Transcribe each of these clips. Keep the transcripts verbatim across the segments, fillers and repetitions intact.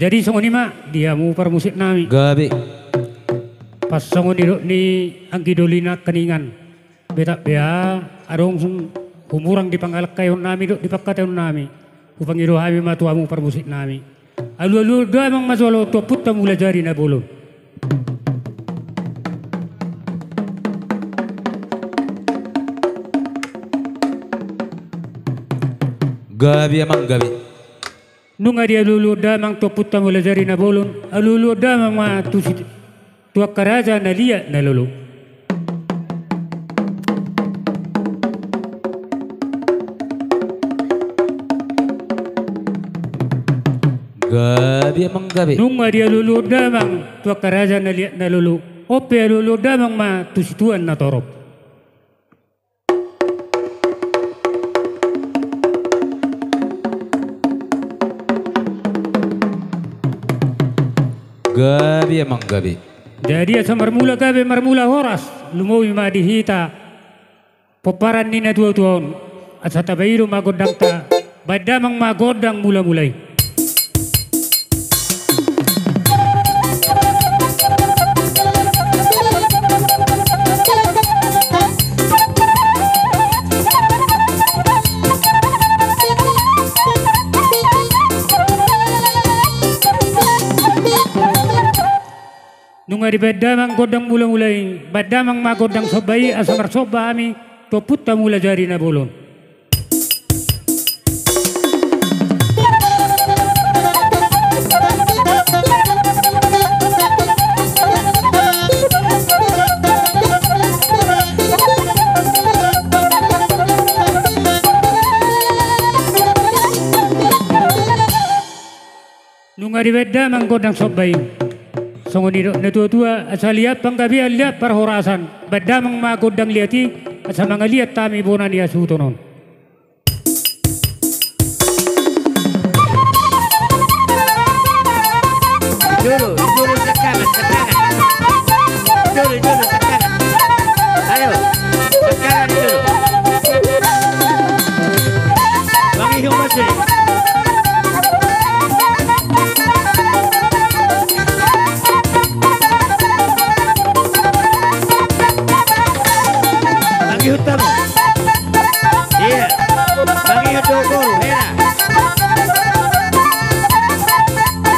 Jadi songon i ma di hamu parmusik nami. Gabe. Pas songon i dok ni anggi doli nangkaningan. Betap bea adong humurang di pangalangkaion nami dok di pangkataion nami. Hupangido hami ma tu hamu parmusik nami. Alualu damang ma jolo tu ompunta Mulajadi Na Bolon. Gabe amang gabe. Nunga dialualu damang tu ompunta Mulajadi Na Bolon, alualu damang ma tu si, tu angka raja na liat na lolo. Gabe amang gabe. Nunga dialualu damang tu angka raja na liat na lolo. On pe alualu damang ma tu situan na torop. Gabe amang gabe. Jadi asa marmula gabe marmula horas, lumobi ma di hita pomparan ni natuatua on, asa tabahen ma gondangta. Baen damang ma gondang mulamula i. Nunga dibaen damang gondang mulamula i, baen damang ma gondang somba i asa marsomba hami tu ompunta Mulajadi Na Bolon. Nunga dibaen damang gondang somba i. Songon i dok natuatua, asa liat panggabean liat parhorasan, baen damang ma gondang liat i, asa mangaliat hami bona ni hasuhuton on. Jolo, jolo, sekangan, sekangan. Jolo, jolo, sekangan. Ayo, sekangan jolo. Mangihut ma sude. Mangihut hamu. Iya. Mangihut do boru, hela.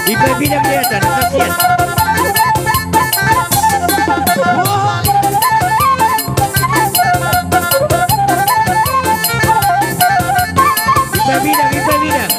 Ipe bidang biasa, na kasian. Ipe bidang, ipe bidang.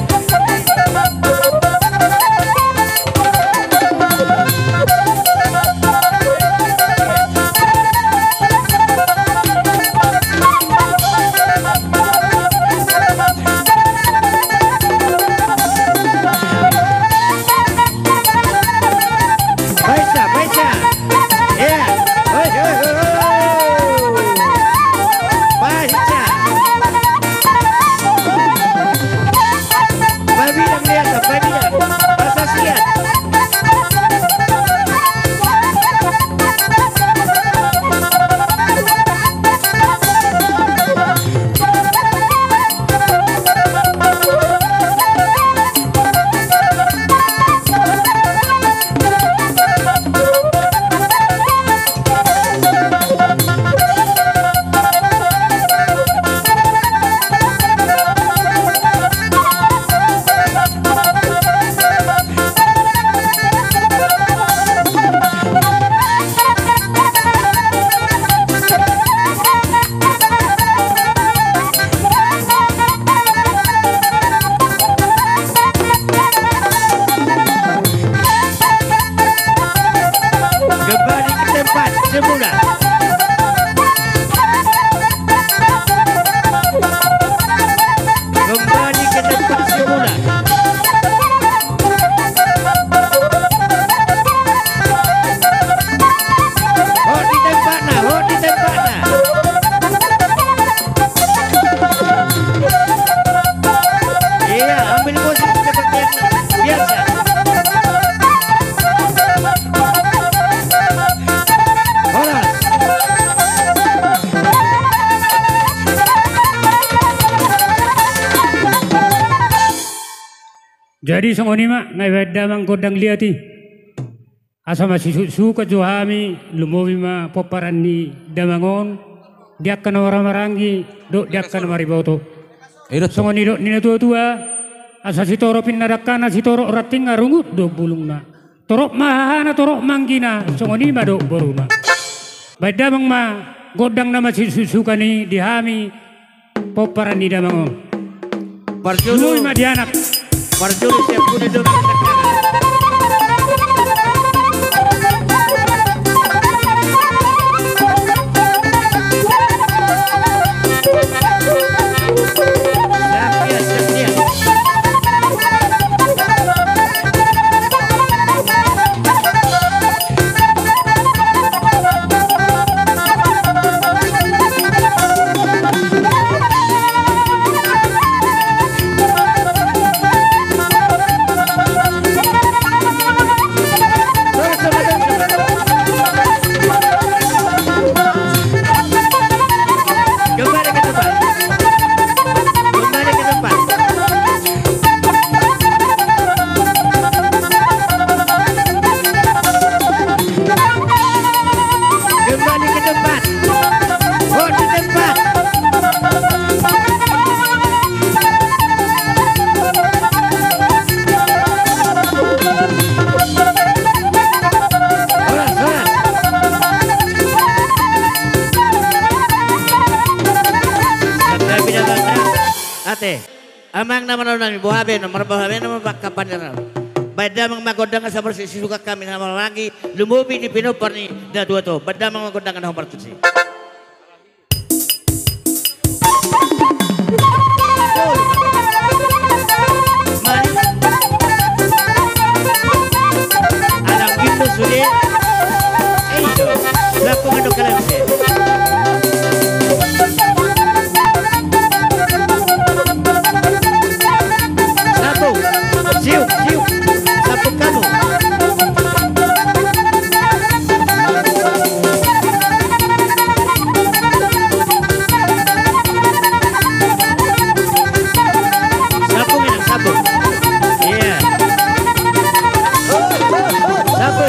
Jadi songon i ma na dibaen damang gondang liat i. Asa masisuksukan jo hami, lumobi ma pomparan ni damang on di angka na marhahamaranggi dohot di angka na mariboto. Songon nidok ni natuatua, asa sitorop inna dangkana, sitorop rantingna, rungut do bulungna. Torop ma hahana, torop ma anggina, songon i ma dohot boruna. Baen damang ma gondang na masisuksukan i di hami, pomparan ni damang on. Parjolo. Lumobi ma di anak. Parjolo siap pudi do. Siap, siap, siap. Kembali ke tempat. Kembali ke tempat. Kembali ke tempat. Hot di tempat. Horas, horas. Ate. Amang na manalu nami, boha be na marboha be na mapangkapan ni raja. Baen damang ma gondang asa marsisuksukan hami na marhahamaranggi, lumobi di pinompar ni natuatua. Baen damang ma gondang na hombar tusi. Alang gitu sude. Ei do. Laku manu kalang se. Sapu, siuk, siuk, sapu kamu. Sapu, Minang, sapu. Iya. Sapu.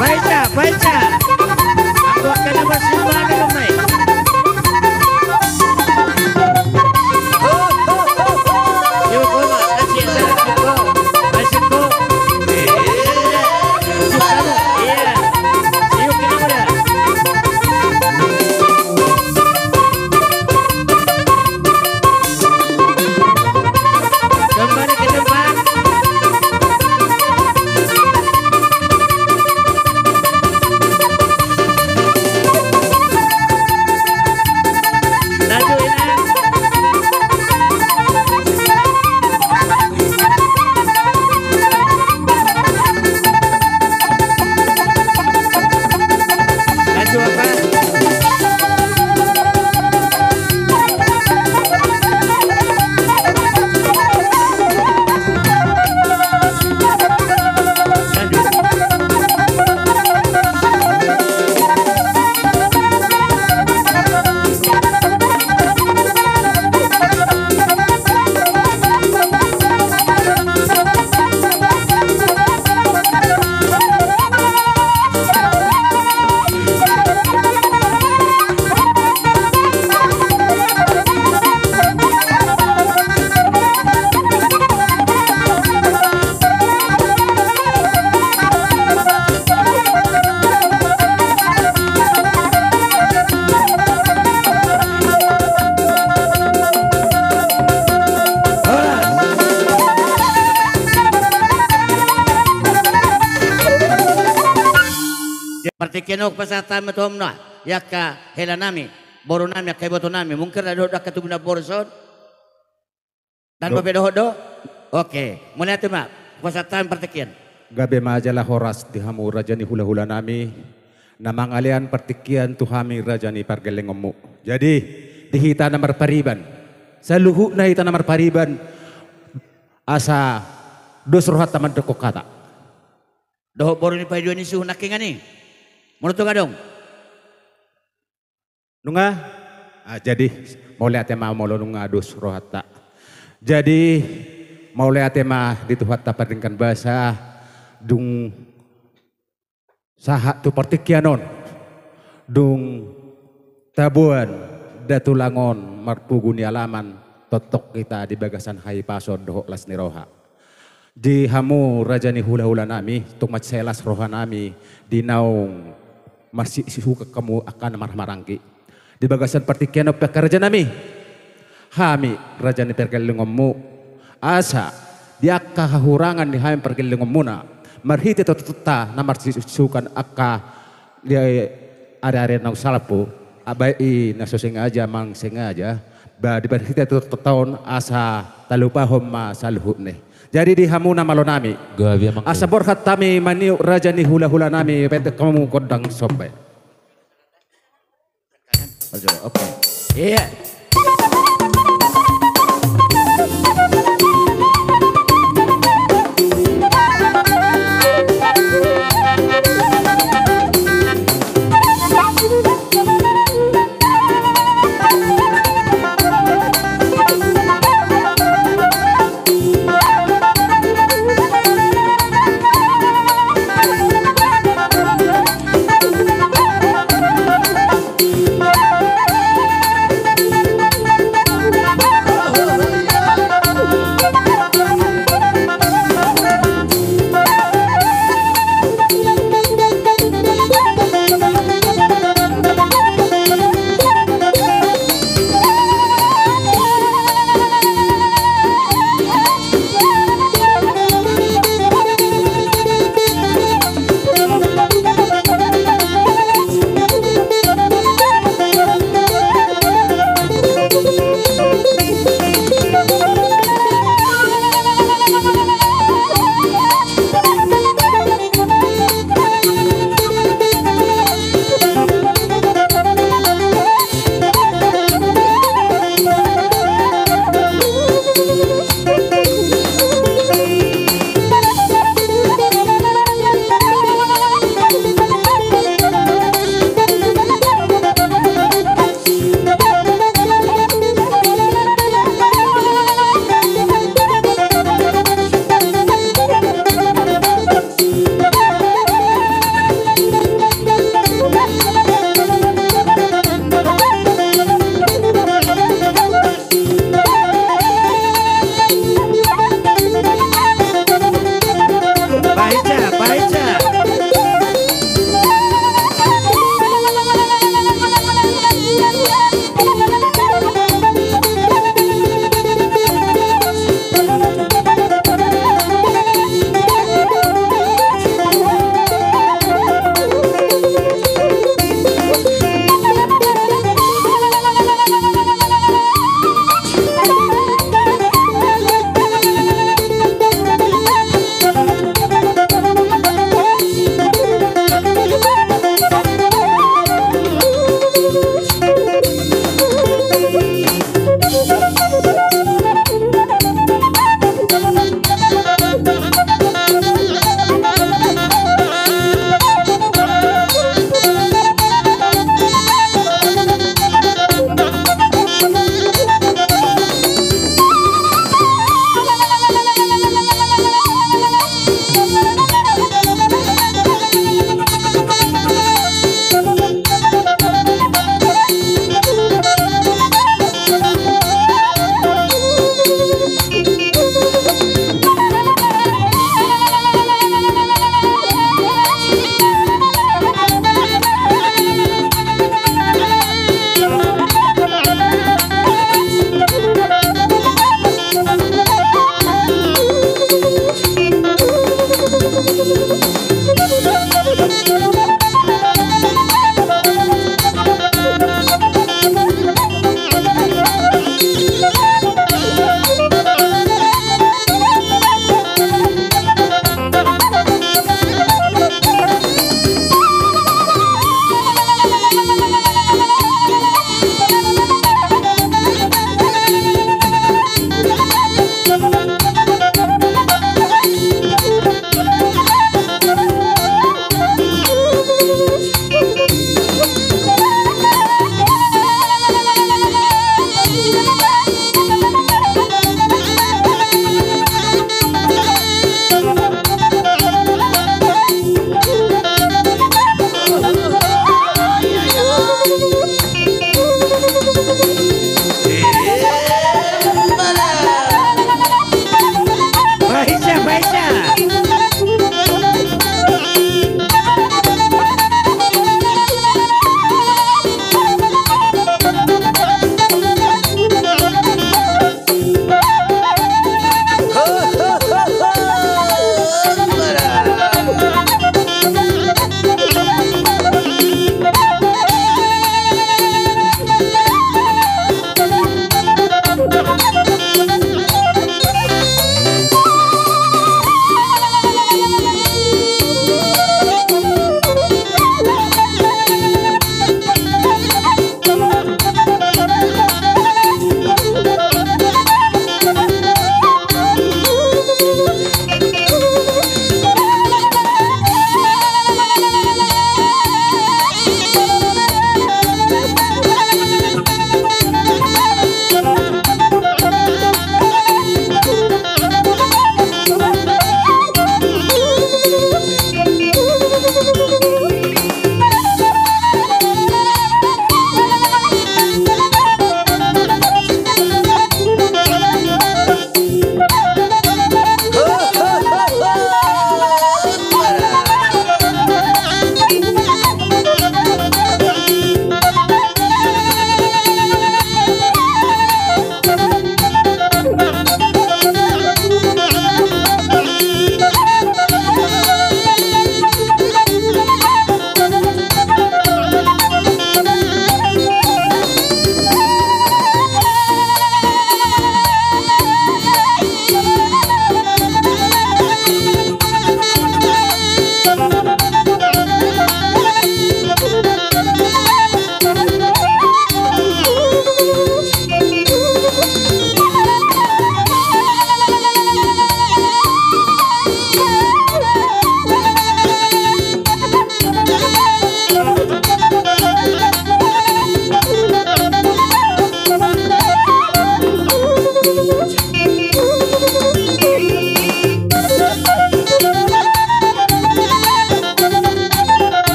Baca, baca. Anggo angka na marsimbana do mai. Yo, koma, kasih ya, kasih, koma. Kasih, koma. Iya. Iya. Iya, kira-kira. Kembali ke tempat. Laju, Inang. Laju, Apa. Partingkian on pasahat hami tu hamu na, angka hela nami, boru nami, angka iboto nami, mungkin ada dohot angka tubu na boru son. Dan dope dohot do? Oke, mauliate ma, pasahat hami partingkian. Gabe ma jala horas di hamu raja ni hulahula nami, na mangalean partingkian tu hami raja ni pargellengonmu. Jadi, di hita na marpariban, saluhutna hita na marpariban, asa dos rohanta mandok hata. Dohot boru ni paidua ni suhut nangkiningan i. Molo tung adong. Nunga? Ah, jadi, mauliate ma molo nunga dos rohanta. Jadi, mauliate ma di Tuhanta pardenggan basa, dung sahat tu partingkian on, dung taboan da tulang on marpogu ni alaman, tongtong hita di bagasan hahipason dohot las ni roha. Di hamu raja ni hulahula nami, tung mansai las roha nami di naung marsisuhuton hamu angka na marhahamaranggi. Di bagasan partingkian on pe angka raja nami, hami raja ni pargellengonmu, asa di angka hahurangan ni hami pargellengonmuna, marhite tototonta na marsisuhuton angka di ari-ari naung salpu, baik i na so sengaja, manang sengaja, ba di marhite tototonta on asa talupahon ma saluhutna i. Jadi di hamu na malo nami, gabe ma, asa borhat hami maniop raja ni hulahula nami, baen hamu gondang somba. Oke. Iya.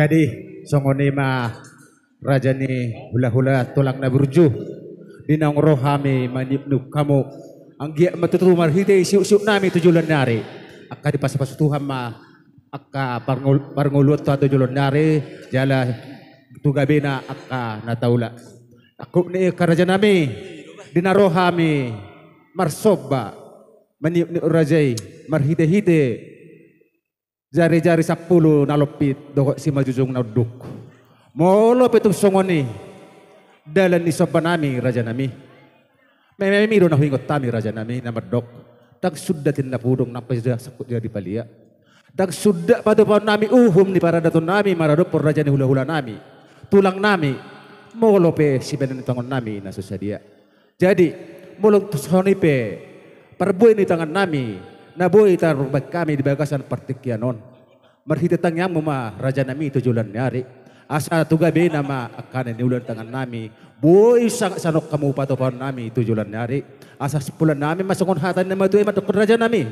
Jadi, songon i ma raja ni hulahula tulang na burju. Di naung ro hami maniupniup hamu. Anggiat ma tutu marhite siuknami tu joloan ni ari. Angka dipasupasu Tuhan ma angka parngol-, parngoluanta tu joloan ni ari, jala tu gabena angka na taula. Angkup ni i angka rajanami, di na ro hami marsomba maniupniup raja i marhitehite jarijari sampulu na lompit dohot simanjujung na unduk. Molo pe tung songon i dalan ni sombanami rajanami, mememi do na huingot hami rajanami na mandok: Ndang sundat inna pudung, ndang pe sangkut jadi palia. Ndang sundat patupaonnami uhum ni paradatonnami maradophon raja ni hulahulanami, tulangnami, molo pe sibahenon ni tangannami na so sadia. Jadi, molo tung songon i pe parbue ni tangannami na boi tarbahen hami di bagasan partingkian on, marhite tangiangmu ma rajanami tu joloan ni ari, asa tu gabena ma angka na niula ni tangannami, boi sangat sanok hamu patupaonnami tu joloan ni ari. Asa simpulannami ma songon hata ni na matua i mandok rajanami: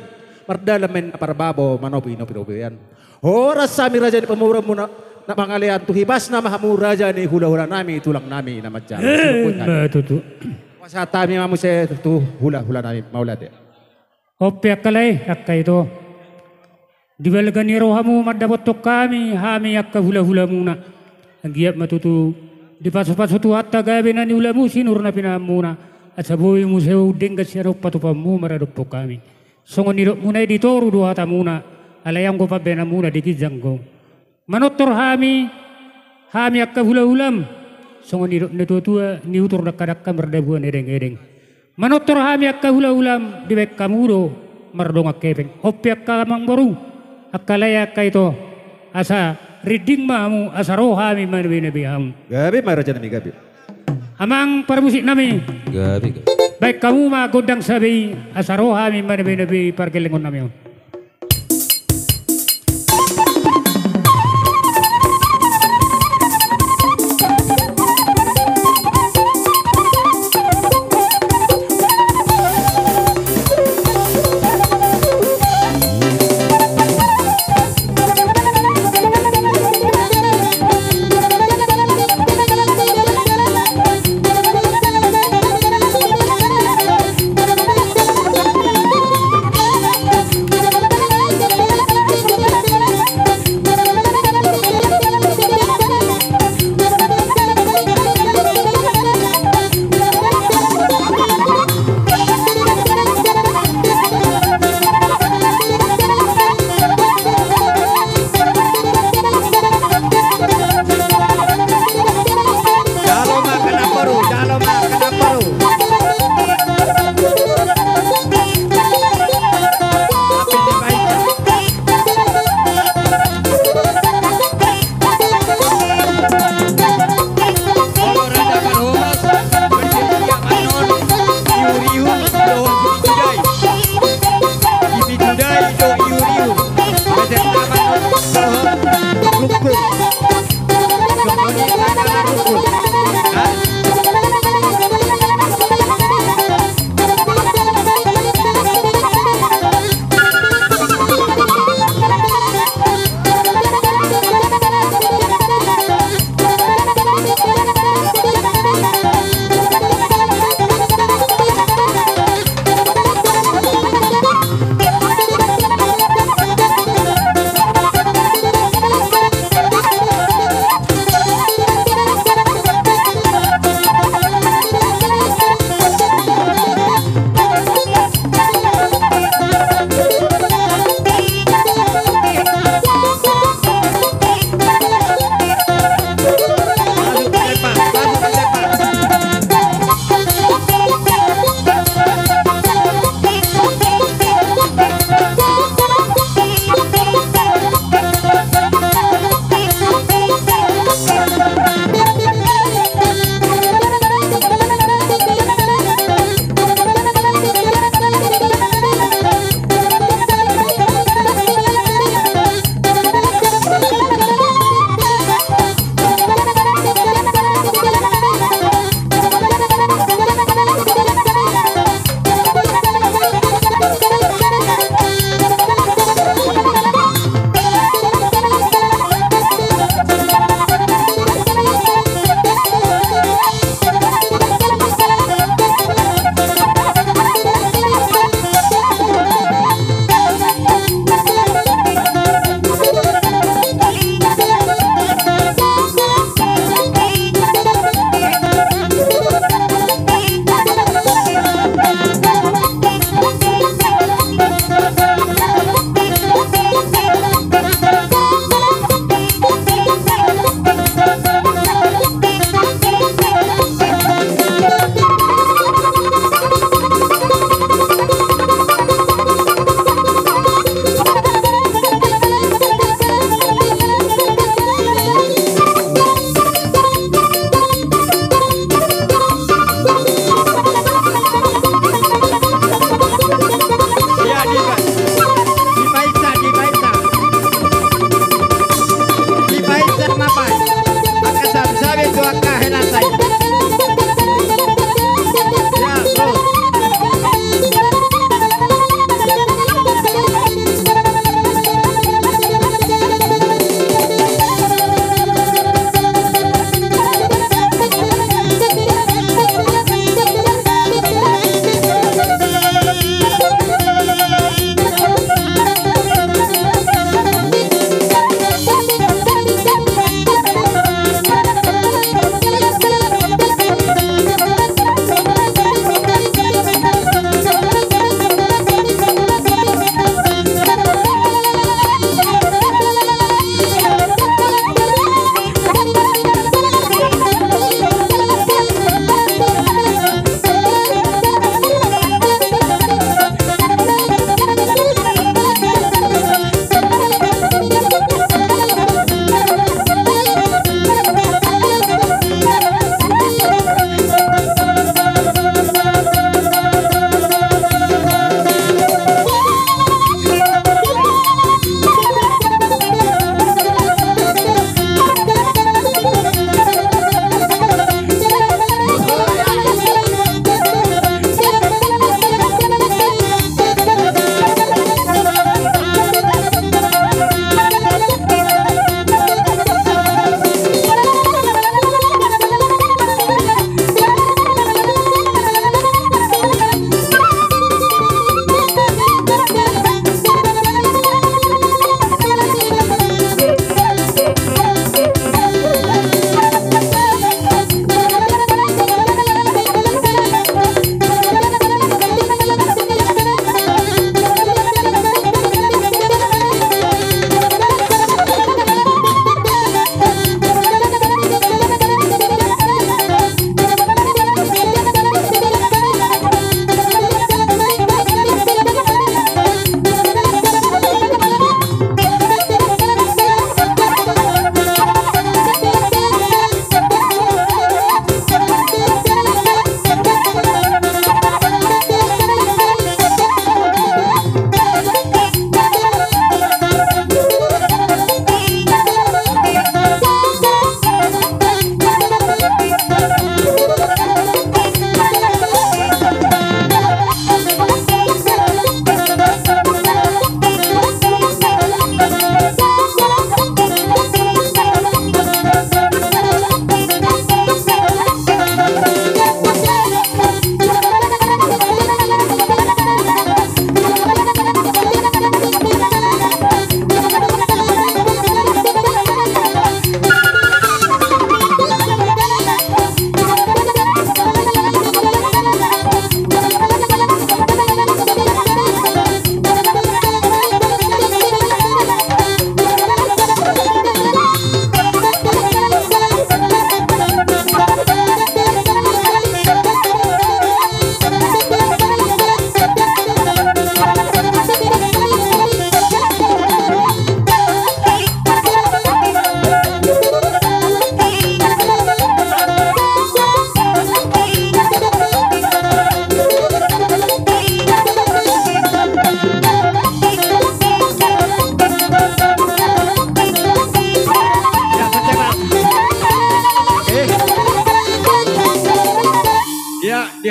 Mardalan ma inna parbabo, manopi nopian. Horas hami raja ni pamoruonmuna na mangalean, tu hibasna ma hamu raja ni hulahulanami tulangnami na manjalo. Ima tutu. Pasahat hami ma muse tu hulahulanami, mauliate. On pe angka lae, angka ito, di balga ni rohamu mandapothon hami, hami angka hulahulamuna. Anggiat ma tutu dipasupasu Tuhanta gabe na niulamu, sinur na pinahanmuna, asa boi muse undenggan sian on patupaonmu maradophon hami. Songon nidokmuna i, di toru do hatamuna, alai anggo pambahenanmuna di ginjang do. Manortor hami, hami angka hulahulam, songon nidok ni natuatua, niutur dangkadangka mardabuan edengedeng. Manortor hami angka hulahulam, dibahen hamu do mardongan hepeng. On pe angka amangboru, angka lae, angka ito, asa rinding ma hamu, asa ro hami manabenabe hamu. Gabe ma rajanami, gabe. Amang parmusiknami. Gabe, gabe. Bahen hamu ma gondang sabe i, asa ro hami manabenabe pargellengonnami on.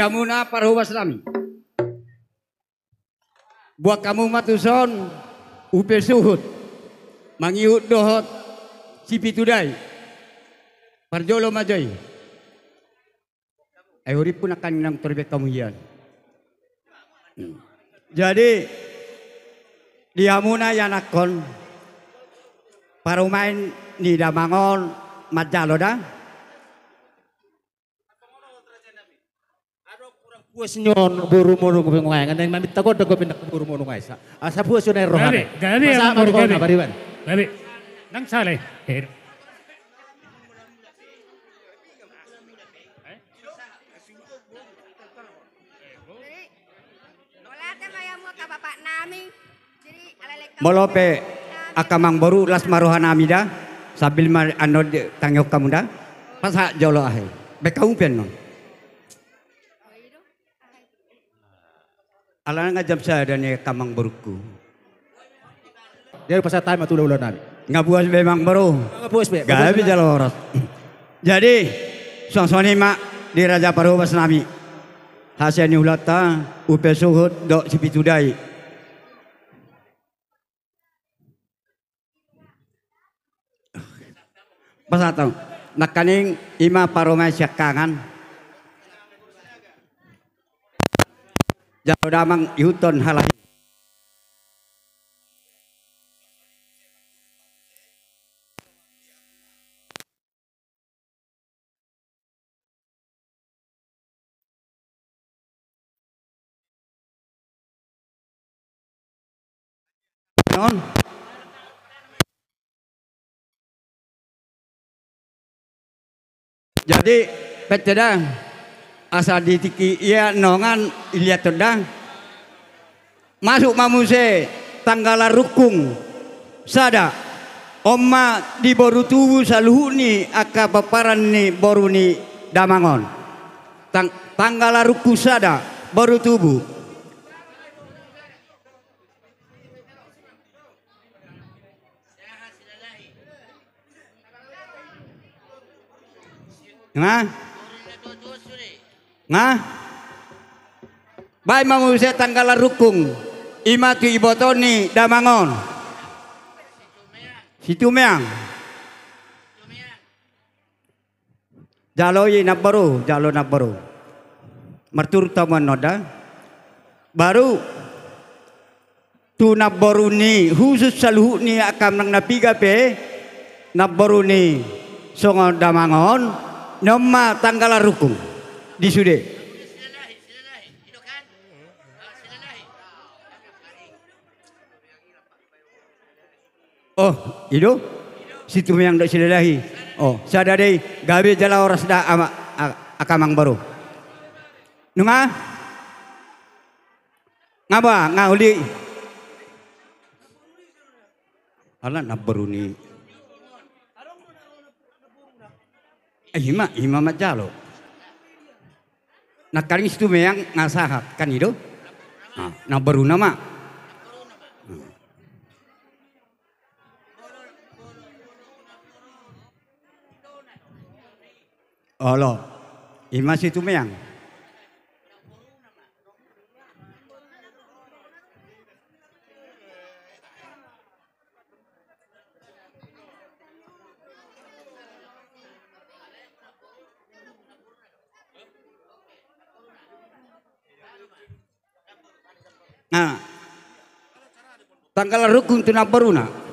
Hamuna parhobas nami. Buat hamu ma tuson, upa suhut. Mangihut dohot Sipitudai. Parjolo ma jo i. Ai hurippu nangkaning naung tor be hamu hian. Jadi di hamuna ianakhon parumaen ni damang on manjalo da. Puas ni on boru monung pe ngai, ngana maminta gondang go pindah ke boru monung ai sa. Asa puas on rohana. Gabe, gabe. Masa amang boru, gabe. Gabe. Nang sale. Jadi, mauliate ma hamu angka bapak nami. Jadi, alai lengkap. Molo pe angka amang boru, las ma roha nami da. Sambil ma annon ditangihon hamu da. Pasahat jolo ahe. Be hamu pe annon. Alana nga jam sada ni angka amang borungku. Jadi pasahat hami ma tu hulahula nami. Nga puas be amang boru? Nga puas be. Gabe jala horas. Jadi songon i ma di raja parhobas nami. Hasea ni hulahulanta, upa suhut dohot Sipitudai. Pasahat hamu. Nangkaning i ma parumaen siangkangan. Jalo damang ihuthon halak i. Non. Jadi pette da, asa di tingki ia nongan iliathon da. Masuk ma muse Tanggalan Rungkung sada. On ma di boru tubu saluhut ni angka pomparan ni boru ni damang on. Tang-, Tanggalan Rungkung sada, boru tubu. Nga? Nga? Baen ma muse Tanggalan Rungkung. I ma tu iboto ni damang on. Situmeang. Jalo i namboru, jalo namboru. Marturut hamu annon da. Baru tu namboru ni hushus saluhut ni angka amang na piga pe, namboru ni songon damang on, on ma Tanggalan Rungkung. Di sude. Oh, i do? Situmeang dohot Silalahi. Oh, sada do i, gabe jala horas da ama, a-, angka amang boru. Nunga? Nga ba, nga uli. Ala namboru ni. Eh, i ma, i ma manjalo. Nangkaning Situmeang nga sahat, kan i do? Ah, namboruna ma. Olo, i ma Situmeang. Nah, Tanggalan Rungkung tu namboruna.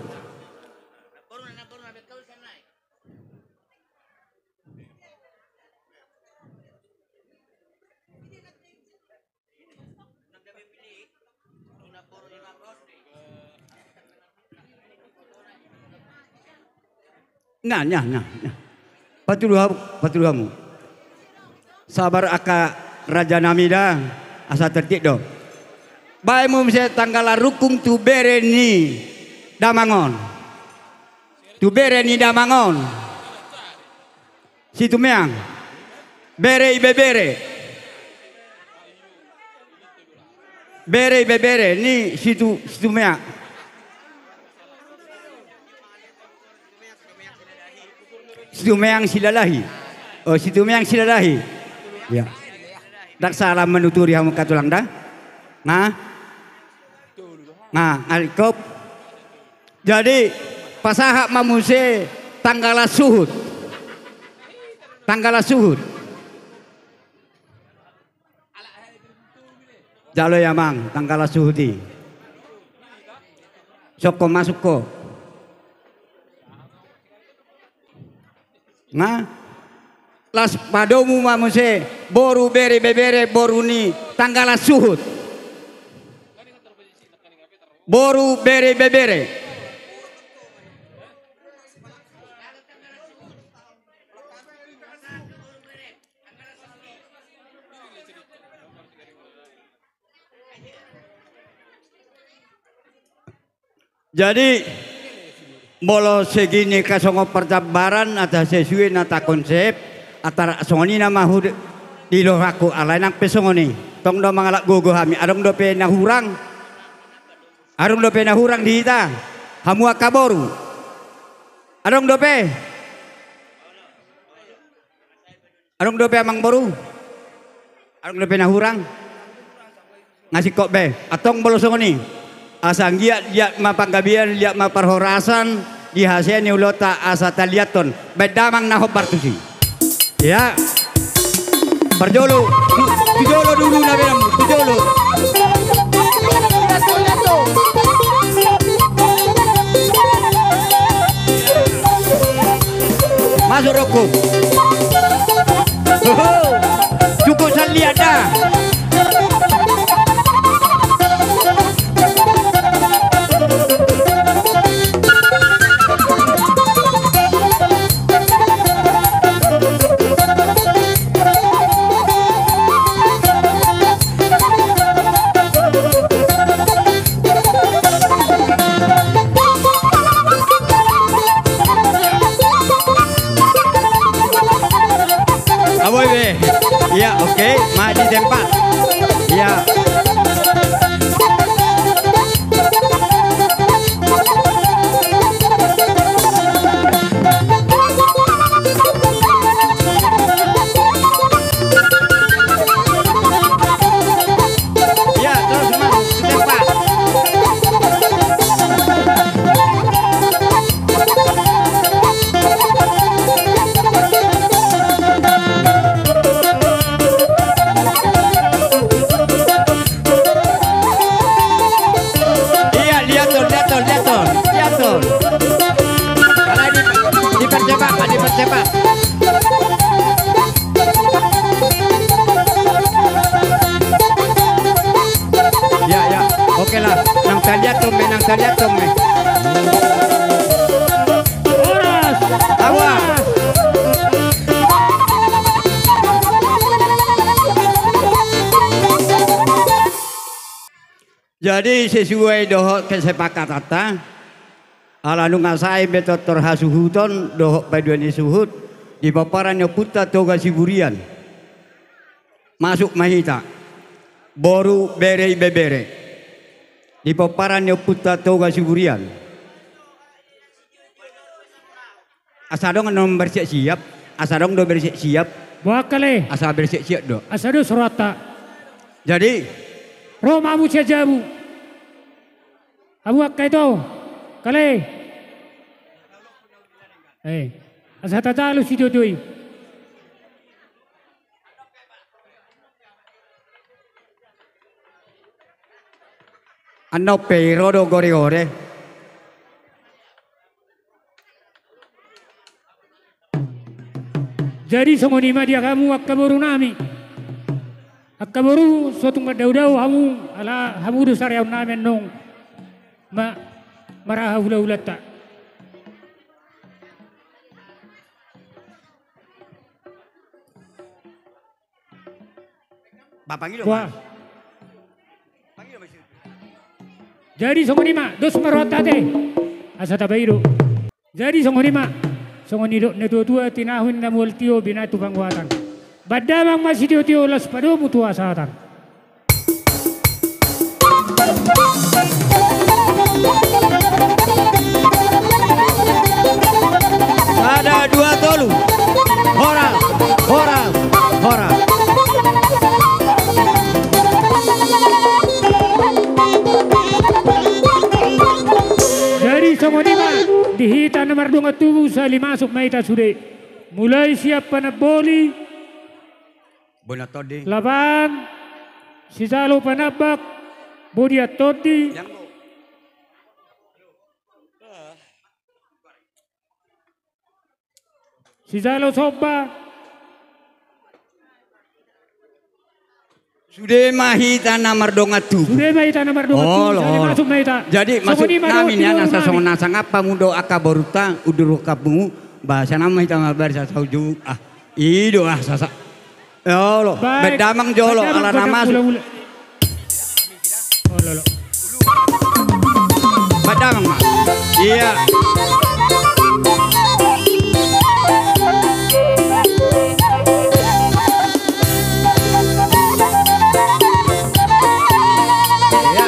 Nah, nah, nah, nah. Patudu hamu, patudu hamu. Sabar angka raja nami da, asa tertib do. Baen ma muse Tanggalan Rungkung tu bere ni damang on. Tu bere ni damang on. Situmeang. Bere ibebere. Bere ibebere ni Situ, Situmeang. Situmeang Silalahi. Oh, Situmeang Silalahi. Ya. Ndang salah manuturi hamu angka tulang da? Nga? Nga, nga lingkop. Jadi, pasahat ma muse tanggalan suhut. Tanggalan suhut. Jalo i amang, tanggalan suhut i. Songko masuk ho. Nga? Laos padomu ma muse boru, bere, ibebere, boru ni tanggalan suhut. Boru, bere, ibebere. Jadi, molo segi ni angka songon parjambaran, asa sesuai na takonsep, antara songon i nama hudok di rohangku, alai nang pe songon i. Tong do mangalap gogo hami, adong dope na hurang. Adong dope na hurang di hita. Hamu angka boru. Adong dope. Adong dope amang boru? Adong dope na hurang? Nga singkop be. Antong molo songon i. Asa anggiat liat ma panggabean, liat ma parhorasan, di hasea ni ulaonta asa taliathon. Baen damang na hombar tusi. Ya. Parjolo, tu, tu jolo dulu na beram, tu jolo. Masuk rokok. Hoho. Cukup salian dah. Aboy be. Iya, oke. Ma di tempat. Iya. Iya, terus, Mas, di tempat. Iya, lihat tuh, lihat tuh, lihat tuh, lihat tuh. Alai di, dipercepat, Pak, dipercepat. Ya, ya. Oke lah. Nang taliathon me, nang taliathon me. Horas. Awas. Horas. Jadi sesuai dohot kesepakatanta, ala nunga sae be tortor hasuhuton dohot paduan ni suhut, di pomparan ni ompunta Toga Siburian. Masuk ma hita. Boru, bere, ibebere. Di pomparan ni ompunta Toga Siburian. Asa adong na bersiap-siap, asa adong do bersiap-siap. Boha kale. Asa bersiap-siap do. Asa dos rohanta. Jadi. Ro ma hamu sian jabu. Hamu angka ito. Kale. Eh. Asa tatalu sitio-tio i. Annon pe i ro do gore-gore. Jadi songon i ma di hamu angka boru nami. Angka boru, so tung mandao-dao hamu, ala hamu do sariaon nami annon ma, maraha hula-hulanta. Ba, pangido ma. Wah. Pangido ma. Jadi songon i ma, dos ma rohanta ate. Asa tabaen do. Jadi songon i ma, songon nidok ni natua-tua, tinahu na mual tio, binatu panguatan. Baen damang ma sitio-tio, laos padomu tu hasahatan. Sada, dua, tolu. Horas, horas, horas. Hita na mardongan tubu sahali masuk ma hita sude. Mulai sian panamboli, Bona tondi. Lapan, sijalo panambak, bodian tondi. Sijalo somba. Sude ma hita na mardongan tubu. Sude ma hita na mardongan tubu. Olo, sahali olo. Masuk ma hita. Jadi songon maksud i ma nami dohot ni di ana, boru nami. Sasongon na sangap pamudo angka borunta, udur angka pungu, bahasa nama hita mabari sasauju. Ah, i do ah sasa. Olo, baik. Baen damang jolo, baen damang, ala na masuk. Mula-mula. Olo, olo. Baen damang ma. Iya. Iya.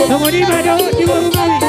Songon i ma dohot di boru nami.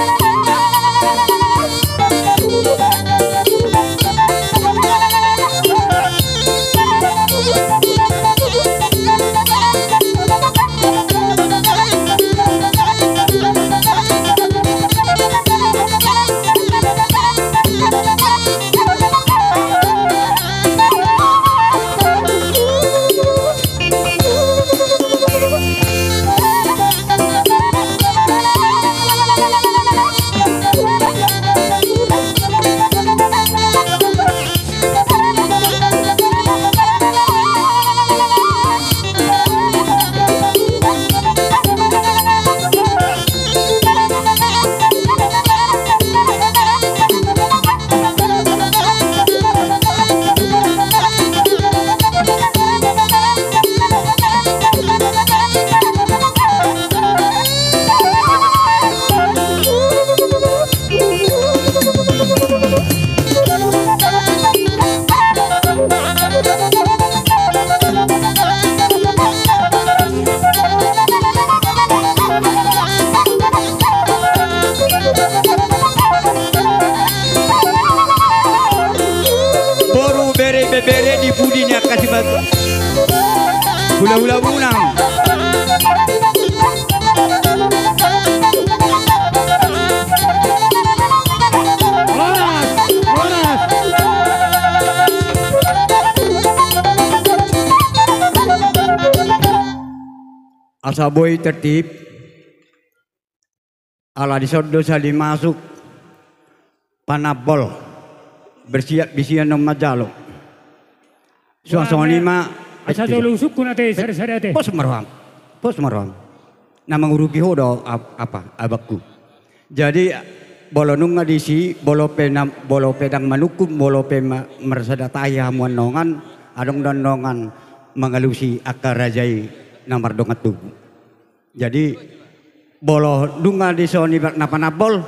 Boru, bere, ibebere di pudi ni angka simat. Hula-hula bunang. Horas, horas. Asa boi tertib. Ala dison do sahali masuk panambol. Bersiap bisian on manjalo. Suang songon i ma. Asa jolo usungkun ate, sada-sada ate. Pos ma roham. Pos ma roham. Na mangurupi ho do ap-, apa, abangku. Jadi, molo nunga disi, molo pe na, molo pe ndang manungkun, molo pe ma-, marsada tahi hamu annon, adong do annon mangalusi angka raja i na mardongan tubu. Jadi, molo nunga dison ibarat na panambol,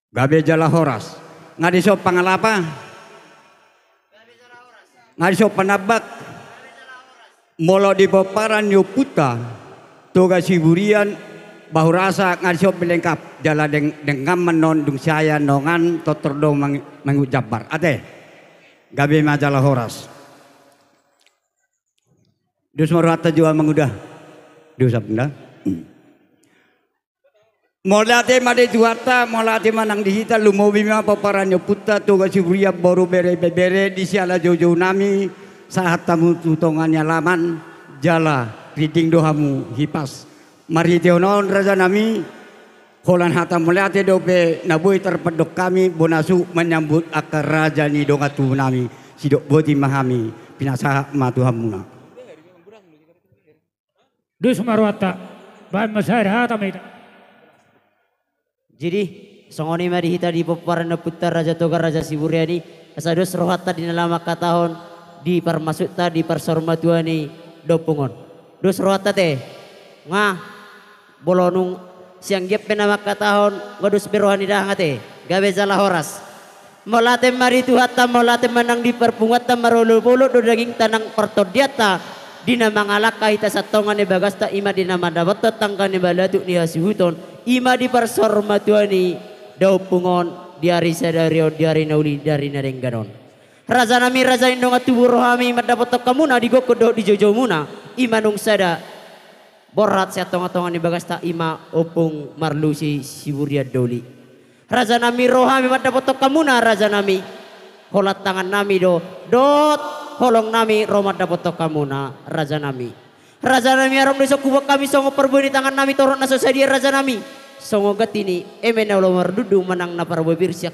gabe jala horas. Nga dison pangalapa, nga dison panambak. Molo di pomparan ni ompunta Toga Siburian, bahurasa nga dison pe lengkap. Jala deng-, denggan ma annon, dung sae annon tortor do mang-, mangihut jambar. Ate, gabe ma jala horas. Dos ma rohanta jo, amang, uda. Dos, amang, uda. Mauliate ma di Tuhanta, mauliate ma nang di hita, lumobi ma pomparan ni ompunta Toga Siburian, boru, bere, ibebere, di siala joujou nami, sahat hamu tu tonga ni alaman, jala rinding do hamu hipas. Marhitehon on, raja nami, holan hata mauliate dope na boi tarpandok hami, bona suhut manyambut angka raja ni dongan tubu nami, sidok boti ma hami, pinasahat ma tu hamuna. Dos ma rohanta, baen ma sada hata ma hita. Jadi, songon i ma di hita di pomparan ni ompunta Raja Toga Raja Siburian i, asa dos rohanta di na laho mangkatahon, di parmasukta, di parsaurmatuaon ni da Ompung on. Dos rohanta ate, nga, molo nunga sianggian pe na mangkatahon, nga dos be roha ni dahahang ate, gabe jala horas. Mauliate ma di Tuhanta, mauliate ma nang di parpunguanta marolopolop do dagingta nang partondianta, di na mangalangka hita sian tonga ni bagasta, i ma di na mandapothon tangka ni balatuk ni hasuhuton, i ma di parsaurmatuaon ni da Ompung on, di ari sadari on, di ari na uli, di ari na denggan on. Raja nami, raja ni dongan tubu, ro hami mandapothon hamuna di gokhon dohot di joujoumuna, i ma nunga sada Borhat sian tongatonga ni bagasta, i ma Ompung Marlusi Siburian Doli. Rajanami, ro hami mandapothon hamuna rajanami. Holan tangannami do dohot holongnami ro mandapothon hamuna rajanami. Rajanami, adong do dison huboan hami songon parbue ni tangannami torop na so sadia i rajanami. Songon ganti ni eme na olo mardudu manang na parbue pir sian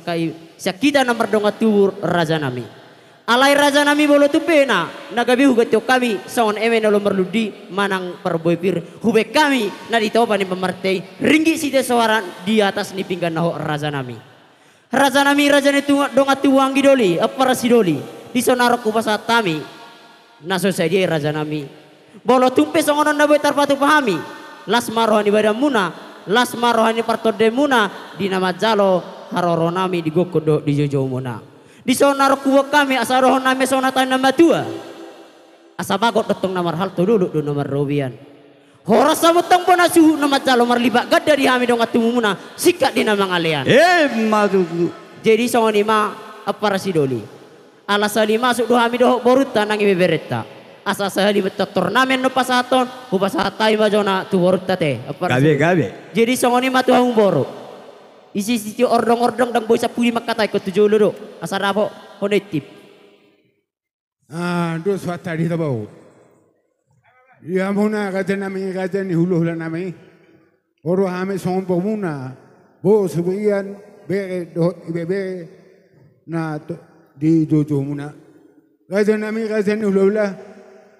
hita na mardongan tubu rajanami. Alai rajanami, molo tung pe na gabe hugantihon hami songon eme na olo mardudu manang parbue pir, hubaen hami na di topa ni pamarentanta i ringgit sitio soara di atas ni pinggan na hot rajanami. Rajanami, raja ni dongan tubu, anggi doli, ampara sidoli, dison adong hupasahat hami na so sadia i rajanami. Molo tung pe songon on na boi tarpatupa hami, las ma roha ni badanmuna, las ma roha ni partondenmuna di na manjalo haroronami di gokhon dohot di joujoumuna. Dison adong huboan hami asa dohonon nami songon hata ni na matua: Asa bagot do tong na marhalto, dolok do na marrobean. Horas hamu tong bona suhut na manjalo marlipat ganda di hami dongan tubumuna, singkat di na mangalean. Emma tutu. Jadi songon i ma, ampara sidoli. Ala sahali masuk do hami dohot borunta nang ibeberenta. Asa sahali mantortor nami annon pasahaton, hupasahat hami ma jona tu borunta te, ampara sidoli. Gabe, gabe. Jadi songon i ma tu hamu boru. Isi sitio ordongordong, ndang boi sampuli mangkatahon tu jolo do. Asa dapot ho na intip. Ah, dos Huanta di Tabau. Di hamuna rajanami, raja ni hulahulanami. Ro hami songon boramuna, boru Siburian, bere dohot ibebere na di joujoumuna. Rajanami, raja ni hulahula,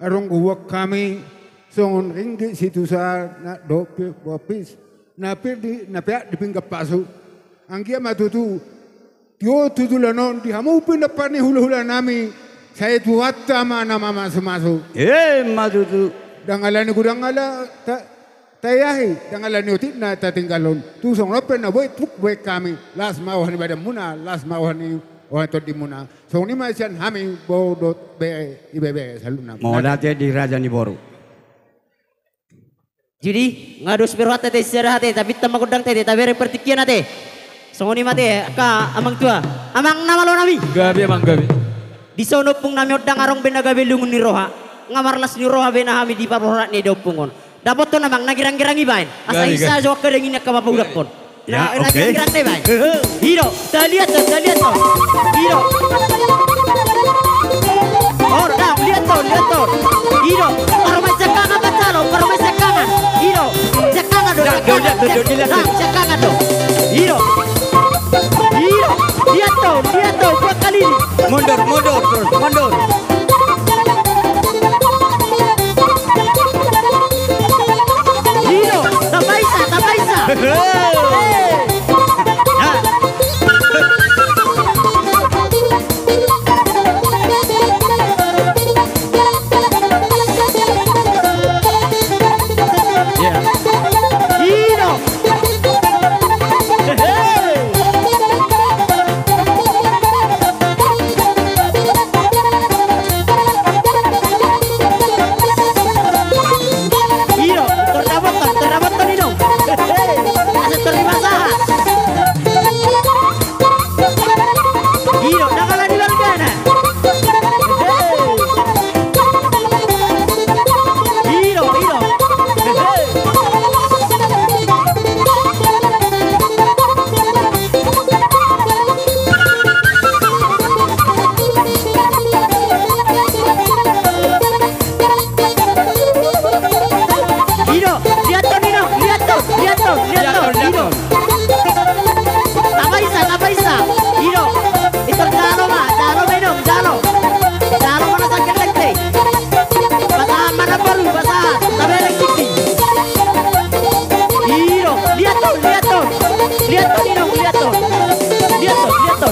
adong huboan hami songon ringgit sitio soara dohot pir, boras pir, na pir di, na peak di pinggan pasu. Anggiat ma tutu tio tu joloan on di hamu pinompar ni hulahulanami, sai Tuhanta ma na mamasumasu. Emma tutu. Ndang ala ni godang ala ta-, taiahi, ndang ala ni otik na tatinggalhon. Tung songon on pe na boi tuk boi hami, las ma roha ni badanmuna, las ma roha ni, roha ni tondimuna. Songon i ma sian hami boru dohot bere, ibebere saluhutna. Mauliate di raja ni boru. Jadi, nga dos be rohanta te, sisada hata, tapinta ma gondang te, tabereng partingkian ate. Songon i ma te, angka amang tua. Amang na malo nami. Gabe, amang, gabe. Dison ompung nami on ndang adong be na gabe lungun ni roha. Nga marlas ni roha be na hami di parhorasan ni ompung on. Dapothon amang na giranggirangi baen. Asa gabe, isa gabe. Jo angka denggan ni angka papaulakkon. Ya, na, na oke. Kira-kira te, Bang. Hehe. I do, ta lihat do, ta lihat do. I do. Oh, dang, lihat do, lihat do. I do. Parumaen siangkangan, Bang, jalo, parumaen siangkangan. I do. Siangkangan do, siangkangan. Dang, dang, dang, dang, dang. Dang, siangkangan do. I do. I do. Lihat do, lihat do, dua kali ini. Mundur, mundur, terus, mundur. I do, tapaisa, tapaisa. Hehe. Iya. I do. I do, tor dapothon, tor dapothon i do. Asa tor dipasahat. I do, ndang ala ni balgana. I do, i do. I do, lihat do, i do, lihat do, lihat do, lihat do, lihat do, i do. Tapaisa, tapaisa. I do. Itor jalo ma, jalo ma i do, jalo. Jalo ma na sangkir lek te. Pasahat ma na boru, pasahat. Tabereng tingki. I do, lihat do, lihat do. Lihat do, i do, lihat do. Lihat do, lihat do.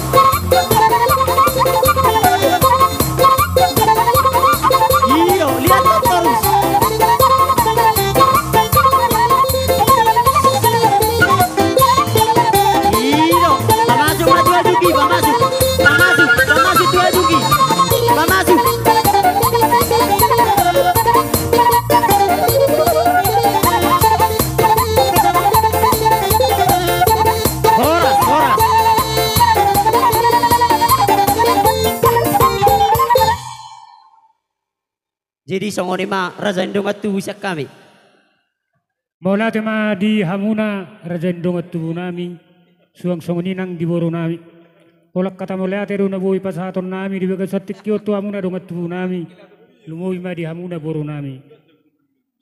I do, lihat do torus. I do, pamasuk ma tu aduki, pamasuk. Pamasuk, pamasuk tu aduki. Pamasuk. Horas, horas. Jadi songon i ma raja ni dongan tubu sian hami. Mauliate ma di hamuna raja ni dongan tubu nami, suang songon i nang di boru nami. Holan hata mauliate do na boi pasahaton nami di bagasan tingki on tu hamuna dongan tubu nami, lumobi ma di hamuna boru nami.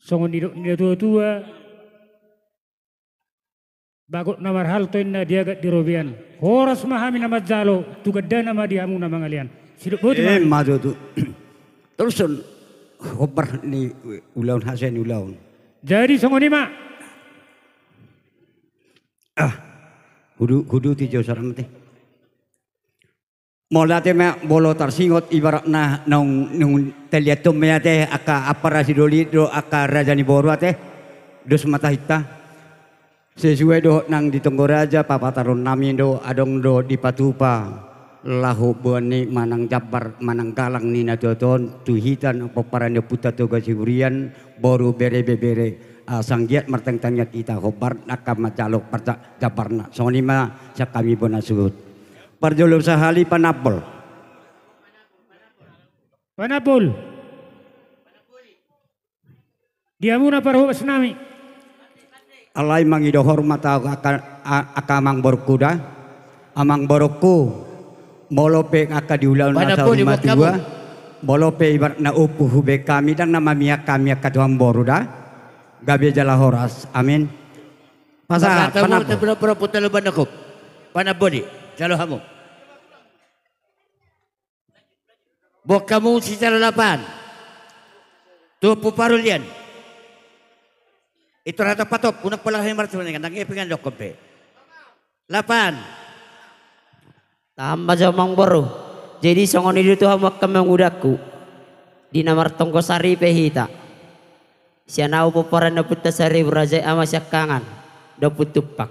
Songon nidok ni natuatua, bagot na marhalto inna di agat di robean. Horas ma hami na manjalo, tu gandana ma di hamu na mangalean. Sidok boti ma. Ima tutu. Torus on hombar ni ulaon, hasea ni ulaon. Jadi songon i ma. Ah, hudu, huduti jo saram te. Mauliate ma molo tarsingot ibaratna naung, naung taliathon ma i ate angka ampara sidoli dohot angka raja ni boru ate. Dos ma tahinta. Sesuai dohot nang ditonggo raja, papataronnami do, adong do dipatupa laho boan ni manang jambar manang galang ni natuatua on tu hita na pomparan ni ompunta Toga Siburian, boru, bere, ibebere. Asa anggiat martangiang-tangiang hita hombar angka manjalo parja-, jambarna. Songon i ma sian hami bona suhut. Parjolo sahali panambol. Panambol. Di hamuna parhobas nami. Alai mangido hormat ahu angka, a-, angka amangborungku da. Amangborungku, molo pe angka di ulaon na saur matua, molo pe ibaratna ompu hubaen hami, ndang na mamiak hami angka tuan boru da. Gabe jala horas. Amin. Pasahat panambol. Panambol, jalo hamu. Boan hamu sijalo lapan. Tu Ompu Parulian. Itu rata patop, unang pola hami marsunaengan, ndang ia pingan dokkon pe. Lapan. Tahan ma jo amangboru. Jadi songon i do tu hamu angka amangudangku. Di na martonggo sari pe hita. Sian ahu pomparan ni ompunta Saribu Raja i, ama siangkangan dohot ompu Tumpak.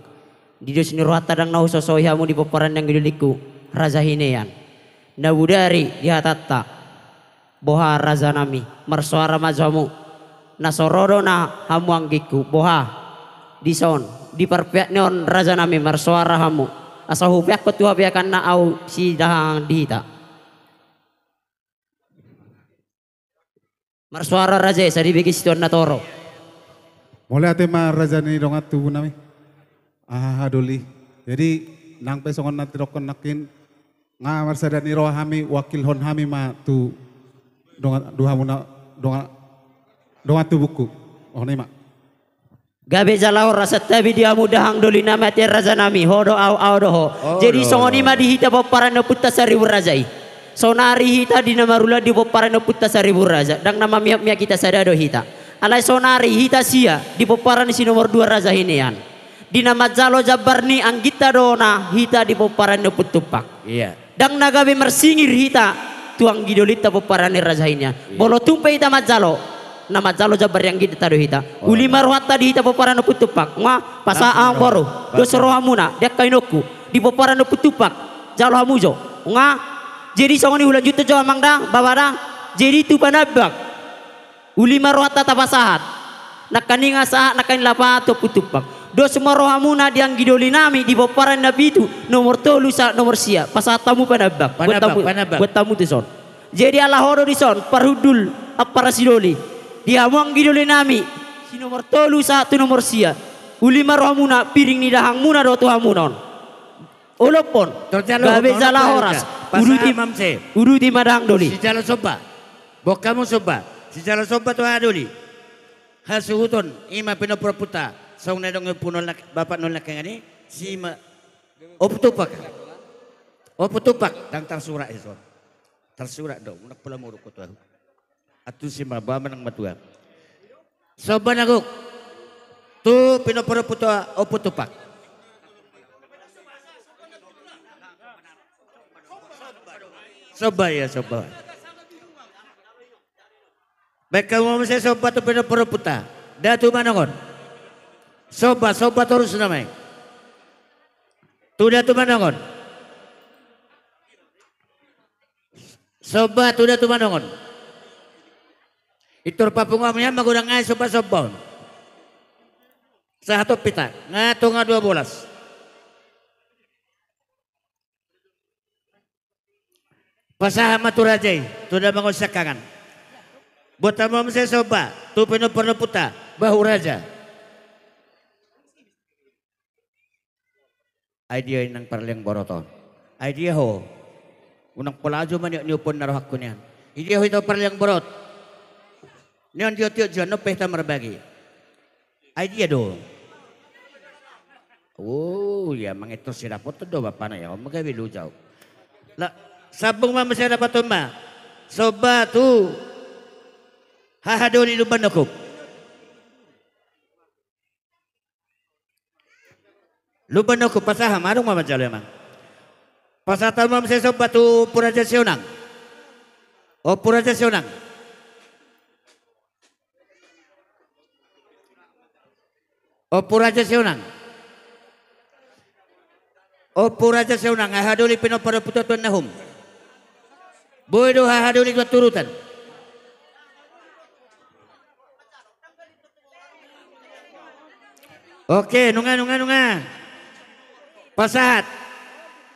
Di dos ni rohanta ndang na husosoi hamu di pomparan ni anggidolingku Raja Hinean. Na bodari di hatanta, boha rajanami, marsoara ma jo hamu. Na so ro do na hamu anggingku, boha? Dison, di parpeak ni on rajanami, marsoara hamu. Asa hupeakkon tu hapeakanna ahu sidahangan di hita. Marsoara raja i, sai dibege situan na toro. Mauliate ma raja ni dongan tubu nami. Aha doli. Jadi nang pe songon na didokkon nangkin, nga marsada ni roha hami, wakilhon hami ma tu dongan, tu hamuna dongan, dongan tubungku. Oh, i ma. Gabe jala horas, santabi di hamu dahahang doli nami ate rajanami, ho do ahu, ahu do ho. Jadi songon i ma di hita pomparan ni ompunta Saribu Raja i. Sonari hita di na marulaon di pomparan ni ompunta Saribu Raja, ndang na mamiak-miak hita, sada do hita. Alai sonari hita sia di pomparan ni si nomor dua Raja Hinean. Di na manjalo jambar ni angginta do na hita di pomparan ni ompu Tumpak. Iya. Ndang na gabe marsingir hita tu anggidolinta pomparan ni Raja Hinean. Iya. Molo tung pe hita manjalo, na manjalo jambar ni angginta do hita. Oh, uli ma rohanta di hita pomparan ni ompu Tumpak. Nga, pasahat amangboru. Dos rohamuna di angka inongku di pomparan ni ompu Tumpak. Jalo hamu jo. Nga, jadi songon i hulanjuthon jo amang da, bapa da. Jadi tu panambak. Uli ma rohanta tapasahat. Nangkaningan sahat nangkaning lapan tu ompu Tumpak. Dos ma rohamuna di anggidoli nami di pomparan na pitu, nomor tolu sahat nomor sia. Pasahat hamu panambak. Panambak, panambak. Buat hamu, buat hamu tuson. Jadi ala ho do dison parhundul ampara sidoli. Di hamu anggidoli nami, si nomor tolu sahat tu nomor sia. Uli ma rohamuna, piring ni dahahangmuna do tu hamuna on. Olophon. Gabe jala horas. Uduti ma dahahang doli. Sijalo somba. Boan hamu somba. Sijalo somba tu aha doli? Hasuhuton, i ma pinompar ni ompunta. Songon na nidok ni ompu na, bapa na nangkaningan i, si ma, Ompu Tumpak. Ompu Tumpak, ndang tarsurat dison. Tarsurat do, unang pola muruk ho tu ahu. Antusi ma, boha manang matua. Somba na gok. Tu pinompar ni ompunta, Ompu Tumpak. Somba, iya, somba. Baen hamu muse somba tu pinompar ni ompunta. Datu Manongon. Somba, somba torus nama i. Tu Datu Manongon. Somba tu Datu Manongon. Pintor papunguan ma i, magodang nai somba-somba on. Sahat on hita, nga tonga dua bolas. Pasahat ma tu raja i, tu damang on siangkangan. Boan hamu muse somba tu pinompar ni ompunta, Bahu Raja. Ai dia inang parliang borot on? Ai dia ho? Unang pola jo maniok ni upon na rohangku nian. Idia ho ito parliang borot? Nion diot-iot jo, annon pe hita marbagi. Ai dia do? Oh, ia mangintor sidapoton do bapana ia, on ma gabe lujau. La, sambung ma muse dapoton ma. Somba tu hahadoli Lumban Nongkup. Lumban Nongkup, pasahat ma, adong ma manjalo ia, amang. Pasahat ma muse somba tu Ompu Raja Sionang. Ompu Raja Sionang. Ompu Raja Sionang. Ompu Raja Sionang, hahadoli pinomparhon tu Tuhan na hum. Boi do hahadoli tuan turutan. Oke, nunga, nunga, nunga. Pasahat.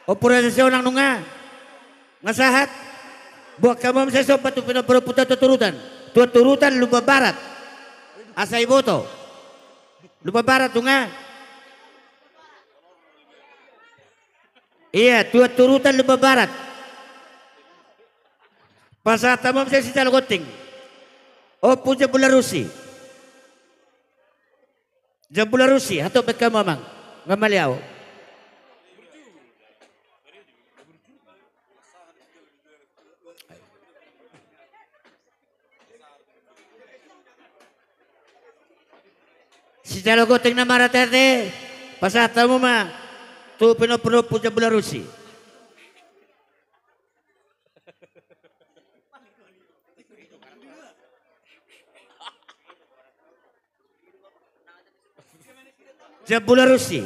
Ompu Raja Sionang, nunga. Nga sahat. Buat hamu ma muse somba tu pinomparhon tu Tuhan turutan. Tuhan turutan Lumban Barat. Asa iboto. Lumban Barat, nunga. Ia, Tuan turutan Lumban Barat. Pasahat hamu ma muse sijalo gonting. Ompu Jambularusi. Jambularusi, hatop baen hamu, amang. Nga male ahu. Sijalo gonting na marateate, pasahat hamu ma tu pinomparhon Ompu Jambularusi. Jambularusi.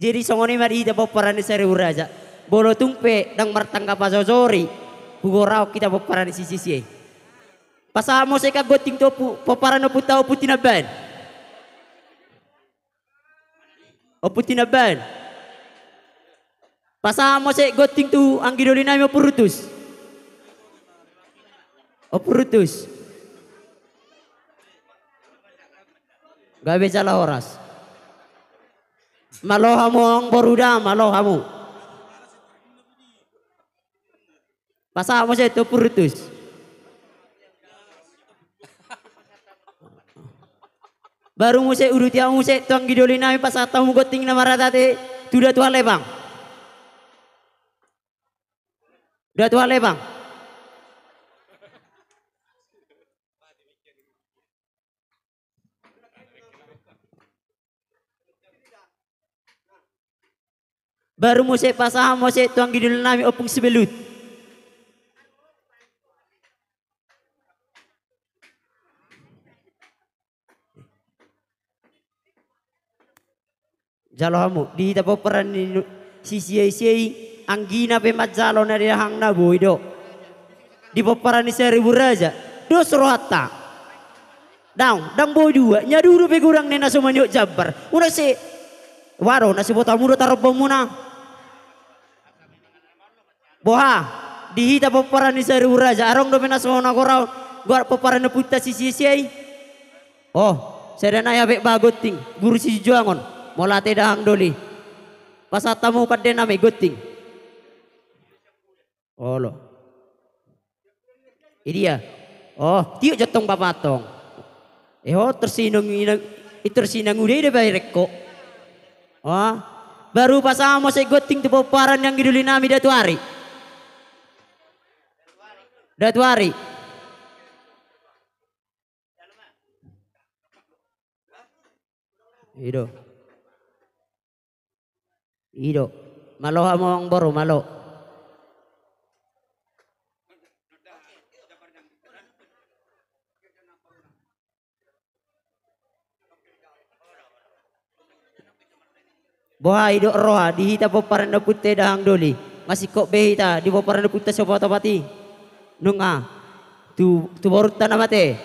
Jadi songon i ma di hita pomparan ni Saribu Raja. Molo tung pe ndang martangga pasosori, hugoraon hita pomparan ni sisisi i. Pasahat muse angka gonting tu ompu, pomparan ni ompunta Ompu Tinambaen. Ompu Tinambaen. Pasahat muse gonting tu anggi doli nami Ompu Rutus. Ompu Rutus. Gabe jala horas. Malo hamu amangboru da, malo hamu. Pasahat muse tu Ompu Rutus. Baru muse uduti hamu muse tu anggi doli nami, pasahat hamu gonting na marateate tu Datu Halebang. Datu Halebang. Baru muse pasahat muse tu anggi doli nami Ompung Sibelut. Jalo hamu, di hita pomparan ni nu-, sisia i, sia i, anggina pe manjalo na di dahangna boi do. Di pomparan ni Saribu Raja, dos rohanta. Daong, ndang boi dua, nia dua dope godang ni na so maniop jambar. Unang se, wado, na sibotomu do tarombo muna. Boha, di hita pomparan ni Saribu Raja, adong dope na so na goraon, goar pomparan ni ompunta sisia i. Oh, sada nai ape ba gonting, guru sijunjuangon, mauliate dahang doli. Pasahat hamu pande nami gonting. Olo. Idia. Oh, tiop jo tong bapa tong. Eh, ho, torsinang inang, i torsinang uda i da bae rekko. Oh, baru pasahat muse gonting tu pomparan ni anggi doli nami Datu Ari. Datu Ari. I do. I do. Malo hamu amangboru, malo. Boha, i do roha, di hita pomparan ni ompunta i dahang doli. Nga singkop be hita, di pomparan ni ompunta so paopat-opat i. Nunga. Tu, tu borunta na mate.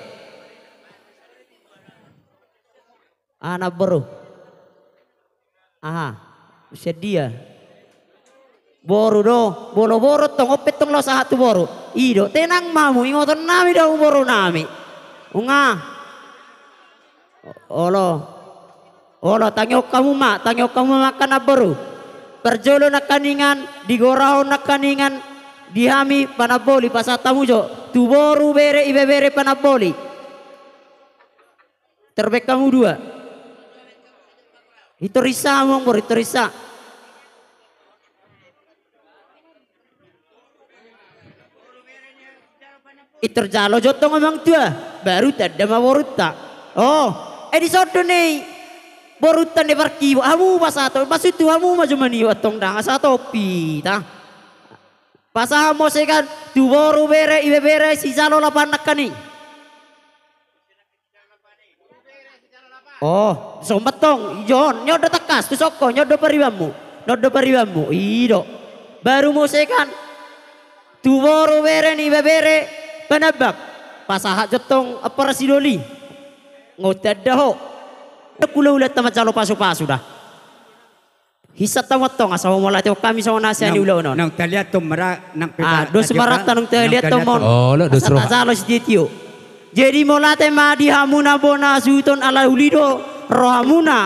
Aha, namboru? Aha, sian dia? Boru do, molo boru tong, on pe tong laho sahat tu boru. I do, tenang ma hamu, ingoton nami do hamu boru nami. Unga. Olo. Olo, tangihon hamu ma, tangihon hamu ma angka namboru. Parjolo nangkaningan, digorahon nangkaningan, di hami panamboli pasahat hamu jo. Tu boru, bere, ibebere, panamboli. Terbaik hamu dua. Hitor isa hamu, amang boru, hitor isa. Hitor jalo jo tong amang tua, baru tanda ma borunta. Oh, eh, dison do ni borunta ni parkibo, hamu pasahat, maksud tu hamu ma jo manio antong, ndang asa topi ta. Pasahat muse kan, tu boru, bere, ibebere, sijalo lapan nangkaning. Oh, somba tong, ijon, nyon do tangkas, tu songko, nyon do paribanmu, nyon do paribanmu, i do. Baru muse kan, tu boru, bere ni ibebere, panambak, pasahat jo tong ampara sidoli. Nga tanda ho. Ndang hula-hula ta manjalo pasu-pasu da. Hisap tamat tong, asa ho mauliate hami songon hasea ni ulaon on. Naung taliat tong mara, nang pe. Ah, dos marata naung taliat tong mon. Olo, dos roha. Asa tajalo sitio-tio. Jadi mauliate ma di hamuna bona hasuhuton, ala uli do rohamuna,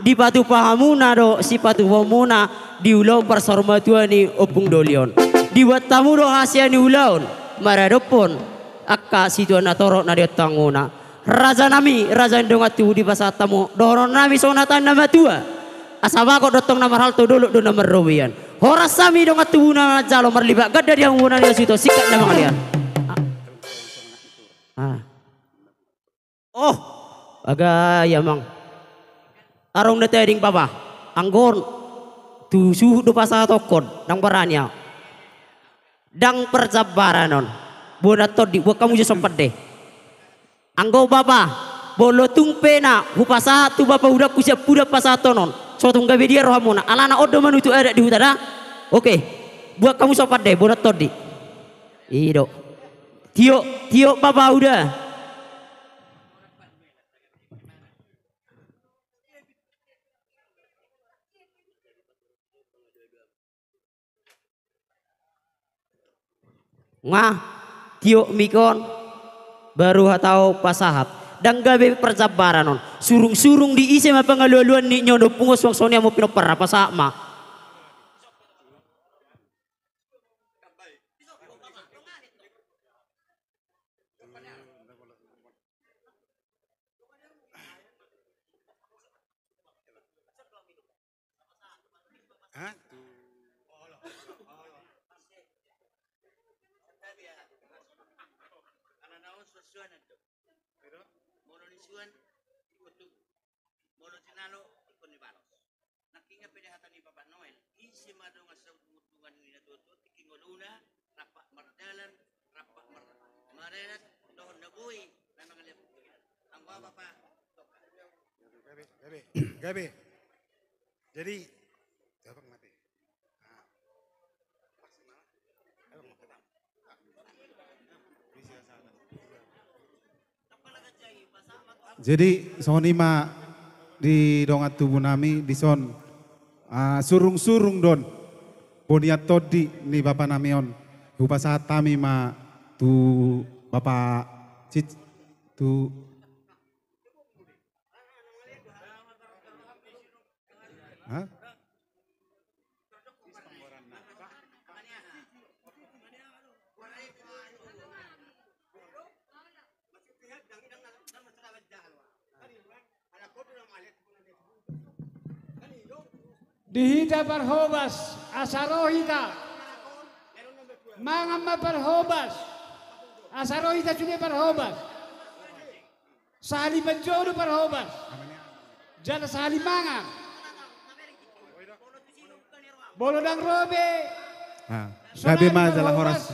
dipatupa hamuna do sipatupaonmuna di ulaon parsaurmatua ni ompung doli on. Dibuat hamu do hasea ni ulaon maradophon angka situatua na torop na di ontangmuna. Raja nami, raja ni dongan tubu, dipasahat hamu dohonon nami songon hata ni na matua. Asa bagot do tong na marhalto, dolok do na marrobean. Horas hami dongan tubu na manjalo, marlipat ganda di hamu bona ni hasuhuton, singkat na mangalean. Ah. Oh, baga i amang. Adong na tading bapa. Anggo on tu suhut do pasahatongkon, ndang barani ahu. Ndang parjambaran on. Bona tondi, buat hamu jo sompat de. Anggo bapa, molo tung pe na hupasahat tu bapa hudangku sian pudan pasahaton on, so tung gabe dia rohamuna, alana on do manutu adat di huta da. Oke. Buat hamu sompat de, bona tondi. I do. Tiop, tiop bapa huda. Nga, tiop mik on, baru hatahon pasahat. Ndang gabe parjambaran on. Surung-surung di ise ma pangalualuan ni nyono pungos wang soni amo pinompar, pasahat ma. Molo tinalo ingkon dibalos. Nangkin pe di hata ni Papa Noel, ise ma dongan sauntungan ni natuatua, tingki ngoluna, rampak mardalan, rampak mar-, maradat, dohot na boi na mangalean. Anggo aha, Papa? Gabe, gabe, gabe. Jadi, gabe mate. Jadi songon i ma di dongan tubu nami dison, ah, surung-surung do on bonian tondi ni bapa nami on, hupasahat hami ma tu bapa cit-, tu Ha? Di hita parhobas, asa ro hita. Mangan ma parhobas, asa ro hita sude parhobas. Sahali manjou do parhobas. Jala sahali mangan. Molo ndang ro be. Ha, so gabe ma jala horas.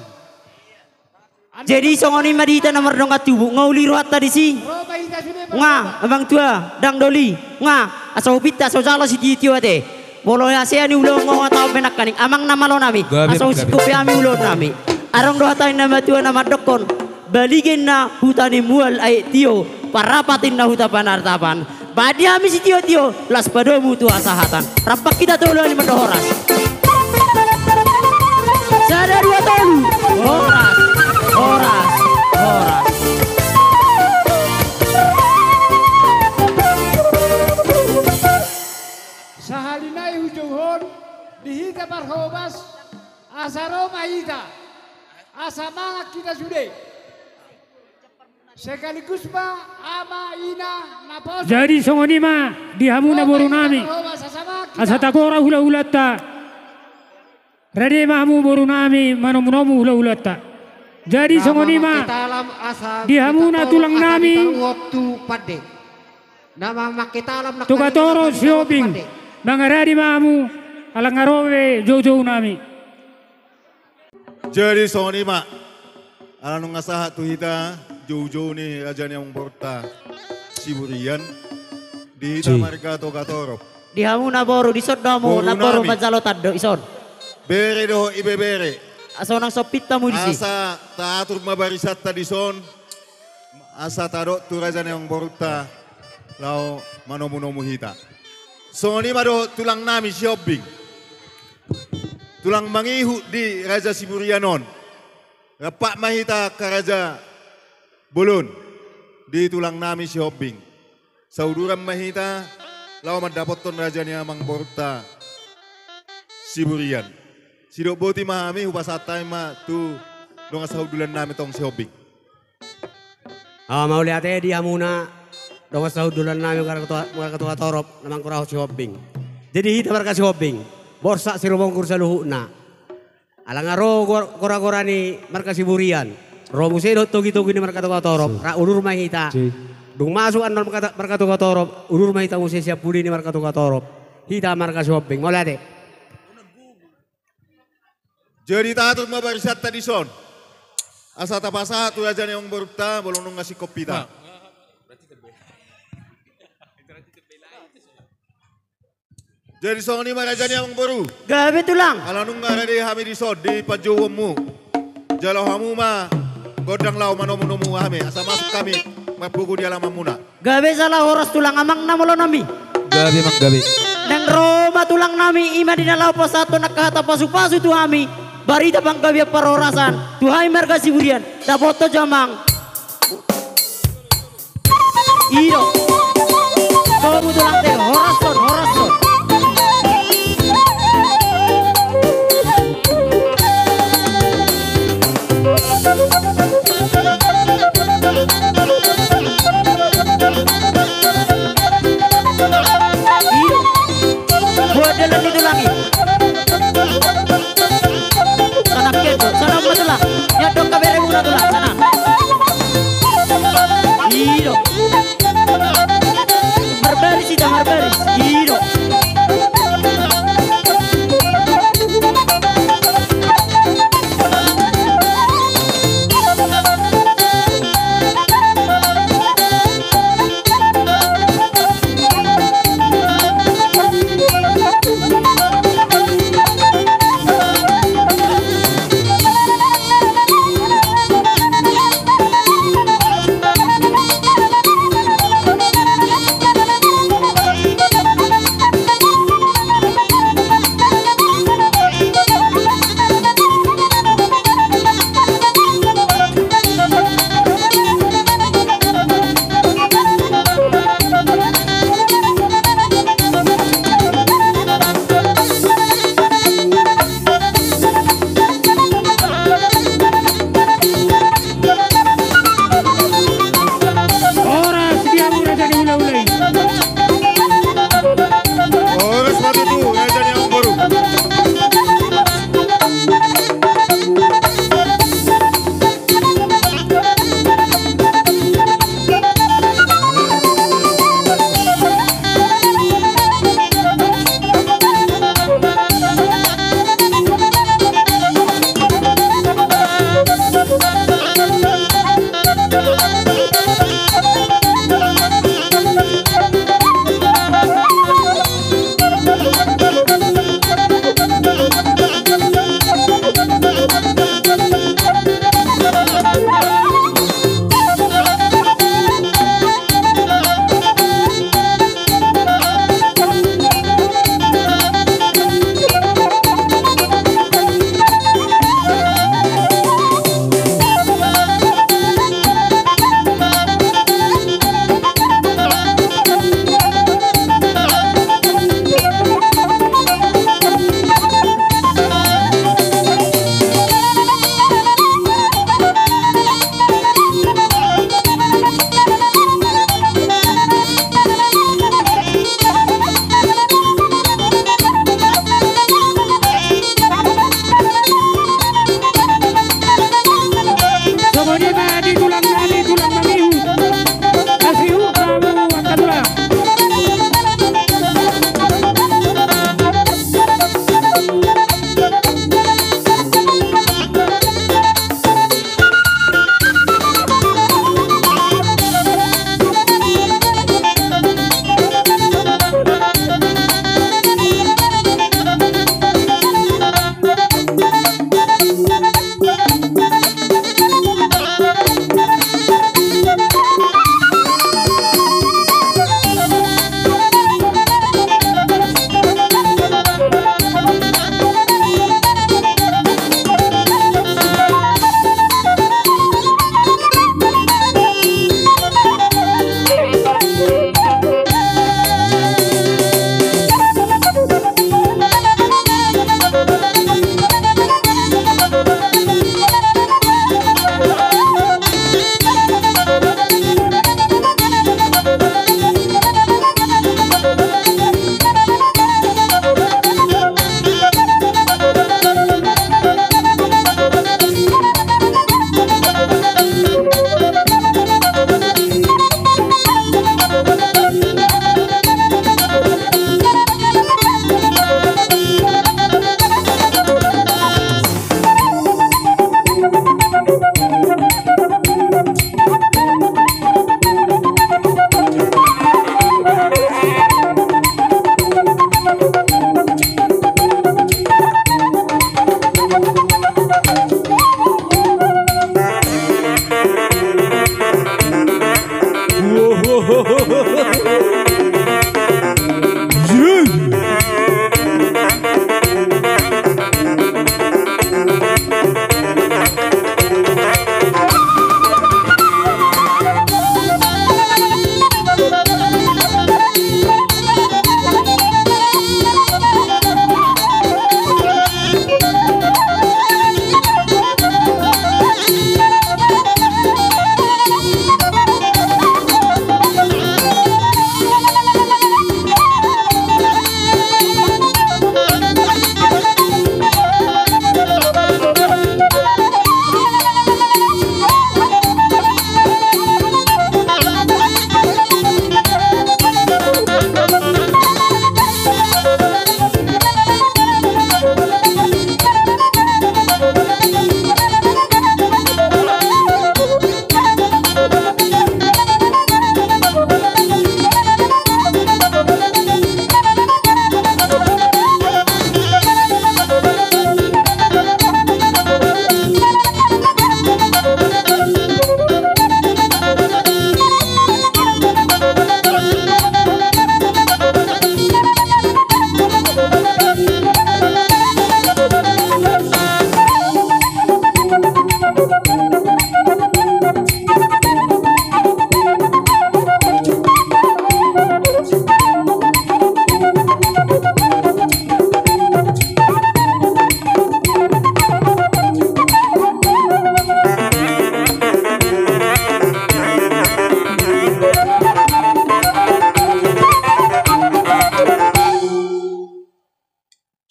Jadi songon i ma di hita na mardongan tubu, nga uli rohanta disi. Ro ma hita sude parhobas. Nga, amang tua, dang doli. Nga, asa hupinta, so jalo sitiotio ate. Molo hasea ni ulaon nga huhatahon pe nangkaning, amang na malo nami, asa husingkop pe hami ulaon nami. Adong do hata ni na matua na mandokkon, baligin na huta ni mual aek tio, parapat inna huta panatapan. Bahen di hami sitiotio, las padomu tu hasahatan. Rampak hita tolu hali mandok horas. Sada, dua, tolu. Horas, horas, horas. Sahali nai hujouhon di hita parhobas, asa ro ma hita, asa mangan hita sude. Sekaligus ma ama ina na poso. Jadi songon i ma di hamu na boru nami. Asa tagora hulahulanta. Rade ma hamu boru nami manomunomu hulahulanta. Jadi songon i ma di hamu na tulang nami. Togatorop Sihombing. Mangarade ma hamu ala nga ro be joujou nami. Jadi songon i ma, ala nunga sahat tu hita joujou ni raja ni amangborunta Siburian di hita marga Togatorop. Di hamu na boru, dison do hamu na boru manjalo tando, ison. Bere dohot ibebere. Asa unang sompit hamu disi. Asa taatur ma barisanta dison. Asa tadok tu raja ni amangborunta laho manomunomu hita. Songon i ma dohot tulang nami Sihombing. Tulang mangihut di raja Siburian on. Rap ma hita angka raja bolon di tulang nami Sihombing. Sauduran ma hita laho mandapothon raja ni amangborunta Siburian. Sidok boti ma hami, hupasahat hami ma tu dongan sahundulan nami tong Sihombing. Mauliate di hamuna dongan sahundulan nami marga Togatorop na mangkorahon Sihombing. Jadi hita marga Sihombing, borsak sirumonggur saluhutna. Ala nga ro goragora ni marga Siburian, ro muse dohot togitogi ni marga Togatorop, rap udur ma hita. Dung masuk annon marga Togatorop, udur ma hita muse sian pudi ni marga Togatorop. Hita marga Sihombing, mauliate. Jadi taatur ma barisanta dison. Asa tapasahat tu raja ni amangborunta, molo nunga singkop hita. Jadi songon i ma raja ni amangboru. Gabe tulang. Ala nunga rade hami dison di panjouonmu. Jalo hamu ma gondang laho manomunomu hami asa masuk hami marpogu di alamanmuna. Gabe jala horas tulang amang na molo nami. Gabe mang gabe. Naeng ro ma tulang nami, i ma di na laho pasahathon angka hata pasupasu tu hami. Barita panggabean parhorasan tu hami marga Siburian. Dapothon jo amang. I do. Tolu tulang te, horashon, horashon. I do. Buat dalan ni tulang i. Sana kedo, sana ma tulang. Nyadok ka beremuna tulang, sana. I do.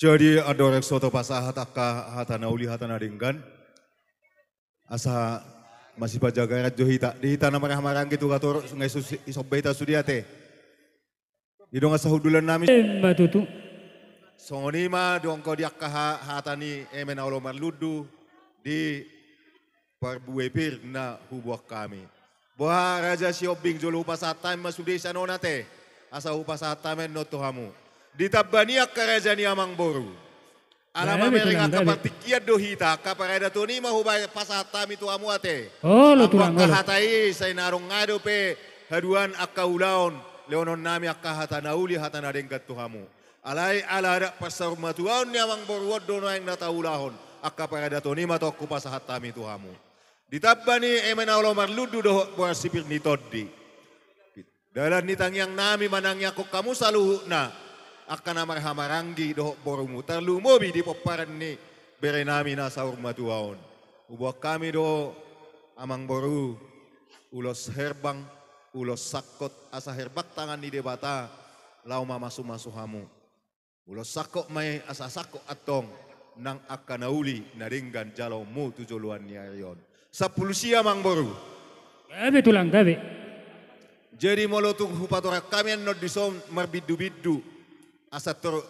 Jadi, andorang so tapasahat angka hata na uli, hata na denggan, asa masipajagaran jo hita. Di hita na marhahamaranggi tu Gatorop, sungai sus-, isomba hita sude ate. Di dongan sahundulan nami. Emma tutu. Songon i ma dohononku di angka ha-, hata ni eme na olo marlundu di parbue pir na huboan hami. Boha Raja Sihombing, jolo hupasahat hami ma sude sian on ate, asa hupasahat hami annon tu hamu. Ditamba ni angka raja ni amangboru. Ala mamereng angka partingkian do hita, angka paradaton i ma hupasahat hami tu hamu ate. Olo tulang, olo. Angka hata i sai na adong dope haduan angka ulaon, lehonon nami angka hata na uli, hata na denggan tu hamu. Alai ala adat parsaurmatuaon ni amangboru on do nuaeng na taulahon, angka paradaton i ma tong hupasahat hami tu hamu. Ditamba ni eme na olo marlundu dohot boras sipir ni tondi, dalan ni tangiang nami manangiangkon hamu saluhutna, angka na marhahamaranggi dohot borumu, tarlumobi di pomparan ni bere nami na saurmatua on. Huboan hami do, amangboru, ulos herbang, ulos sangkot, asa herbang tangan ni Debata laho mamasumasu hamu. Ulos sangkot ma i asa sangkot antong nang angka na uli na denggan jaloonmu tu joloan ni ari on. Sampulu sia, amangboru. Gabe tulang, gabe. Jadi molo tung hupatorang hami annon dison marbindubindu, asa tor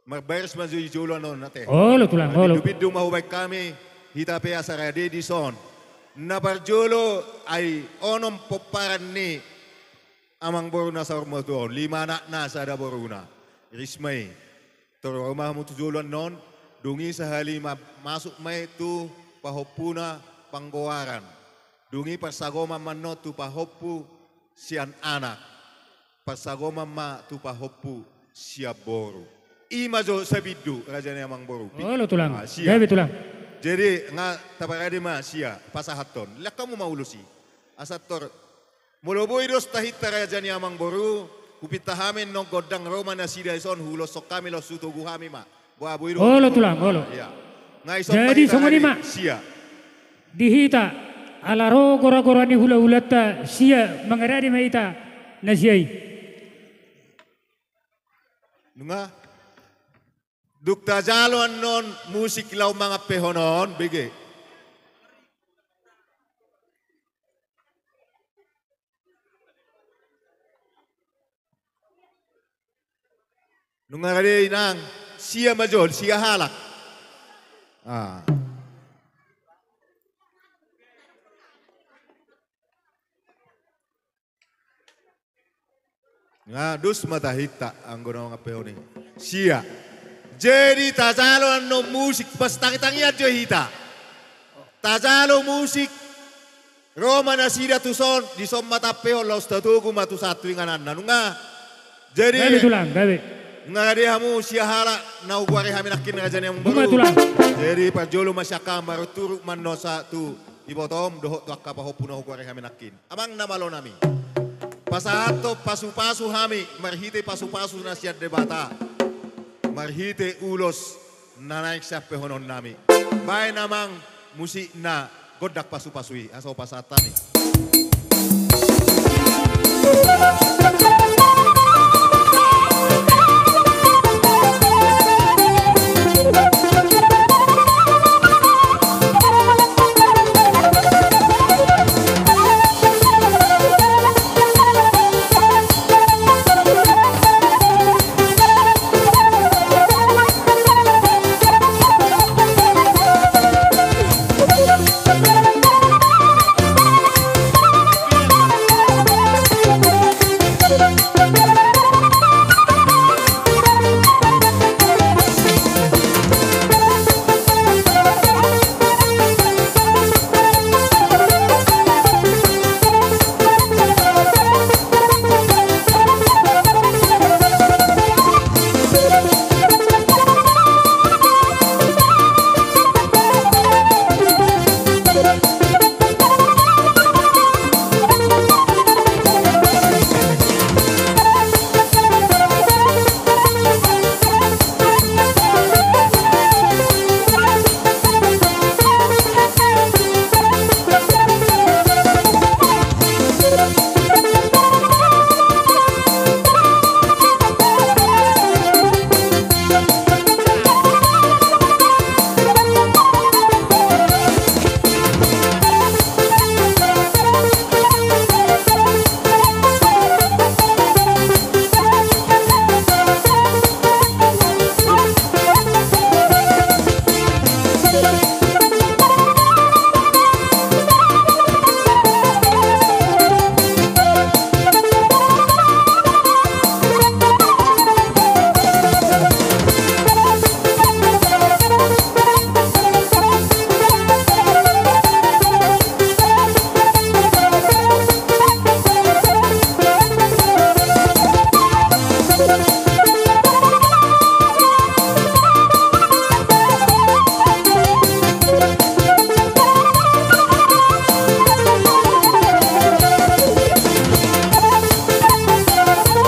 marbaris ma jo i jolo annon ate. Olo tulang, olo. Marbindubindu ma hubaen hami, hita pe asa rade dison. Na parjolo, ai onom pomparan ni amangboru na saurmatua on, lima anakna sada boruna. Iris ma i. Tor ro ma hamu tu jolo annon, dung i sahali ma masuk ma i tu pahompuna panggoaran. Dung i parsagoman ma annon tu pahompu sian anak. Parsagoman ma tu pahompu sian boru. I ma jo sabindu, raja ni amangboru. Olo tulang. Ah, sia. Gabe tulang. Jadi nga taparade ma sia pasahathon. Lean hamu ma ulos i. Asa tor Molo boi dos tahinta raja ni amangboru, hupinta hami annon gondang, ro ma nasida dison, huloshon hami, laos hutogu hami ma. Boha, boi do? Olo tulang, olo. Ia. Nga ison. Jadi songon i ma. Sia. Di hita, ala ro goragora ni hulahulanta, sia, mangarade ma hita na sia i. Nunga dung tajalo annon musik laho mangampehon on, bege. Nunga rade, inang, sia ma jo, sia halak. Ah. Nga dos ma tahinta anggo na mangampehon i. Sia. Jadi tajalo annon musik, pas tangitangian jo hita. Tajalo musik. Ro ma nasida tuson, dison ma tampehon laos tatogu ma tu sahat tu ingananna. Nunga. Jadi, gabe tulang, gabe. Nunga rade hamu sian halak na hugoari hami nangkin, raja ni amangboru. Nunga tulang. Jadi parjolo ma sian hami marturut mandosa tu ibotom dohot tu angka pahompu na hugoari hami nangkin. Amang na malo nami. Pasahathon pasupasu hami marhite pasupasu na sian Debata. Marhite ulos na naeng siampehononnami. Baen amang musikna gondang pasupasu i, asa pasahat hami.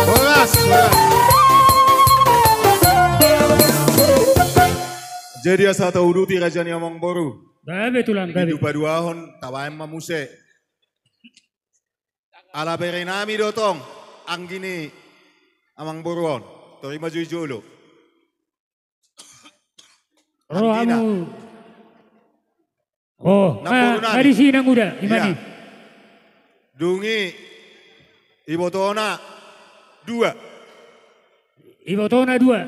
Horas, horas. Jadi asa tauduti, raja ni amangboru. Gabe tulang, gabe. Di paduahon tabaen ma muse. Ala berenami do tong, anggi ni amangboru on. Tori ma jo i jolo. Ro hamu. Oh, namboru nami. Nga disi nanguda, i ma i. Dung i ibotona dua. Ibotona dua.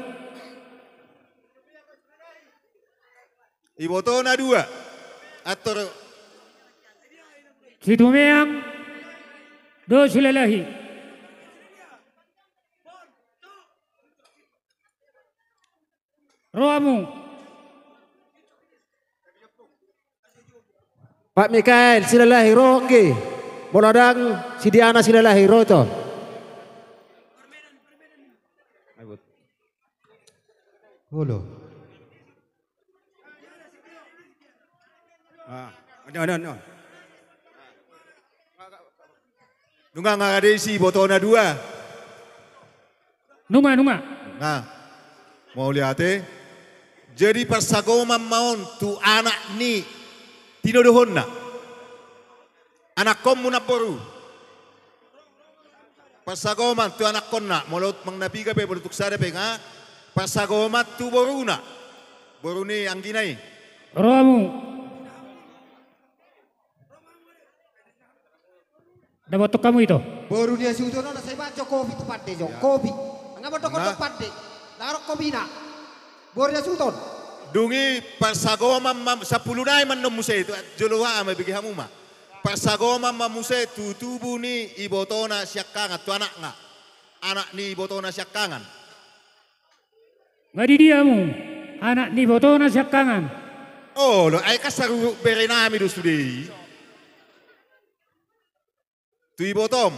Ibotona dua. Ator. Situmeang dohot Silalahi. Ro hamu. Pak Mikael, Silalahi, ro anggi. Molo ndang si Diana, Silalahi, ro ito. Olo. Ah, on, on, on, on. Nunga, nga disi ibotona dua. Nunga, nunga. Nah, mauliate. Jadi parsagoman ma on tu anak ni tinodohonna. Anakkonmu namboru. Parsagoman tu anakkonna, molo tung na piga pe, molo tung sada pe nga. Parsagoman tu boruna. Boru ni anggina i. Ro hamu. Dapothon hamu ito. Boru ni hasuhuton on, sai baen jo kopi tu pande jo. Kopi. Nga mandok on pande. Ndang adong kopina. Boru ni hasuhuton. Dung i parsagoman ma, sampulu nai ma annon muse tu jolo, aha ma bege hamu ma. Parsagoman ma muse tu tubu ni ibotona siangkangan, tu anakna. Anak ni ibotona siangkangan. Nga di dia hamu, anak ni ibotona siangkangan? Olo, ai kan saruhut berenami do sude i. Tu ibotom.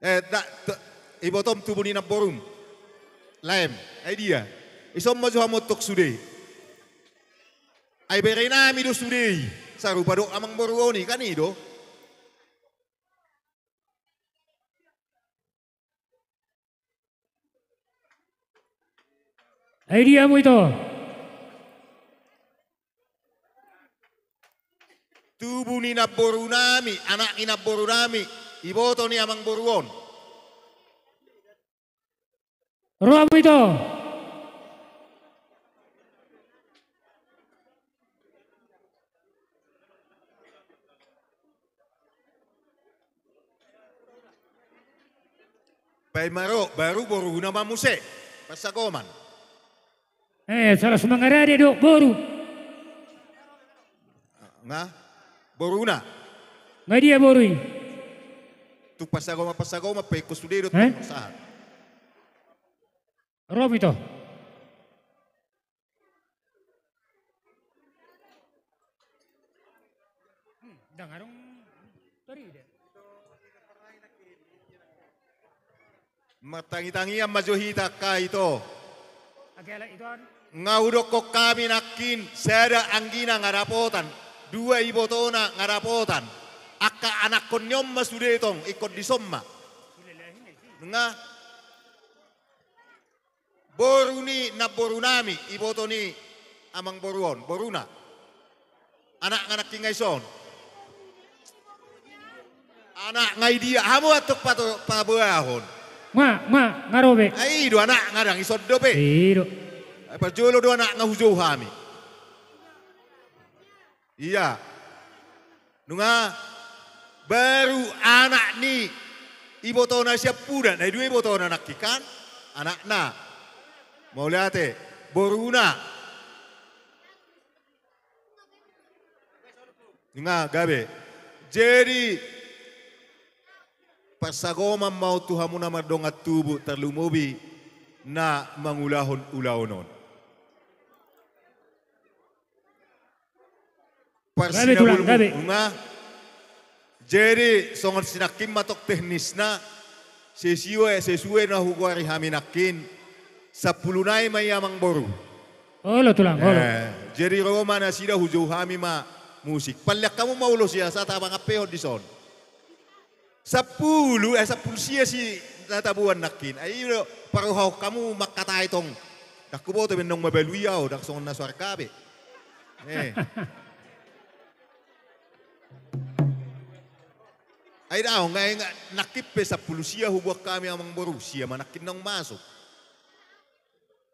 Eh, da, tu, ibotom tubu ni namborum. Laem, ai dia. Ison ma jo hamu antong sude. Ai berenami do sude i. Sarupa do amangboru on i, kan i do. Ai dia hamu ito. Tubu ni namborunami, anak ni namborunami, iboto ni amangboru on. Ro hamu ito. Paima ro, baru boruna ma muse. Pansagoman. Eh, salah sumangarade do, boru. Nga, boruna. Nga dia boru i. Tu pansagoman, pansagoman, pe ingkon sude do, eh? Ro hamu ito. Martangitangian ma jo hita angka ito. Nga hudokkon hami nangkin, sada anggina nga dapotan, dua ibotona nga dapotan, angka anakkon ni on ma sude tong, ingkon dison ma. Nga. Boru ni namborunami, iboto ni amangboru on, boruna. Anak nga nangkin nga ison. Anak nga i dia, hamu antong pato, paboahon. Nga, nga, nga ro be. Ai do anak nga, ndang ison dope. I do. Ai parjolo do anak nga hujou hami. Ia. Nunga baru anak ni ibotona siampudan, na i dua ibotona nangkin kan? Anakna. Mauliate, boruna. Nunga gabe. Jadi, pansagoman ma on tu hamu na mardongan tubu, tarlumobi na mangulahon ulaon on. Gabe, Tulang, gabe. Parsinabulmuna. Jadi, songon sinangkin ma tong teknisna, sesuai, sesuai na hugoari hami nangkin, sampulu nai ma i amangboru. Olo, Tulang, olo. Eh, jadi ro ma nasida, hujou hami ma musik. Pallian hamu ma ulos i asa tapangampehon dison. Sampulu, eh, sampulu sia si na taboan nangkin. Ai i do, paruhahon hamu mangkatai tong. Ndang huboto be naung mabalu i au, ndang songon na so arga be. Eh. Ai daong, ai nga nangkin pe sampulu sia huboan hami amangboru, sia ma nangkin naung masuk.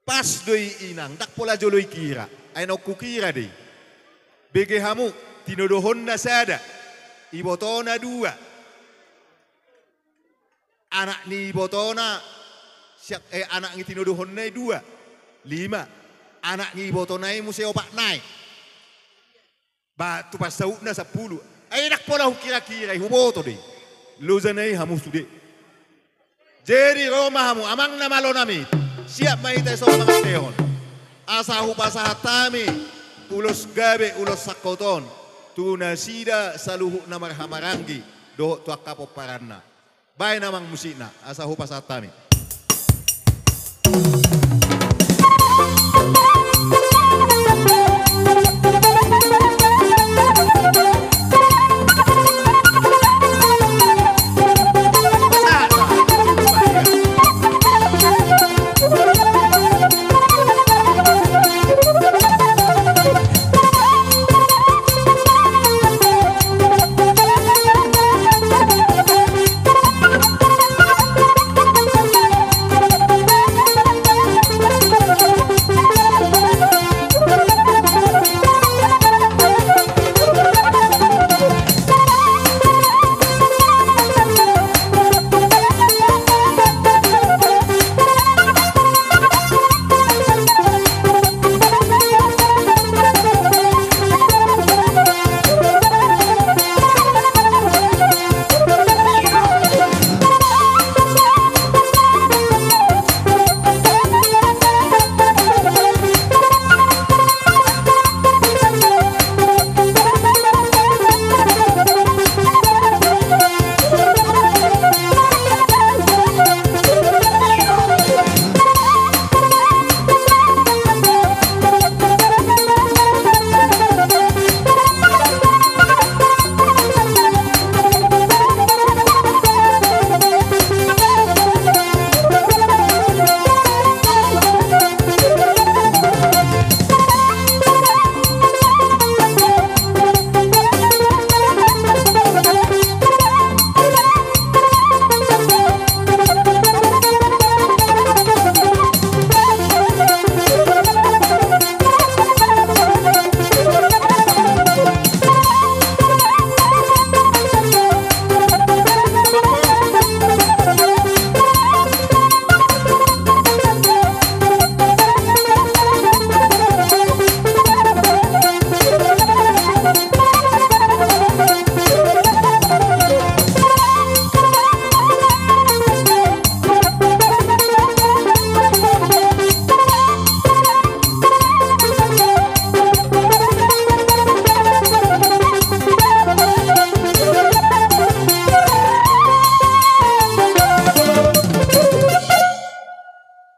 Pas do i inang, ndang pola jolo i kira. Ai naung hukira do i. Bege hamu, tinodohonna sada. Ibotona dua. Anak ni ibotona, siak, eh, anak ni tinodohonna i dua. Lima. Anak ni ibotona i muse opat nai. Ba, tu pansautna sampulu. Ai ndang pola hukira-kira i, huboto do i. Loja nai hamu sude. Jadi ro ma hamu, amang na malo nami. Siap ma hita dison mangampehon. Asa hupasahat hami ulos gabe, ulos sangkot on tu nasida saluhut na marhahamaranggi dohot tu angka pomparanna. Baen amang musikna, asa hupasahat hami.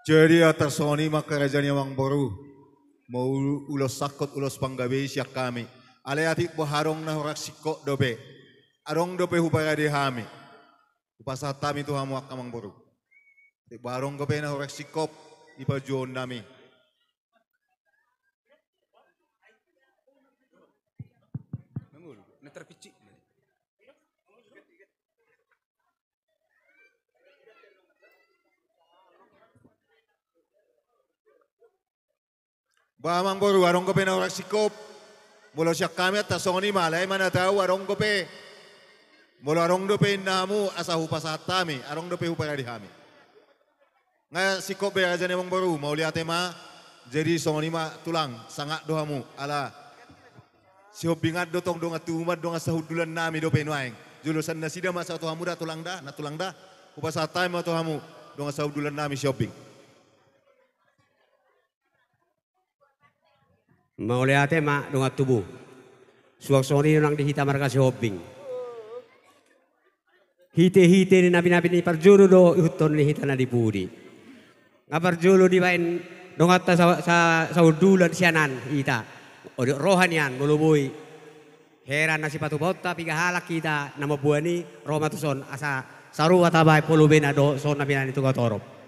Jadi, tarsongon i ma angka raja ni amangboru, mau ulos sangkot, ulos panggabe sian hami. Alai atik boha adong na hurang singkop dope, adong dope huparade hami. Hupasahat hami tu hamu angka amangboru. Atik boha adong dope na hurang singkop di parjuaon nami. Ba, amangboru, adong dope na hurang singkop? Molo sian hami, tarsongon i ma, alai ma na tau adong dope. Molo adong dope inna hamu, asa hupasahat hami, adong dope huparade hami. Nga singkop be, raja ni amangboru, mauliate ma. Jadi songon i ma tulang, sangap do hamu, ala Sihombing an do tong dongan tubu ma, dongan sahundulan nami dope nuaeng. Jolo sian nasida ma sahat tu hamu da tulang da, nantulang da. Hupasahat hami ma tu hamu, dongan sahundulan nami Sihombing. Mauliate ma dongan tubu. Suang songon i do nang di hita marga Sihombing. Hite-hite ni napi-napi ni parjolo do ihuthon ni hita na di pudi. Nga parjolo dibaen donganta sa-, sa-, sahundulan sian an hita. Olo roha nian molo boi. Hera na sipatupaonta piga halak hita na mamboan i, ro ma tuson asa saroha tabaen polobena dohot songon na binaen ni Togatorop.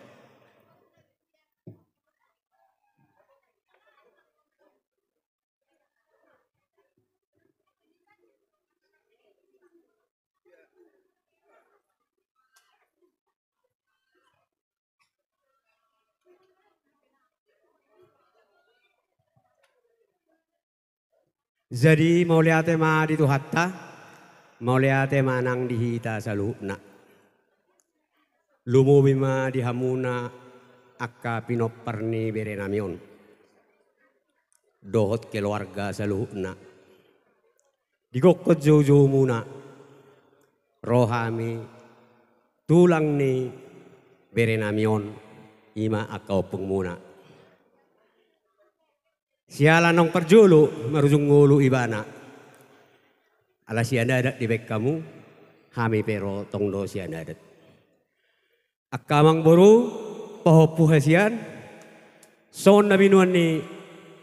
Jadi, mauliate ma di Tuhanta, mauliate ma nang di hita saluhutna. Lumobi ma di hamuna angka pinompar ni berenami on dohot keluarga saluhutna. Digokhon joujoumuna ro hami tulang ni berenami on, i ma angka ompungmuna. Siala naung parjolo marujung ngolu ibana. Ala sian adat dibaen hamu, hami pe ro tong do sian adat. Angka amangboru, pahompu hasian, songon na binoan ni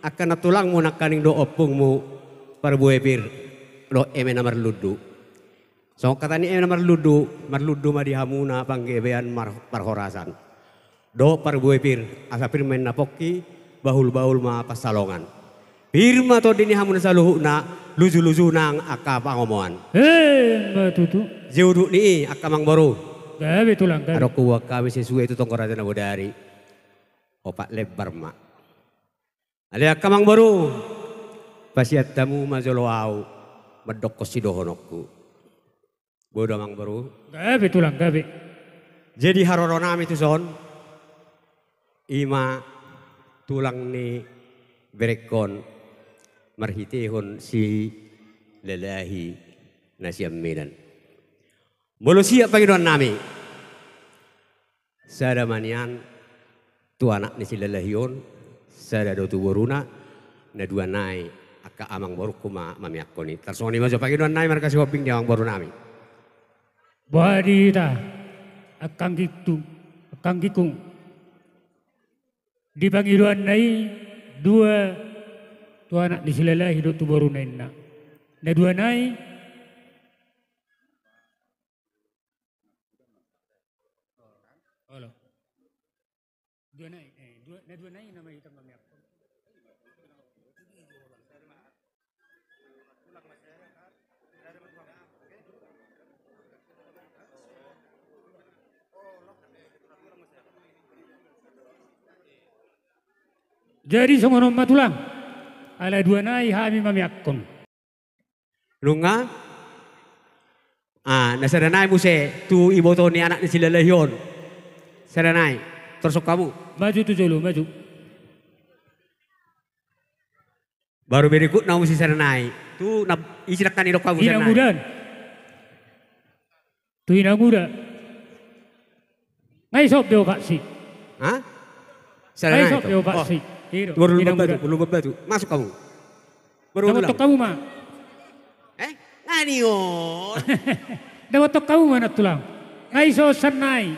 angka nantulangmu nangkaning dohot ompungmu, parbue pir dohot eme na marlundu. Songon hata ni eme na marlundu, marlundu ma di hamuna panggabean mar-, parhorasan dohot parbue pir, asa pir ma inna pongki, bahul-bahul ma pansalongan. Pir ma tondi ni hamuna saluhutna, luju-luju nang angka pangomoan. Emma tutu. Jea udut ni i angka amangboru. Gabe tulang, gabe. Adong huboan hami sesuai tu tonggo raja na bodari. Opat lembar ma. Alai angka amangboru, pasian hamu ma jolo ahu mandokkon sidohononku. Boi do amangboru? Gabe tulang, gabe. Jadi haroronami tuson, i ma tulang ni berengkon marhitehon Silalahi na sian Medan. Molo siap pangidoannami, sada ma nian tu anak ni Silalahi on, sada do tu boruna, na dua nai angka amangborungku ma mameakkon i. Tarsongon i ma jo pangidoannami marga Sihombing di amangborunami. Boha di hita, angka anggingku, angka anggingku. Di pangidoanna i dua tu anak ni Silalahi dohot tu boruna inna. Na dua nai. Olo. Dua nai, eh, dua, na dua nai nama hita mameakkon. Jadi songon on ma tulang. Ala dua nai hami mameakkon. Nunga? Ah, na sada nai muse tu iboto ni anak ni Silalahi on. Sada nai. Torus hamu. Maju tu jolo, maju. Baru berikutna muse sada nai. Tu na, isi nangkin didok hamu sada nai. Inanguda. Tu inanguda. Nga isop be opak si. Hah? Nga isop be opak si. Baru Lumban Batu, baru Lumban Batu. Masuk hamu. Baru ulang. Dapothon hamu ma. Eh? Nga nion. Dapothon hamu ma nantulang. Nga isop sada nai.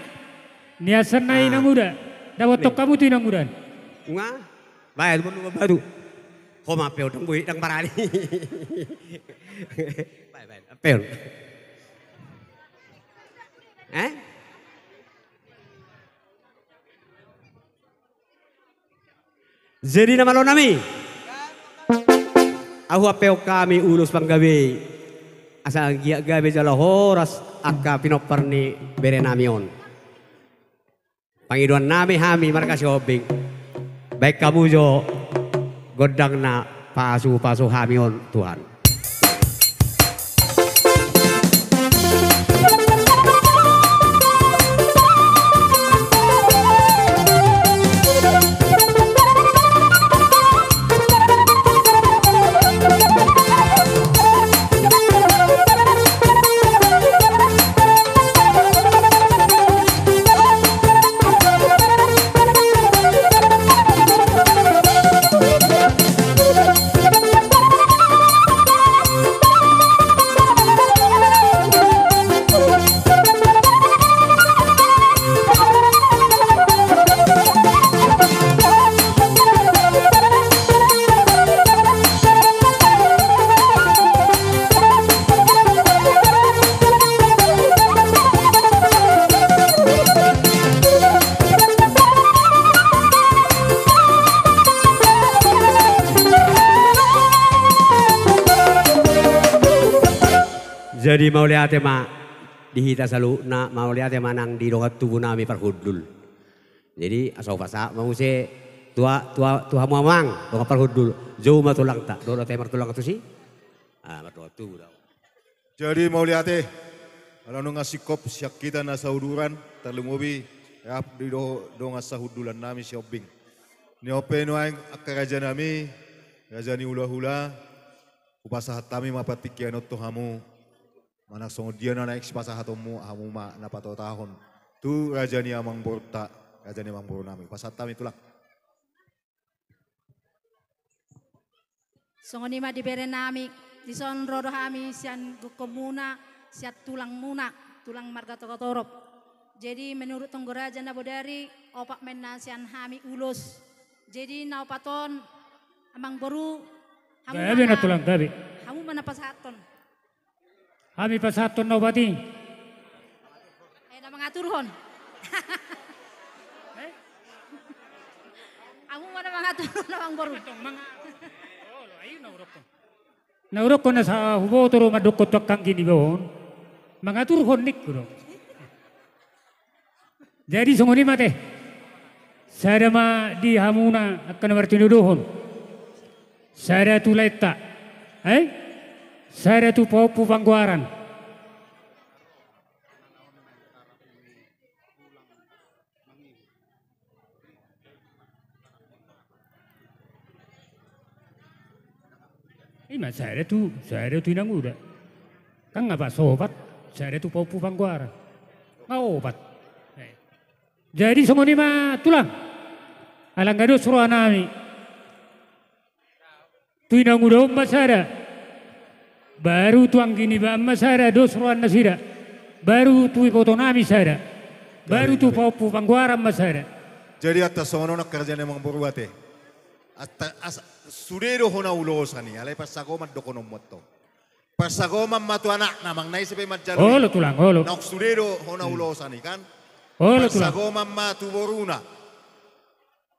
Nian sada nai inanguda. Dapothon hamu tu inang udan. Nga? Baen, manu batu. Ho ma ampeon, dang boi, dang barani. Baen, baen, ampeon. Eh? Jadi na malo nami. Ahu ampeon hami ulos panggabe i. Asa anggiat gabe jala horas angka pinompar ni bere nami on. Pangidoan nami hami marga Sihombing. Baen hamu jo gondang na pasu-pasu hami on Tuhan. Jadi mauliate ma di hita saluhutna, mauliate ma nang di dongan tubu nami parhundul. Jadi asa hupasahat ma muse tu a-, tu a-, tu hamu amang dongan parhundul, jou ma tulangta, dohot ate martulang tusi. Ah, mardongan tubu do. Jadi mauliate, ala nunga singkop sian hita na sauduran, tarlumobi rap di do-, dongan sahundulan nami Sihombing. Ni on pe nuaeng angka raja nami, raja ni hulahula, hupasahat hami ma partingkian on tu hamu. Manang songon dia na naeng sipasahatonmu, hamu ma na patotahon tu raja ni amangborunta, raja ni amangboru nami. Pasahat hami tulang. Songon i ma di bere nami, dison ro do hami sian gokhonmuna, sian tulangmuna, tulang marga Togatorop. Jadi menurut tonggo raja na bodari, opat ma inna sian hami ulos. Jadi na opat on, amangboru, hamu ma na, gabe na tulang, gabe. Hamu ma na pasahathon. Hami pasahathon na opat i. Eh, na mangaturhon. Eh? Hamu ma na mangaturhon, amangboru. Antong manga-, olo, ai na hudokhon. Na hudokhon asa huboto do mandokhon tu angka anggi niba on. Mangaturhon ningku do. Jadi songon i ma ate. Sada ma di hamuna angka na martinodohon. Sada tu laenta. Eh? Sada tu pahompu panggoaran. I ma sada tu, sada tu inang udan. Kan nga pas opat, sada tu pahompu panggoaran. Nga opat. Eh. Jadi songon i ma tulang. Ala nga dos roha nami. Tu inang udan ma sada. Baru tu anggi niba ma sada, dos roha nasida. Baru tu iboto nami sada. Baru tu pahompu panggoaran ma sada. Jadi asa songon on angka raja ni amangboru ate. Asa, asa, sude do hona ulosan i, alai parsagoman dohononmu antong. Parsagoman ma tu anakna, manang na ise pe manjalo i. Olo tulang, olo. Naung sude do hona ulosan i kan. Olo tulang. Parsagoman ma tu boruna.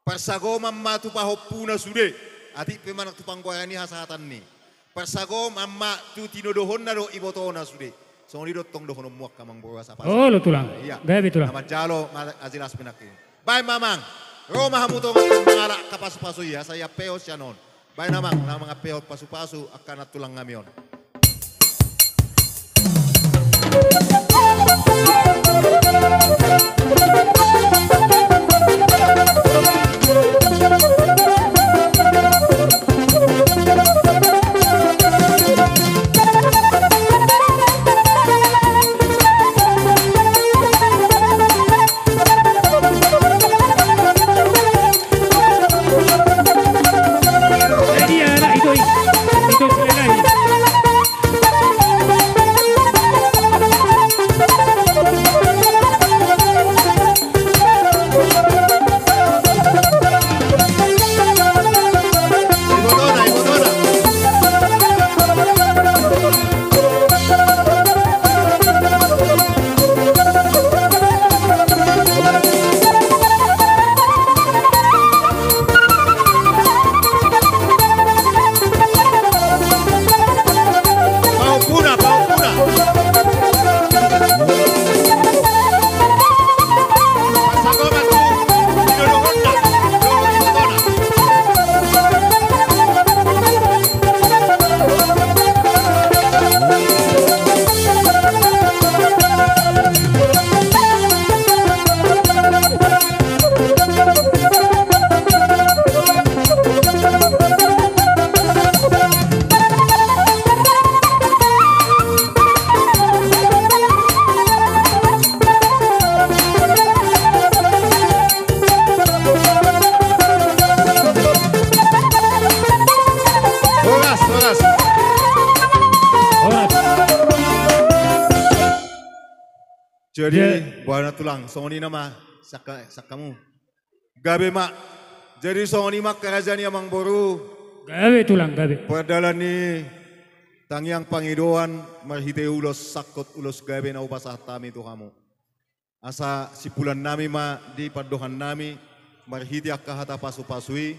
Parsagoman ma tu pahompuna sude, atik pe manang tu panggoaran i hasahatan ni. Parsagoman ma tu tinodohonna dohot ibotona sude. Songon i do tong dohononmu angka amangboru asa pasu. Olo tulang. Ia. Gabe tulang. Na manjalo ma aji las pe nangkin. Baen ma amang. Ro ma hamu tong mangalap angka pasupasu i asa iampe ho sian on. Baen amang, na mangampehon pasupasu angka nantulang nami on. Jadi, boha na tulang, songon i nama, sangka-, sangkamu. Gabe ma. Jadi, songon i ma angka raja ni amangboru. Gabe tulang, gabe. Pardalan ni tangiang pangidoan marhite ulos sangkot ulos gabe na hupasahat hami tu hamu. Asa simpulannami ma di pandohannami, marhite angka hata pasupasu i,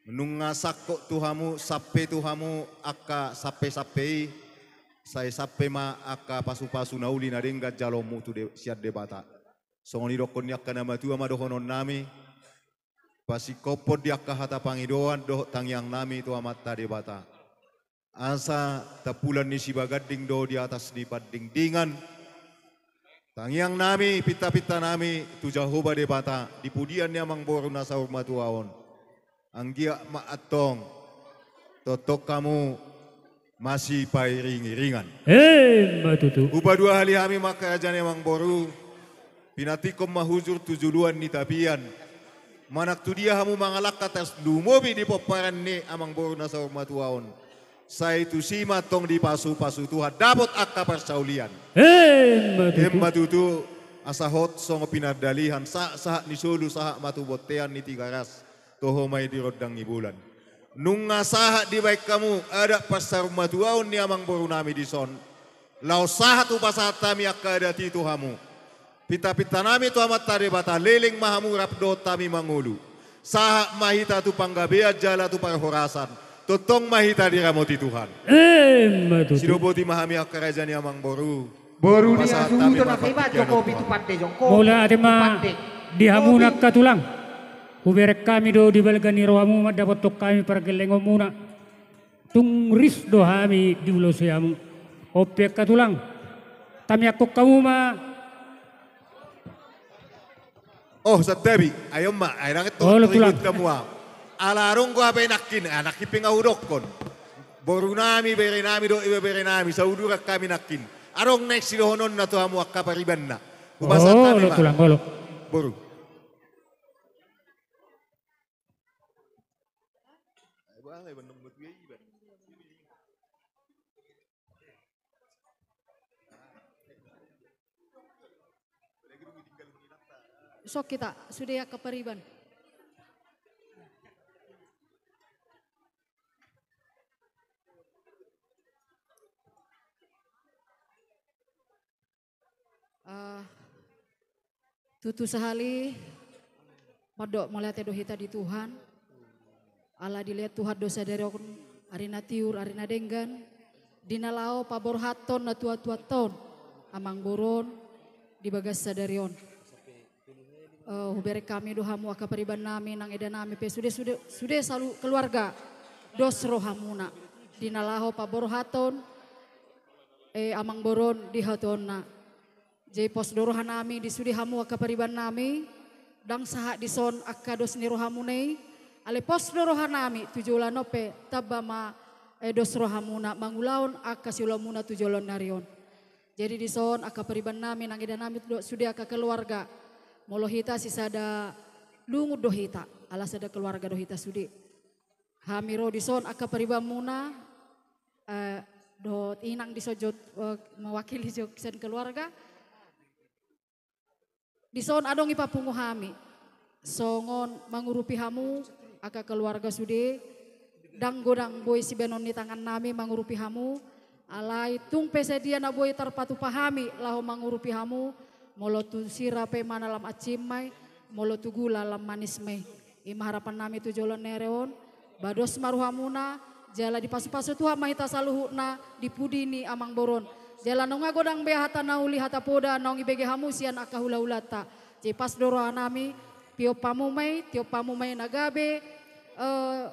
nunga sangkot tu hamu, sampe tu hamu angka sampesampe i, sai sampe ma angka pasupasu na uli na denggan jaloonmu tu de-, sian Debata. Songon i dohonon ni angka na matua ma dohononnami, pasingkophon di angka hata pangidoan dohot tangiangnami tu Amanta Debata. Asa tampulan ni sibaganding do di atas ni pandingdingan. Tangiangnami, pintapintanami tu Jahowa Debata, di pudian ni amangboru na saur matua on. Anggiat ma antong tongtong hamu masipairingiringan. Emma tutu. Hupaduahali hami ma angka raja ni amangboru. Pinantikhon ma hujur tu juluan ni tapian. Manang tu dia hamu mangalangka, tarlumobi di pomparan ni amangboru na saur matua on, sai tusi ma antong dipasupasu Tuhan dapot angka parsaulian. Emma tutu. Emma tutu. Asa hot songon pinardalihan, sahat, sahat ni solu, sahat ma tu bontean ni Tigaras, toho ma i di rondang ni bulan. Nunga sahat dibahen hamu adat parsarumatuaon ni amangborunami dison. Laos sahat hupasahat hami angka adat i tu hamu. Pintapintanami tu Amanta Debata, leleng ma hamu rap dohot hami mangolu. Sahat ma hita tu panggabean jala tu parhorasan. Tongtong ma hita diramoti Tuhan. Emma tutu. Sidok boti ma hami angka raja ni amangboru. Boru ni pasahat hami hasuhuton ma na paiba, pangkikian Jokowi tu pande, Jokowi. Mauliate ma tu pande. Di hamuna angka tulang. Hubereng hami do di balga ni rohamu mandapothon hami pargellengonmuna. Tung ris do hami diulosi hamu. Onpe angka tulang. Tamiangkon hamu ma. Oh, santabi. Ai on ma, ai ndang tong, olo, tulang. Ala adong do hape nangkin, ah, nangkin pe nga hudokkon. Borunami, berenami, dohot ibeberenami, sauduran hami nangkin. Adong naeng sidohononna tu hamu angka paribanna. Hupasahat hami ma. Olo, tulang, olo. Boru. Sok hita, sude angka pariban. Ah, tutu sahali, mandok mauliate do hita di Tuhan. Ala dilehon Tuhan do sadari on ari na tiur, ari na denggan, di na laho paborhathon natuatuanta on, amangboru on, di bagas sadari on. Eh, hubereng hami do hamu angka paribanami, nang edanami pe sude, sude, sude saluhut keluarga, dos rohamuna. Di na laho paborhathon, eh, amangboru on di hatoonna. Jadi pos do rohanami di sude hamu angka paribanami, ndang sahat dison angka dos ni rohamuna i, alai pos do rohanami tu joloan on pe tamba ma, eh, dos rohamuna mangulahon angka siulaonmuna tu joloan ni ari on. Jadi dison angka paribanami, nang edanami dohot sude angka keluarga. Molo hita sisada lungun do hita, ala sada keluarga do hita sude. Hami ro dison angka paribanmuna, eh, dohot inang dison jo, eh, mewakili jo sian keluarga. Dison adong i papungu hami. Songon mangurupi hamu, angka keluarga sude, ndang godang boi sibahenon ni tangannami mangurupi hamu, alai tung pe sadia na boi tarpatupa hami laho mangurupi hamu, molo tu sira pe ima na lam ancim ma i, molo tu gula lam manis ma i. I ma harapannami tu joloan ni ari on, ba dos ma rohamuna, jala dipasupasu Tuhan ma hita saluhutna di pudi ni amangboru on. Jala nunga godang be hata na uli, hata poda naung ibege hamu sian angka hulahulanta. Jadi pos do rohanami, tiop hamu ma i, tiop hamu ma i na gabe, eh,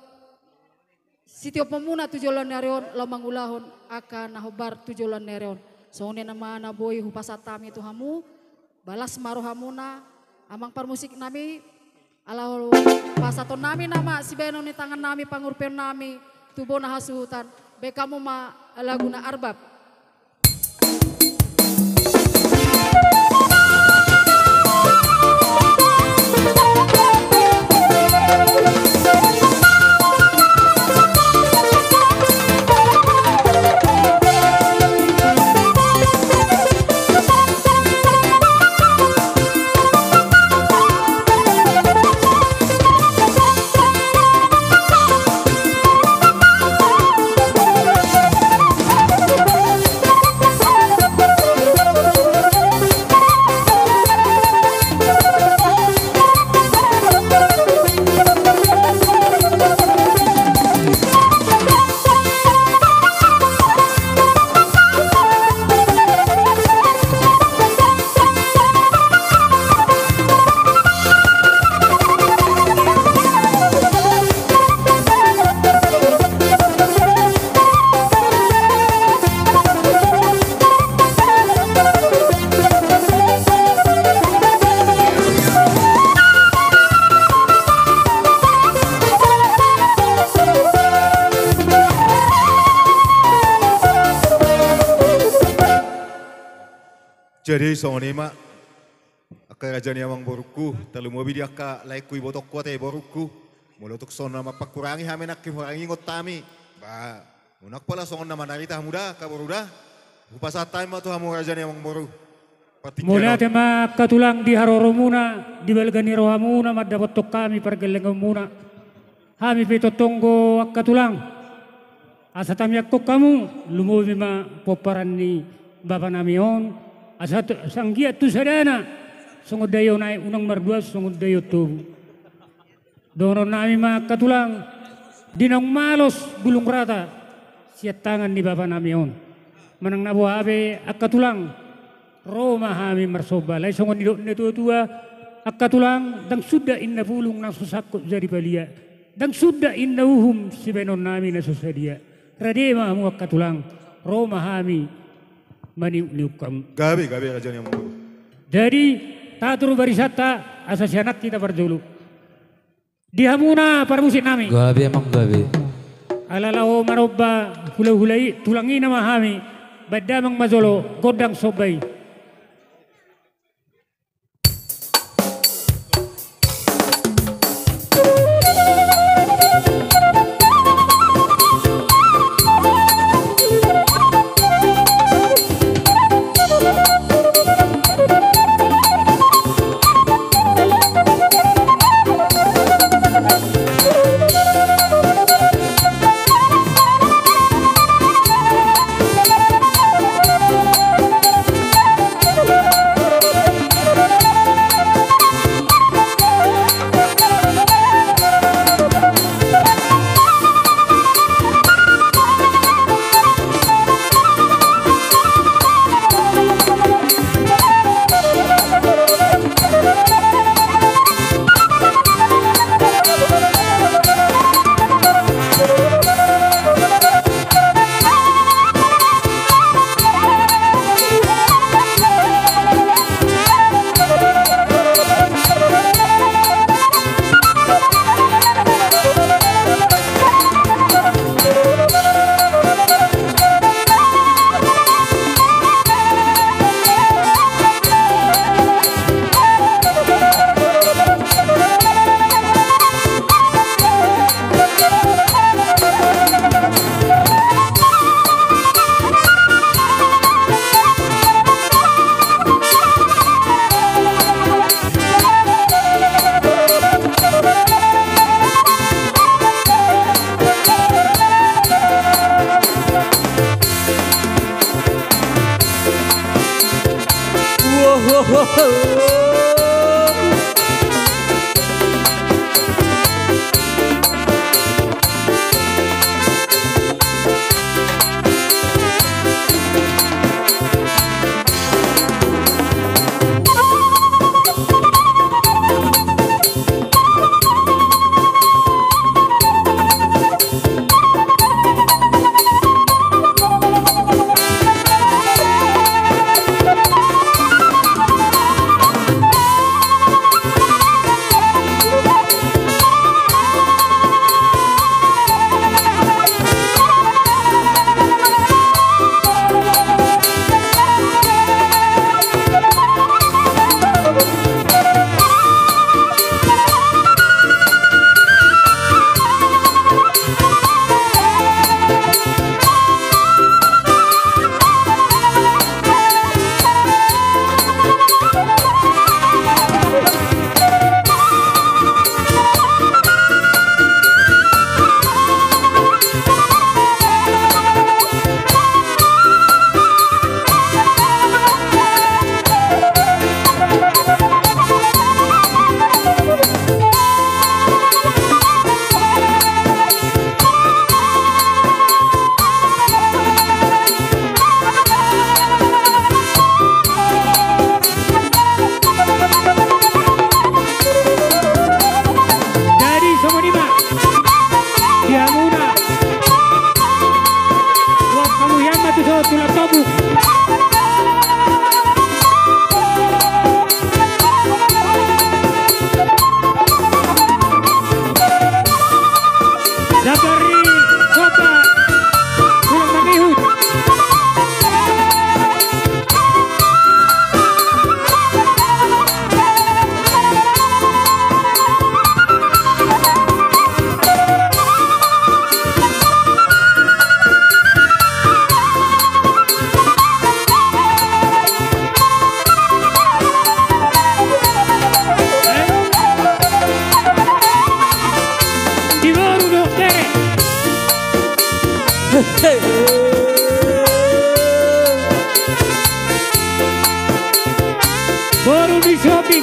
sitiopmuna tu joloan ni ari on, laho mangulahon angka na hombar tu joloan ni ari on. Songon i nama na boi hupasahat hami tu hamu, balas ma rohamuna, amang parmusiknami, ala pasahatonnami nama sibahenon ni tangannami pangurupionnami tu bona hasuhuton, bahen hamu ma laguna Arbab. Jadi songon i ma, angka raja ni amangborungku, tarlumobi di angka laengku, ibotongku, ate borungku. Molo tung songon na mamparhurangi hami nangkin, hurangi ingot hami. Ba, unang pola songon na manarita hamu da, angka boru da. Hupasahat hami ma tu hamu raja ni amangboru. Partingkian on. Mauliate ma angka tulang di haroromuna, di balga ni rohamuna mandapothon hami pargellengonmuna. Hami pe tongtong do angka tulang, asa tamiangkon hamu, lumobi ma pomparan ni bapanami on, asa tu, sanggiat tu sadana, songon daion aek unang marduan songon daion tobu. Dohononnami ma angka tulang, di naung malos bulung rata sian tangan ni bapanami on. Manang na boha be angka tulang, ro ma hami marsomba, alai songon nidok ni natuatua, angka tulang, ndang suda inna pulung na so sangkot jadi palia, ndang suda inna uhum sibaenonnami na so sadia. Rade ma hamu angka tulang, ro ma hami maniukniuk hamu. Gabe, gabe, raja ni amangboru. Jadi, tatur barisanta, asa sian an hita parjolo. Di hamuna parmusiknami. Gabe, amang, gabe. Ala laho manomba hulahula i, tulang i nama hami, baen damang ma jolo gondang somba i. Di Sihombing.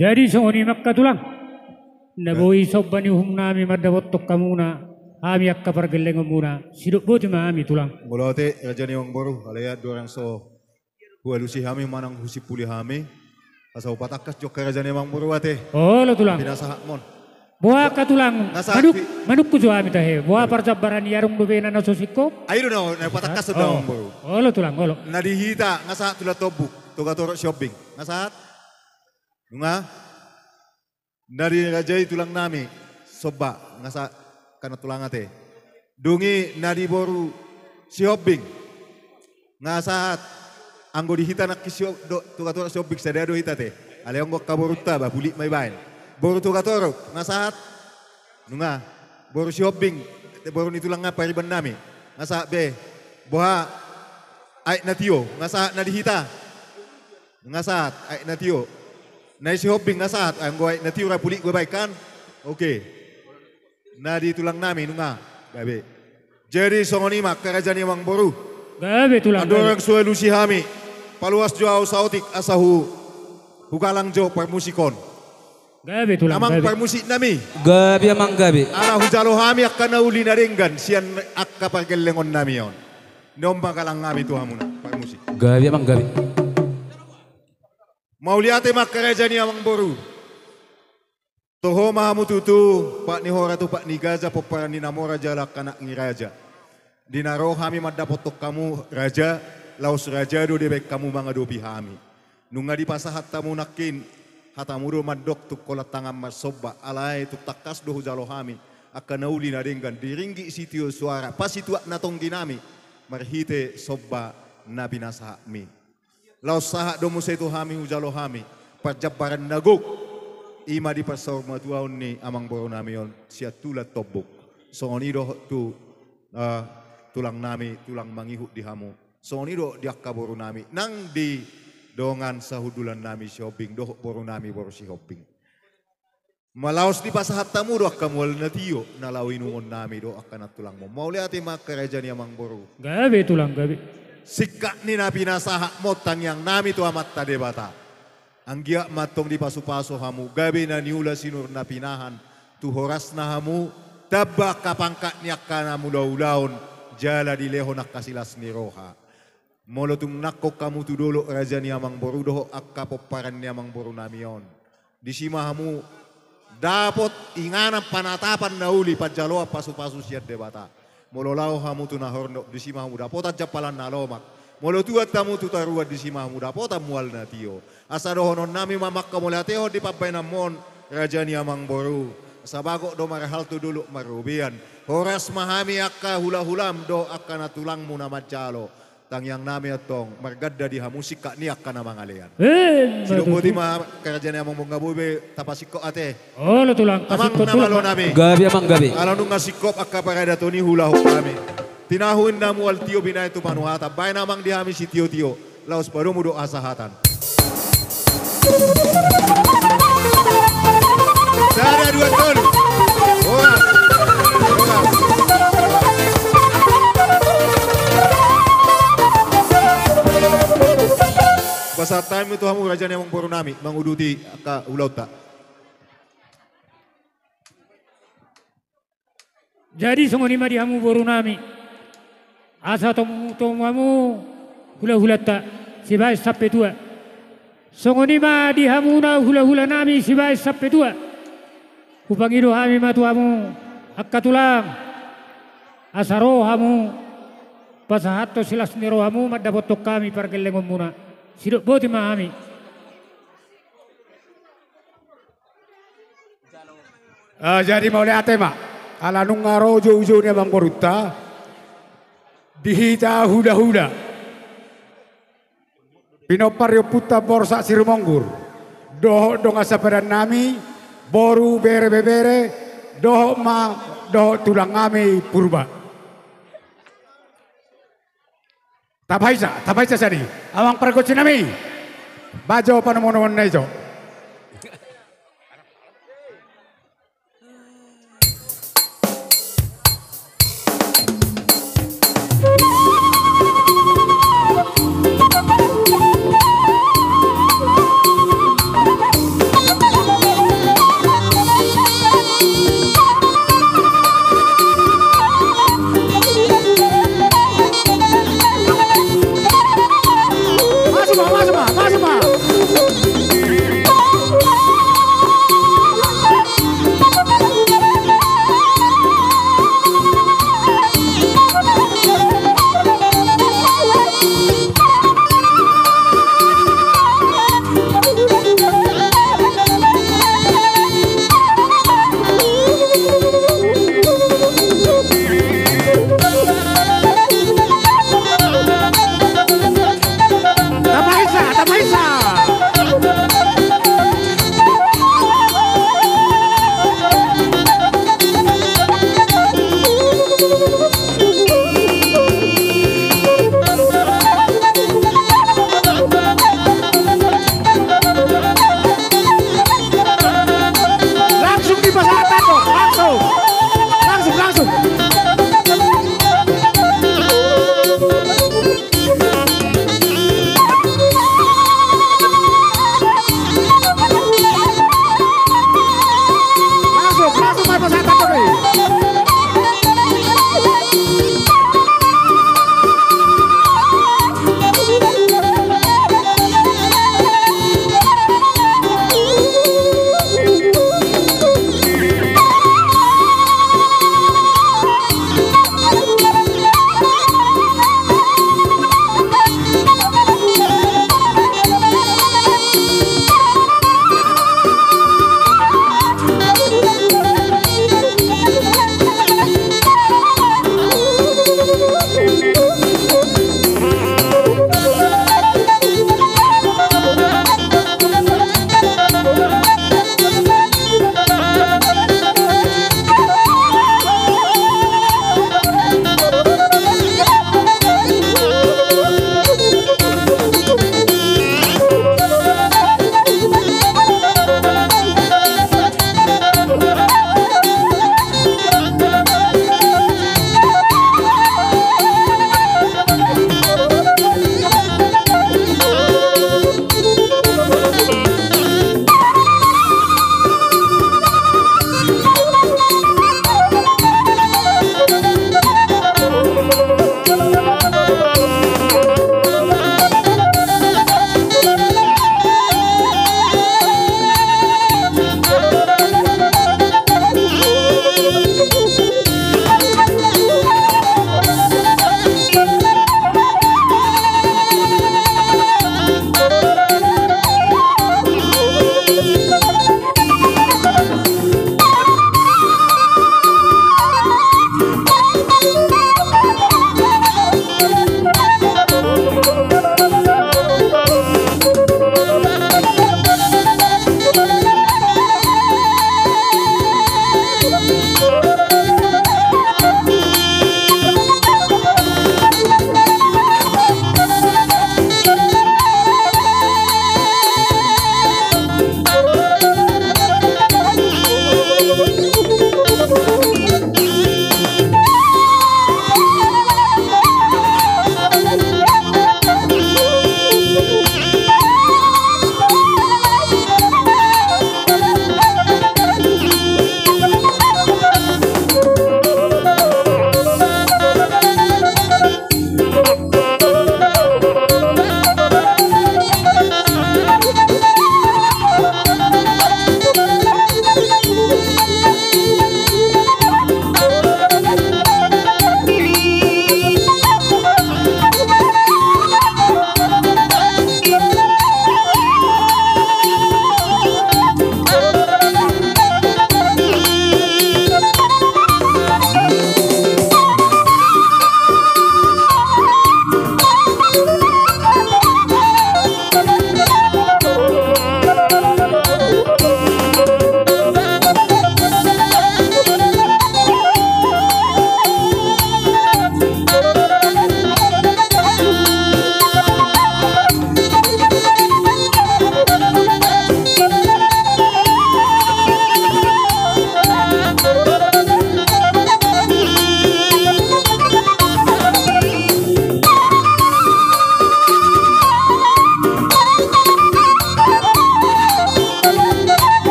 Jadi songon i ma angka tulang. Na boi somba ni uhum nami mandapothon hamuna, hami angka pargellengonmuna, sidok boti ma hami tulang. Mauliate raja ni amangboru, alai andorang so hualusi hami manang husimpuli hami, asa hupatangkas jo angka raja ni amangboru ate. Olo tulang. Pinasahatmon. Boha angka tulang, manuk, manukku jo hami tahe. Boha parjambaran ni arung dope na so singkop. Ai do na, na hupatangkas do amangboru. Olo tulang, olo. Na di hita nga sahat tulang Tombuk, Togatorop Sihombing. Nga sahat. Nunga. Na di raja i tulang nami somba, nga sahat angka na tulang ate. Dung i na di boru Sihombing. Nga sahat, anggo di hita nangkin Sio-, do, Togatorop Sihombing, sada do hita ate. Alai anggo angka borunta ba, bulik ma ibaen. Boru Togatorop, nga sahat. Nunga, boru Sihombing, boru ni tulang nga pariban nami. Nga sahat be, boha, Aek na Tio, nga sahat na di hita. Nga sahat, Aek na Tio. Na di Sihombing nga sahat, anggo Aek na Tio ra bulik go baen kan? Oke. Na di tulang nami, nunga. Gabe. Jadi songon i ma angka raja ni amangboru. Gabe tulang, gabe. Andorang so hualusi hami. Paluas jo ahu saotik asa hu, hugalang jo parmusik on. Gabe tulang, gabe. Amang parmusik nami. Gabe amang gabe. Ala hujalo hami angka na uli na denggan sian angka pargellengon nami on. Ni on ma galang hami tu hamuna parmusik. Gabe amang gabe. Mauliate ma angka raja ni amangboru. Toho ma hamu tutu, pat ni hora tu pat ni gaja, pomparan ni na mora jala angka anak ni raja. Di na ro hami mandapothon hamu raja, laos raja do dibaen hamu mangadopi hami. Nunga dipasahat hamu nangkin, hatamu do mandok tung holan tangan marsomba, alai tung tangkas do hujalo hami angka na uli na denggan di ringgit sitio suara, pasituak na tonggi nami marhite somba na pinasahatmi. Laos sahat do muse tu hami hujalo hami parjambaran na gok, i ma di parsaurmatuaon ni amangboru nami on sian tulang Tombuk. Songon i dohot tu, eh, tulang nami, tulang mangihut di hamu. Songon i do di angka boru nami nang di dongan sahundulan nami Sihombing dohot boru nami boru Sihombing. Molo laos dipasahat hamu do angka mual na tio na laho inumon nami dohot angka nantulangmon. Mauliate ma angka raja ni amangboru. Gabe tulang, gabe. Singkat ni na pinasahatmon tangiang nami tu Amanta Debata. Anggiat ma antong dipasupasu hamu, gabe na niula sinur na pinahan, tu horasna hamu, tamba angka pangkat ni angka na mangula ulaon, jala dilehon angka silas ni roha. Molo tung nangkok hamu tu dolok raja ni amangboru dohot angka pomparan ni amangboru nami on, disi ma hamu dapot inganan panatapan na uli panjaloan pasupasu sian Debata. Molo laho hamu tu na hornop, disi ma hamu dapotan jampalan na lomak. Molo tuat hamu tu toruan, disi ma hamu dapotan mual na tio. Asa dohonon nami ma mangkamauliatehon di pambahenanmon, raja ni amangboru. Asa bagot do marhalto dolok marrobean. Horas ma hami angka hulahulam dohot angka na tulangmu na manjalo. Tangiang nami antong marganda di hamu singkat ni angka na mangalean. Emma tutu. Sidok boti ma angka raja ni amang, nunga boi be tapasingkop ate. Olo tulang, amang pasingkop na tulang, malo nami. Gabe amang, gabe. Ala nunga singkop angka paradaton i, hulahon hami. Tinahu inna mual tio, binahen tu panuhatan. Bahen amang di hami sitiotio, laos padomu do hasahatan. Sada, dua, tolu. Horas. Horas. Pasahat hami tu hamu raja ni amangboru nami, manguduti angka ulaonta. Jadi songon i ma di hamu boru nami, asa tomu-, tomu hamu hulahulanta sibahen sampe tua. Songon i ma di hamuna hulahula nami sibahen sampe tua. Hupangido hami ma tu hamu angka tulang, asa ro hamu pasahathon silas ni rohamu mandapothon hami pargellengonmuna. Sidok boti ma hami. Ah, jadi mauliate ma, ala nunga ro joujou ni amangborunta di hita hulahula, pinompar ni ompunta Borsak Sirumonggur, dohot dongan sapadan nami, boru, bere, ibebere, dohot ma dohot tulang nami Purba. Tapaisa, tapaisa sadi. Amang pargonsi nami. Bahen jo panomunomuon na i jo. Masuk ma, masuk ma, masuk ma.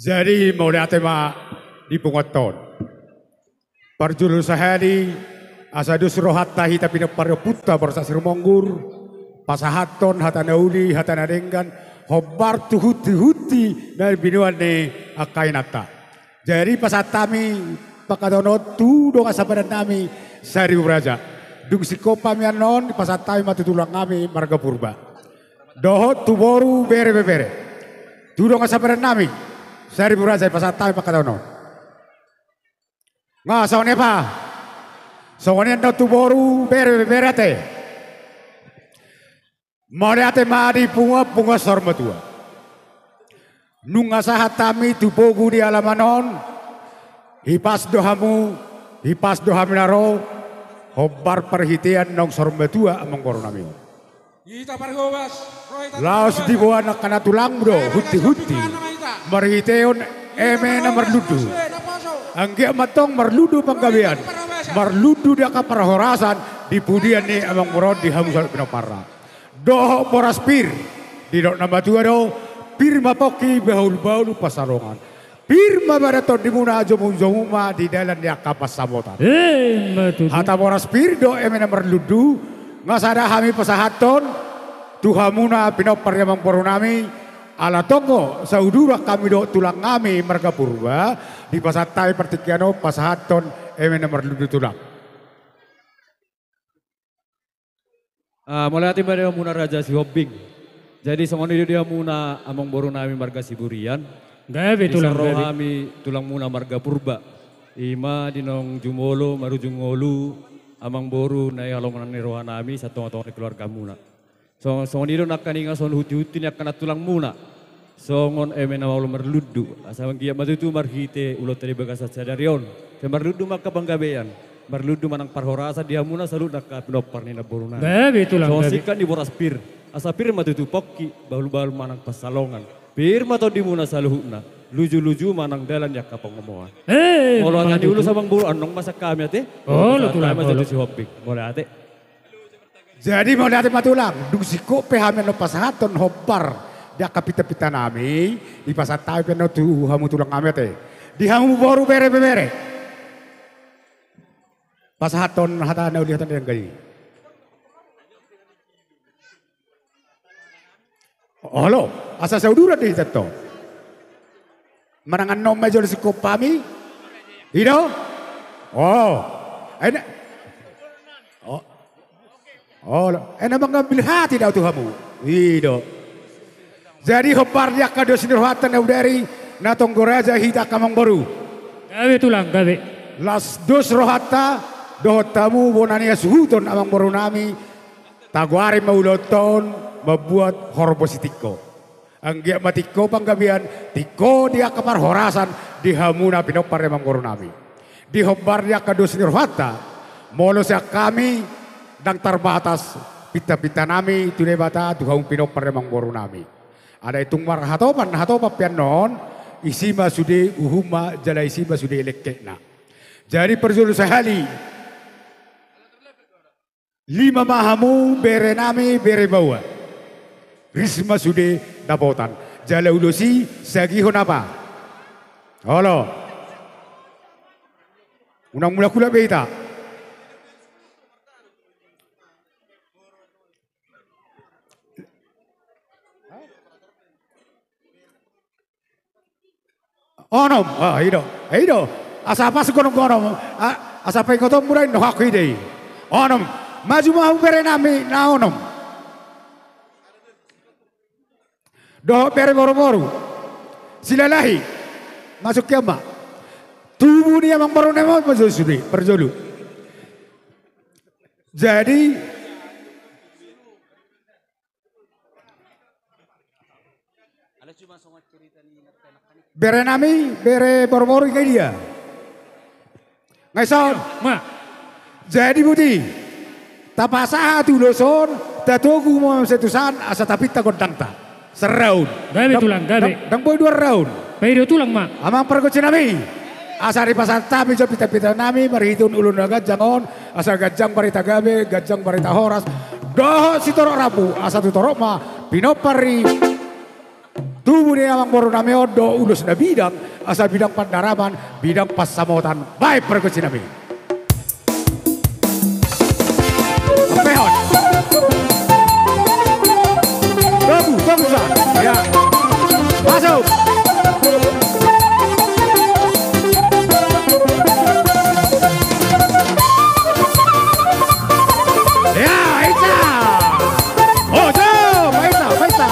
Jadi mauliate ma di punguanta on. Parjolo sahali, asa dos rohanta hita pinompar ni ompunta Borsak Sirumonggur, pasahathon hata na uli, hata na denggan, hombar tu hunti-hunti na binoan ni angka inanta. Jadi pasahat hami pangkataion on tu dongan sapadan nami Saribu Raja. Dung singkop hami annon, pasahat hami ma tu tulang nami marga Purba. Dohot tu boru, bere, bebere. Tu dongan sapadan nami Saribu Raja, pasahat hami pangkataion on. Nga songon i pe. Songon i annon tu boru, bere, bebere ate. Mauliate ma di punguan-punguan saur matua. Nunga sahat hami tu pogu di alaman on, hipas do hamu, hipas do hami na ro, hombar parhitean naung saur matua amangboru nami on. Laos diboan angka na tulangmu do hunti-hunti marhiteon eme na marlundu. Anggiat ma antong marlundu panggabean, marlundu di angka parhorasan di pudian ni amangboru on di hamu saluhut pinomparna. Dohot boras pir, didok na matua do, pir ma pongki, bahul-bahul pansalongan. Pir ma badan tondimuna, jomu-jomu ma di dalan ni angka pansamotan. Ima tutu. Hata boras pir do eme na marlundu, nga sada hami pasahathon tu hamuna pinompar ni amangboru nami, ala tonggo sauduran hami dohot tulang nami marga Purba, dipasahat hami partingkian on pasahathon eme na marlundu tulang. Ah, mauliate ma di hamuna Raja Sihombing. Jadi songon i do di hamuna amangboru nami marga Siburian. Gabe tulang, gabe. Dison ro hami tulangmuna marga Purba. Ima di naung jumolo marujung ngolu amangboru na i halongonan ni roha nami sian tonga-tonga ni keluargamuna. Songon, songon i do nangkaningan songon hunti-hunti ni angka na tulangmuna. Songon eme na malo marlundu, asa anggiat ma tutu marhite ulaonta di bagasan sadari on, sai marlundu ma angka panggabean, marlundu ma nang parhorasan di hamuna saluhut angka pinompar ni namboruna. Gabe tulang, gabe. Songon singkat ni boras pir, asa pir ma tutu pongki, bahul-bahul ma nang pansalongan. Pir ma tondimuna saluhutna, luju-luju ma nang dalan ni angka pangomoan. Eh, molo hata ni ulos amangboru, annon ma sian hami ate. Olo tulang, olo. Sihombing, mauliate. Jadi mauliate ma tulang, dung singkop pe hami annon pasahathon hombar di angka pinta-pinta nami, dipasahat hami pe annon tu hamu tulang nami ate. Di hamu boru, bere, bebere. Pasahathon hata na uli, hata na denggan i. Olo, asa sauduran do hita antong. Manang annon ma jolo singkop hami. I do? Oh. Ai na. Oh. Olo. Ai na mangambil hati do au tu hamu. I do. Jadi hombar di angka dos ni rohanta na bodari, na tonggo raja hita angka amangboru. Gabe tulang, gabe. Las dos rohanta, dohot hamu bona ni hasuhuton amangboru nami. Tagoari ma ulaonta on mambuat horbo sitingko. Anggiat ma tingko panggabean, tingko di angka parhorasan di hamuna pinompar ni amangboru nami. Di hombar di angka dos ni rohanta, molo sian hami ndang tarbatas pinta-pinta nami tu Debata, tu hamu pinompar ni amangboru nami. Alai tung marhatopan, hatopan pe annon, isi ma sude uhumna jala isi ma sude lengketna. Jadi parjolo sahali, lima ma hamu bere nami, bere baoa. Ris ma sude dapotan. Jala ulos i sagihon apa? Olo. Unang mulak-ulak be hita. Onom. Ah, i do. I do. Asa pas gonom-gonom. Ah, asa paingotonmu da i, nuaeng hudok i. Onom. Maju ma hamu bere nami na onom. Dohot bere boru-boru. Silalahi. Masuk ke ma. Tubu ni amangboru nami ma jolo sude, parjolo. Jadi bere nami, bere boru-boru, i dia. Nga ison. Ma. Jadi boti, tapasahat ulos on, tatogu ma setusan, asa tapinta gondangta. Saraun. Gabe tulang, gabe. Ndang, ndang boi dua raun. Paido tulang ma. Amang pargonsi nami. Asa dipasahat hami jo pinta-pinta nami, marhitehon ulaon na ganjang on, asa ganjang barita gabe, ganjang barita horas. Dohot sitorop rambu, asa tu torop ma pinompar i. Tubu ni amangboru nami on do ulos na bidang, asa bidang pandaraman, bidang pansamotan. Baen pargonsi nami. Pehon. Togu, togu sa. Ya. Masuk. Ya, isa. Ojo, paisa, paisa.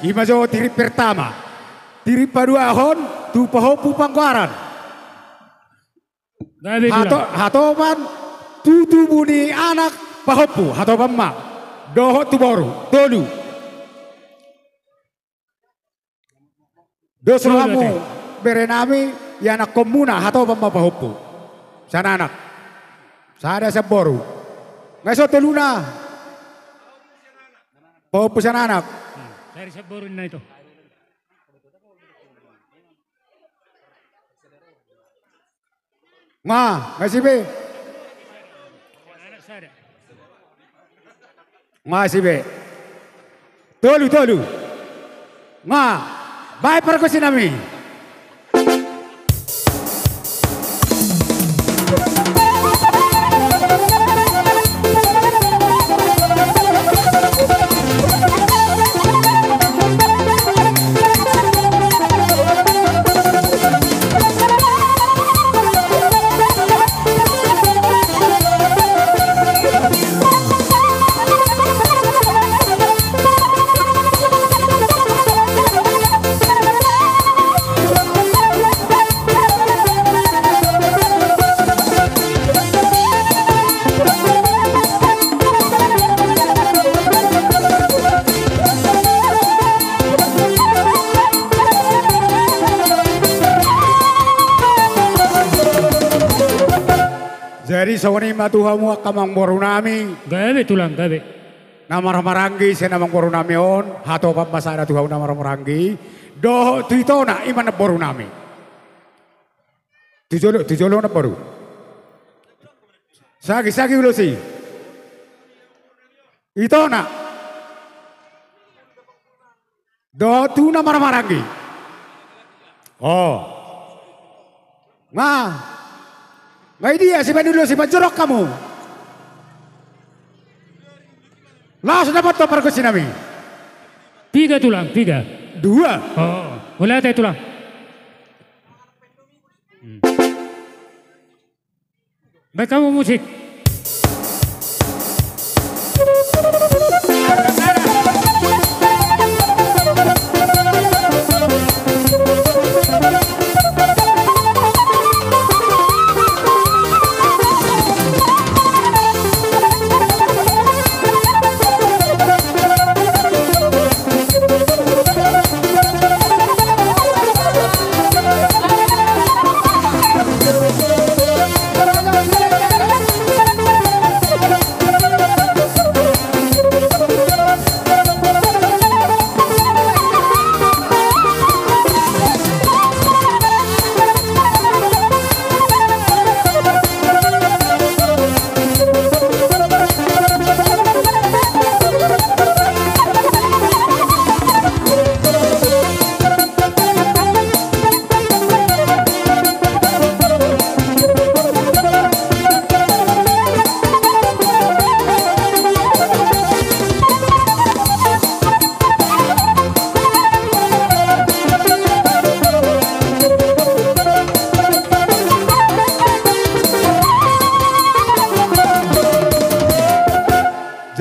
Ima jo tirik pertama. Tirik paduahon tu pahompu panggoaran. Gabe, Tulang. Hato-, hatopan tu tubu ni anak pahompu, hatopan ma. Dohot tu boru, tolu. Dos rohamu, bere nami, ianakkonmuna, hatopan ma pahompu. Sian anak. Sada sian boru. Nga ison toluna. Pahompu sian anak. Hmm, sada sian boru ninna ito. Nga, nga sibe. Nga sibe. Tolu, tolu. Nga, baen pargonsi nami. Jadi songon i ma tu hamu angka amangboru nami. Gabe, Tulang, gabe. Na marhahamaranggi sian amangboru nami on, hatopan ma sada tu hamu na marhahamaranggi. Dohot tu itona, ima namboru nami. Tu jolo, tu jolo namboru. Sagi, sagi ulos i. Itona. Dohot tu na marhahamaranggi. O. Nga. Nga i dia sibaen ulos i, manjorong hamu. Laos dapothon pargonsi nami. Piga, Tulang, piga? Dua. O, mauliate, Tulang. Hmm. Baen hamu musik.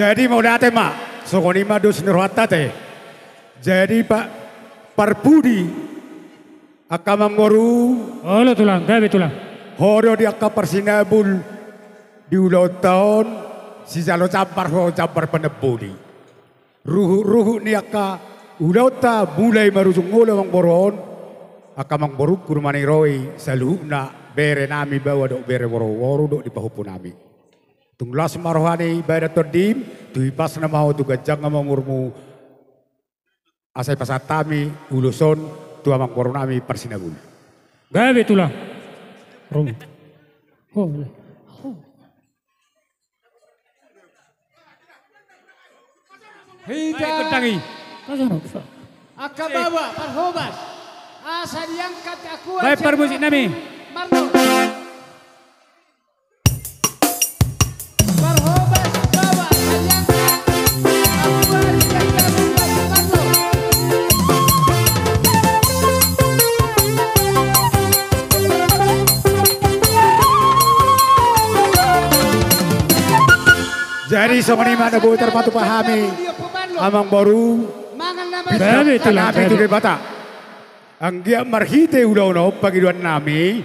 Jadi mauliate ma, songon i ma dos ni rohanta te. Jadi pa-, parpudi, angka amangboru. Olo tulang, gabe tulang. Ho do di angka parsinabul di ulaonta on, sijalo jambar ho jambar panamboli. Ruhut-ruhut ni angka ulaonta mulai marujung ngolu amangboru on, angka amangborungku do maniroi saluhutna bere nami baoa dohot bere boru-boru dohot di pahompu nami. Tung las ma roha ni badan tondim, tu ipasna ma ho tu ganjang ma umurmu, asa ipasahat hami ulos on tu amangboru nami parsinabul. Gabe tulang. Rom. Ho. Ho. Hita. Ai, gondang i. Angka baoa, parhobas. Asa diangkat akua. Baen parmusik nami. Marlo. Parhobas baoa, asa diangkat akua, diangkat akua, marlo. Jadi songon i ma na boi tarpatupa hami, amangboru. Gabe tulang, gabe. Tu Debata. Anggiat marhite ulaon on pangidoan nami,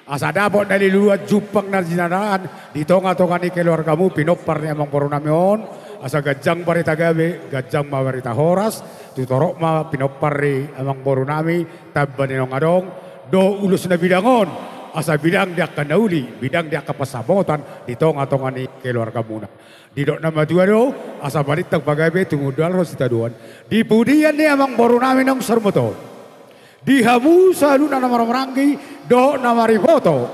asa dapot na liluan jumpang na jinalahan di tonga-tonga ni keluargamu pinompar ni amangboru nami on, asa ganjang barita gabe, ganjang ma barita horas, tu torop ma pinompar ni amangboru nami, tamba ni naung adong, dohot ulos na bidang on, asa bidang di angka na uli, bidang di angka pansamotan di tonga-tonga ni keluargamuna. Didok na matua do, asa balintang pagabe tumundalhon sitadoan. Di pudian ni amangboru nami naung saur matua on. Di hamu saluhutna na marhahamaranggi, dohot na mariboto.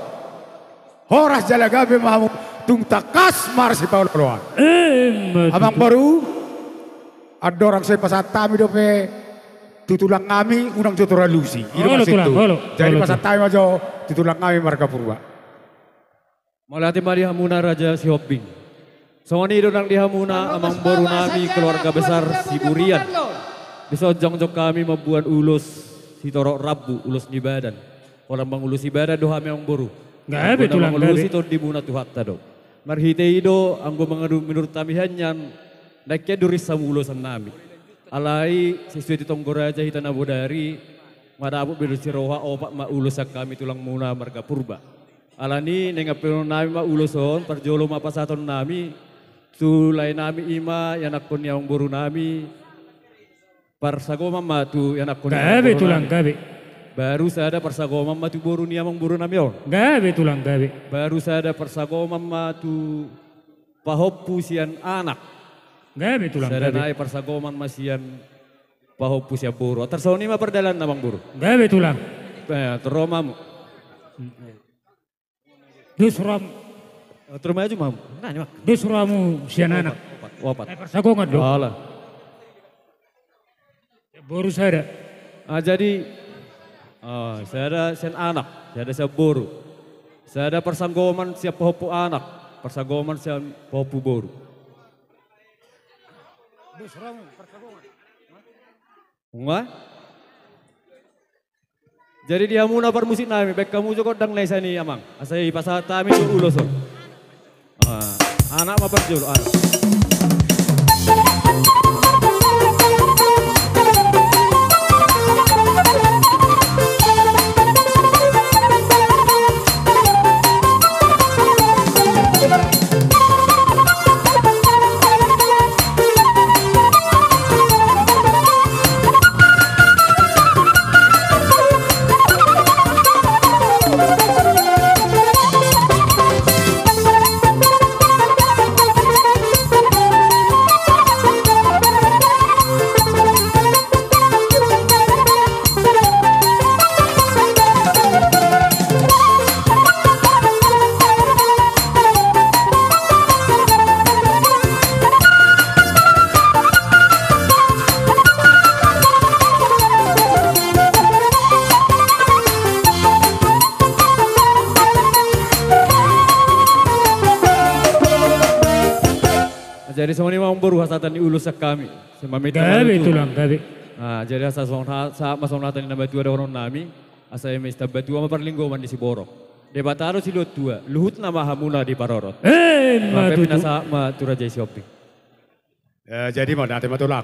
Horas jala gabe ma hamu, tung tangkas marsipaolo-oloan. Emma tutu. Amangboru, andorang so ipasahat hami dope tu tulang nami, unang jo tor alusi. I do maksudhu. Olo tulang, olo. Jadi pasahat hami ma jo tu tulang nami marga Purba. Mauliate ma di hamuna Raja Sihombing. Songon i do nang di hamuna amangboru nami keluarga besar Siburian. Dison jongjong hami mamboan ulos sitorop rambu, ulos ni badan. Holan mangulosi badan do hami amangboru. Gabe tulang, gabe. Holan mangulosi tondimuna Tuhanta do. Marhite i do anggo mangadopi menurut hami hian nian, nangkin do rinsa hamu ulosan nami. Alai sesuai tu tonggo raja hita na bodari, mandapot be do siroha, opat ma ulos sian hami tulangmuna marga Purba. Alani i naeng ampehonon nami ma ulos on, parjolo ma pasahaton nami tu lae nami, i ma ianakhon ni amangboru nami. Parsagoman ma tu ianakhon ni amangboru nami. Gabe tulang, gabe. Baru sada parsagoman ma tu boru ni amangboru nami on. Gabe tulang, gabe. Baru sada parsagoman ma tu pahompu sian anak. Gabe tulang, gabe. Sada nai parsagoman ma sian pahompu sian boru. Tarsongon i ma pardalananna amangboru. Gabe tulang. Eh, tor ro ma hamu. Dos rohamu. Eh, tor maju ma hamu. Nah, ini mah. Dos rohamu sian anak. Opat, opat. Eh, parsagoman do. Alah. Boru sada. Ah, jadi, ah, sada sian anak, sada sian boru. Sada parsagoman sian pahompu anak, parsagoman sian pahompu boru. Dos rohamu, parsagoman. Nunga? Jadi di hamuna parmusik nami, baen hamu jo gondang na i sian i amang. Asa ipasahat hami jo ulos on. Ah, anak ma parjolo, anak. Jadi songon i ma amangboru hasahatan ni ulos sian hami. Gabe tulang, gabe. Ah, jadi asa songon ha-, sahat ma songon hata ni na matua dohonon nami. Asa eme sitambatua ma parlinggoman ni siborok. Debata do silehon tua, luhutna ma hamuna diparorot. Emma tutu. Sahat ma tu Raja i Sihombing. Eh, jadi ma, ate ma tulang.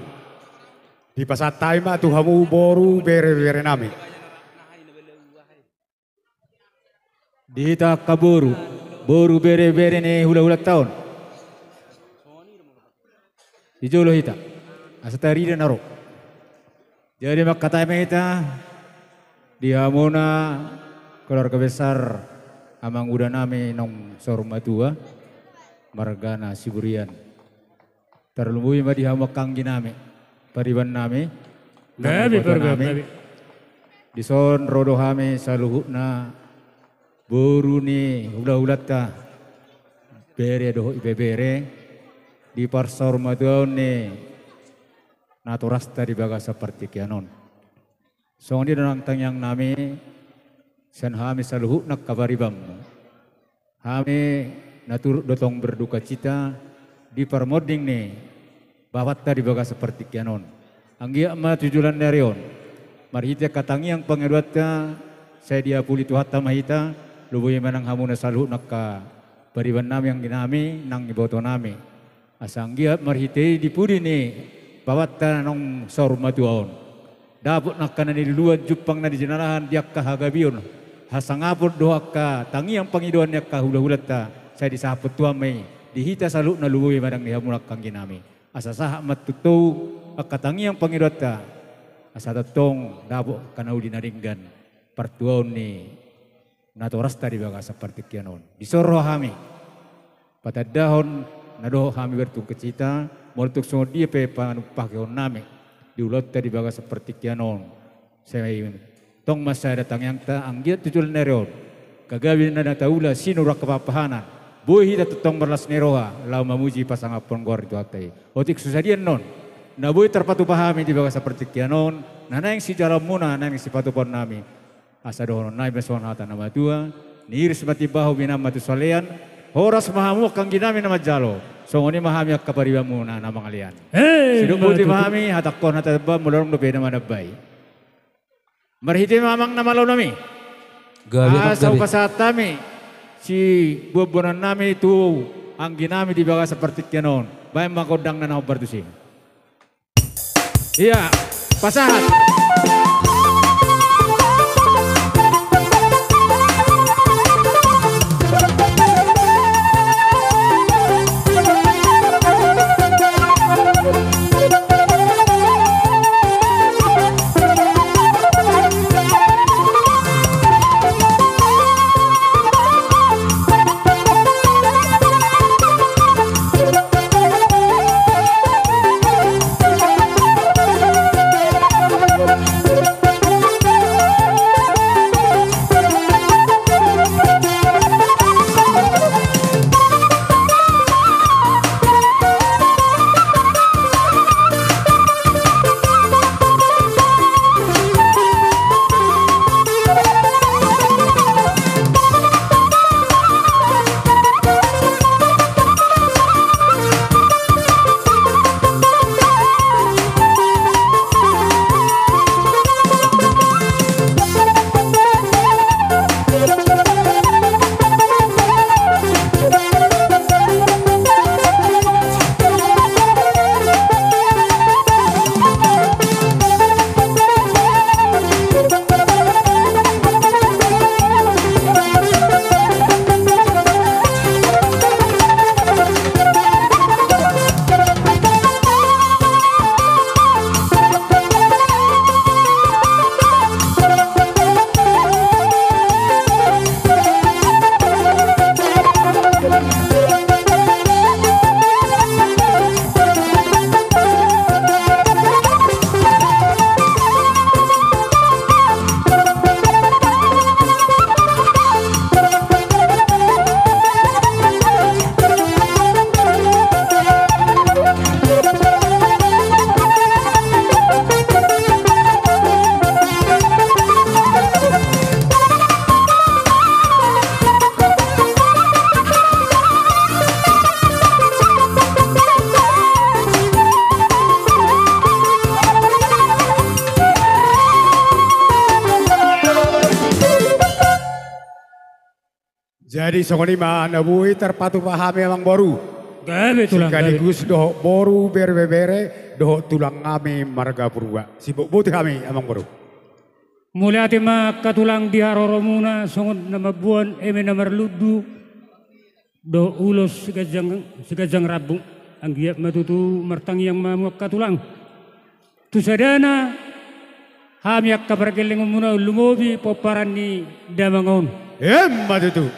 Dipasahat hami ma tu hamu boru bere-bere nami. Di hita angka boru, boru bere-bere ni hula-hulanta on. Di jolo hita. Asa tarida na ro. Jadi mangkatai ma hita di hamuna keluarga besar amanguda nami naung saur matua, margana Siburian. Tarlumobi ma di hamu angka anggi nami, pariban nami, nang iboto nami. Dison ro do hami saluhutna boru ni hula-hulanta, bere dohot ibebere, di parsaurmatuaon ni natorasta di bagasan partingkian on. Songon i do nang tangiang nami, sian hami saluhutna angka paribanmu. Hami na turut do tong berdukacita di parmonding ni bapanta di bagasan partingkian on. Anggiat ma tu joloan ni ari on, marhite angka tangiang pangidoanta, sai diapuli Tuhanta ma hita, lumobi ma nang hamuna saluhutna angka pariban nami, anggi nami, nang iboto nami. Asa anggiat marhite i di pudi ni bapanta naung saur matua on, dapot angka na niluluan, jumpang na nijinalahan di angka hagabeon, hasangapon dohot angka tangiang pangidoan ni angka hula-hulanta, sai disahaphon Tuhan ma i di hita saluhutna, lumobi ma nang di hamuna angka anggi nami. Asa sahat ma tutu angka tangiang pangidoanta, asa tongtong dapot angka na uli na denggan partuaon ni natorasta di bagasan partingkian on. Dison ro hami patandahon na dohot hami berdukacita, molo tung songon dia pe panumpahion nami di ulaonta di bagasan partingkian on, sai tong ma sada tangiangta, anggiat tu joloan ni ari on, angka gabe na taula, sinur angka pahapahanan, boi hita tongtong marlas ni roha laho mamuji pasangaphon goar ni Tuhanta i. Otik so sadia annon na boi tarpatupa hami di bagasan partingkian on, na naeng sijaloonmuna, na naeng sipatupaon nami. Asa dohonon nami ma songon hata ni na matua: Niiris ma timbahu, minam ma tu salean, horas ma hamu angka anggi nami na manjalo, songon i ma hami angka paribanmuna na mangalean. Hei, sidok boti ma hami hatangkon hata damban, molo adong dope na manambai. Marhite ma amang na malo nami, gabe, asa hupasahat hami siboanboanon nami tu anggi nami di bagasan partingkian on. Baen ma gondang na na hombar tusi. Ia, pasahat. Jadi songon i ma na boi tarpatupa hami amangboru. Gabe tulang, gabe. Sekaligus dohot boru, bere, bebere, dohot tulang nami marga Purba. Sibotboti hami, amang boru. Mauliate ma angka tulang di haroromuna, songon na mamboan eme na marlundu dohot ulos siganjang, siganjang rambu. Anggiat ma tutu martangiang ma hamu angka tulang. Tu sadana hami angka pargellengonmuna, lumobi pomparan ni damang on. Emma tutu.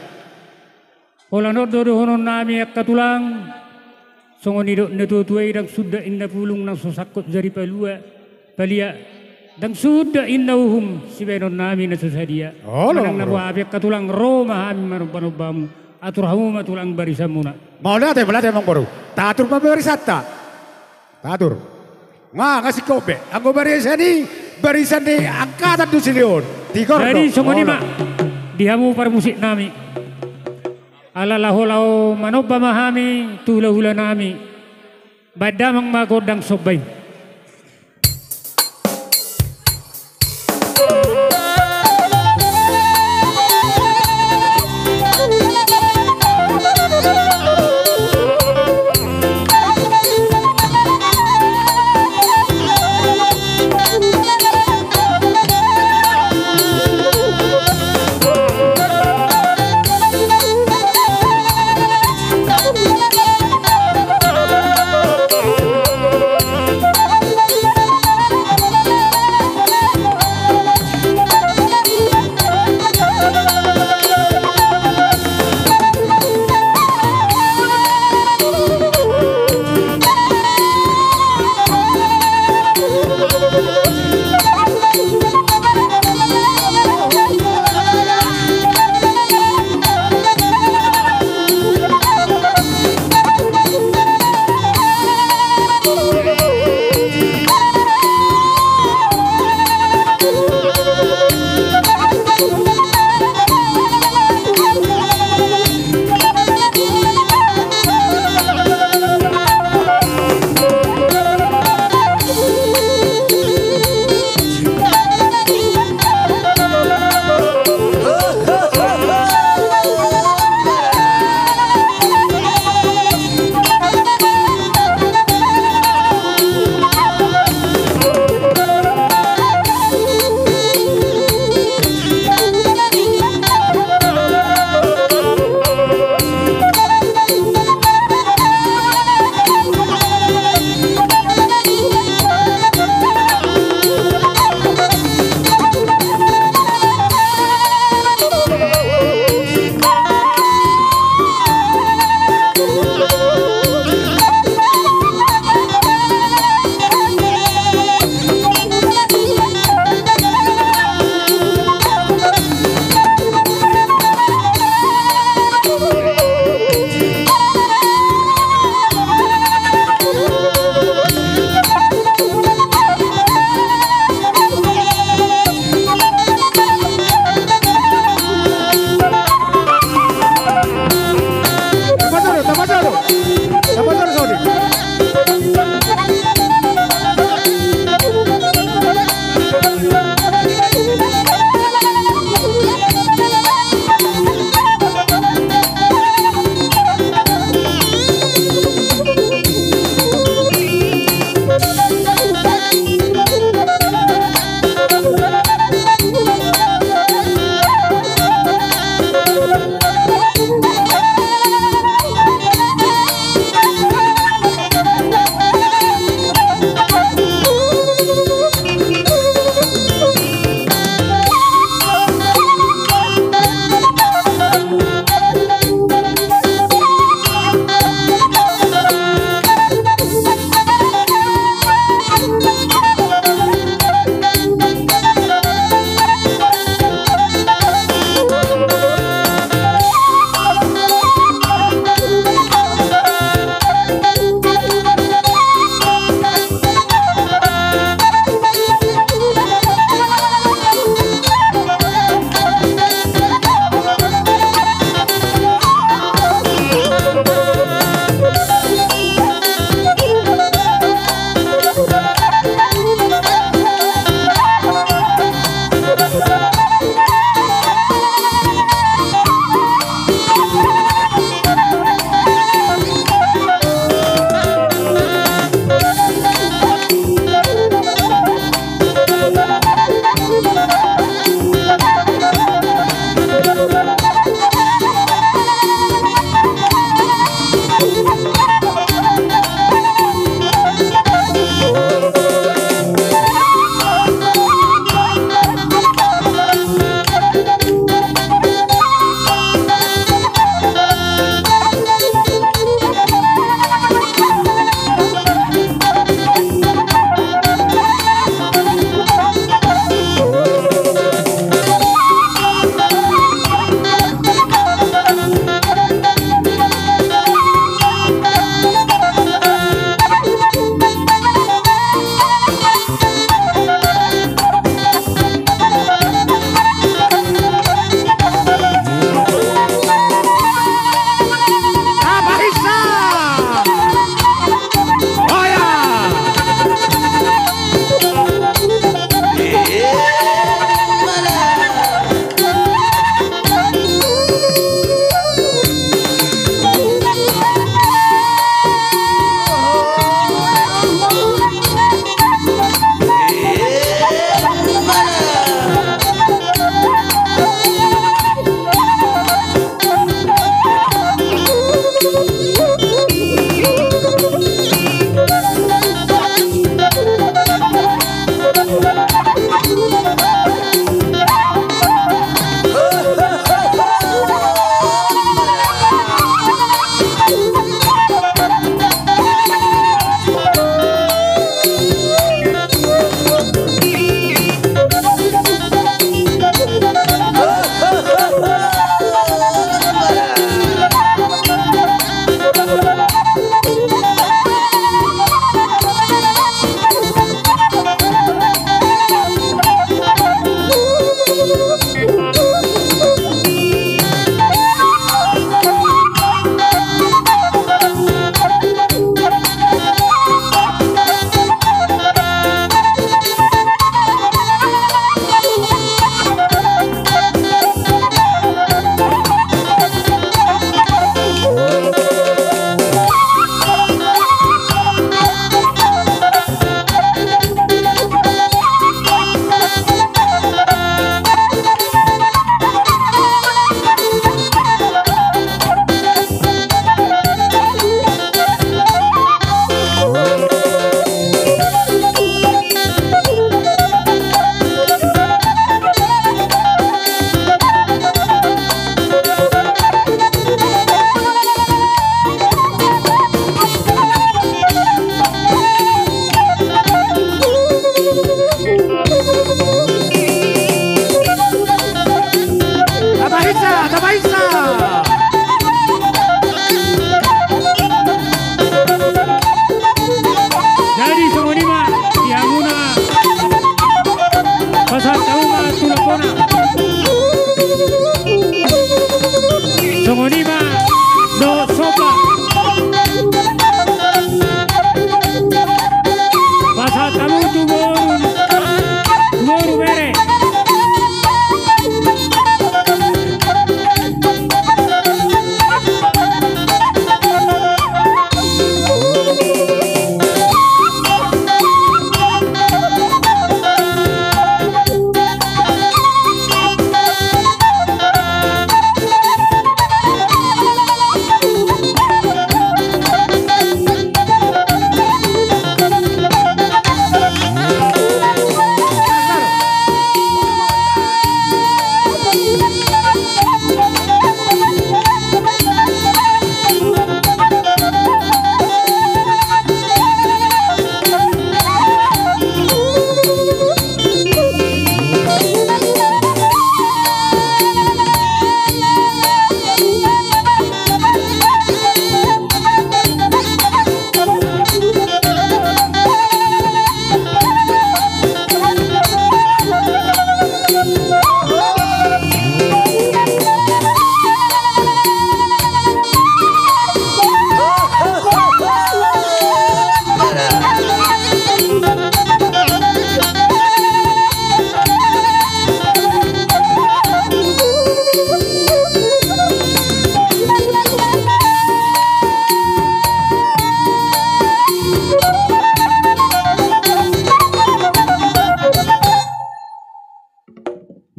Holan on do dohonon nami angka tulang. Songon nidok ni natuatua i, ndang suda inna pulung na so sangkot jadi palua, palia, ndang suda inna uhum sibahenon nami na so sadia. Olo, manang na olo. Boha pe angka tulang, ro ma hami manombanomba hamu. Atur hamu ma tulang barisanmuna. Mauliate, mauliate amang boru. Tatur ma barisanta. Tatur. Nga, nga singkop be. Anggo barisan i, barisan ni angkatan do silehon. Tigor do. Jadi songon i ma. Olo. Di hamu parmusik nami. Ala laho laho manomba ma hami tu hulahula nami. Baen damang ma gondang somba i.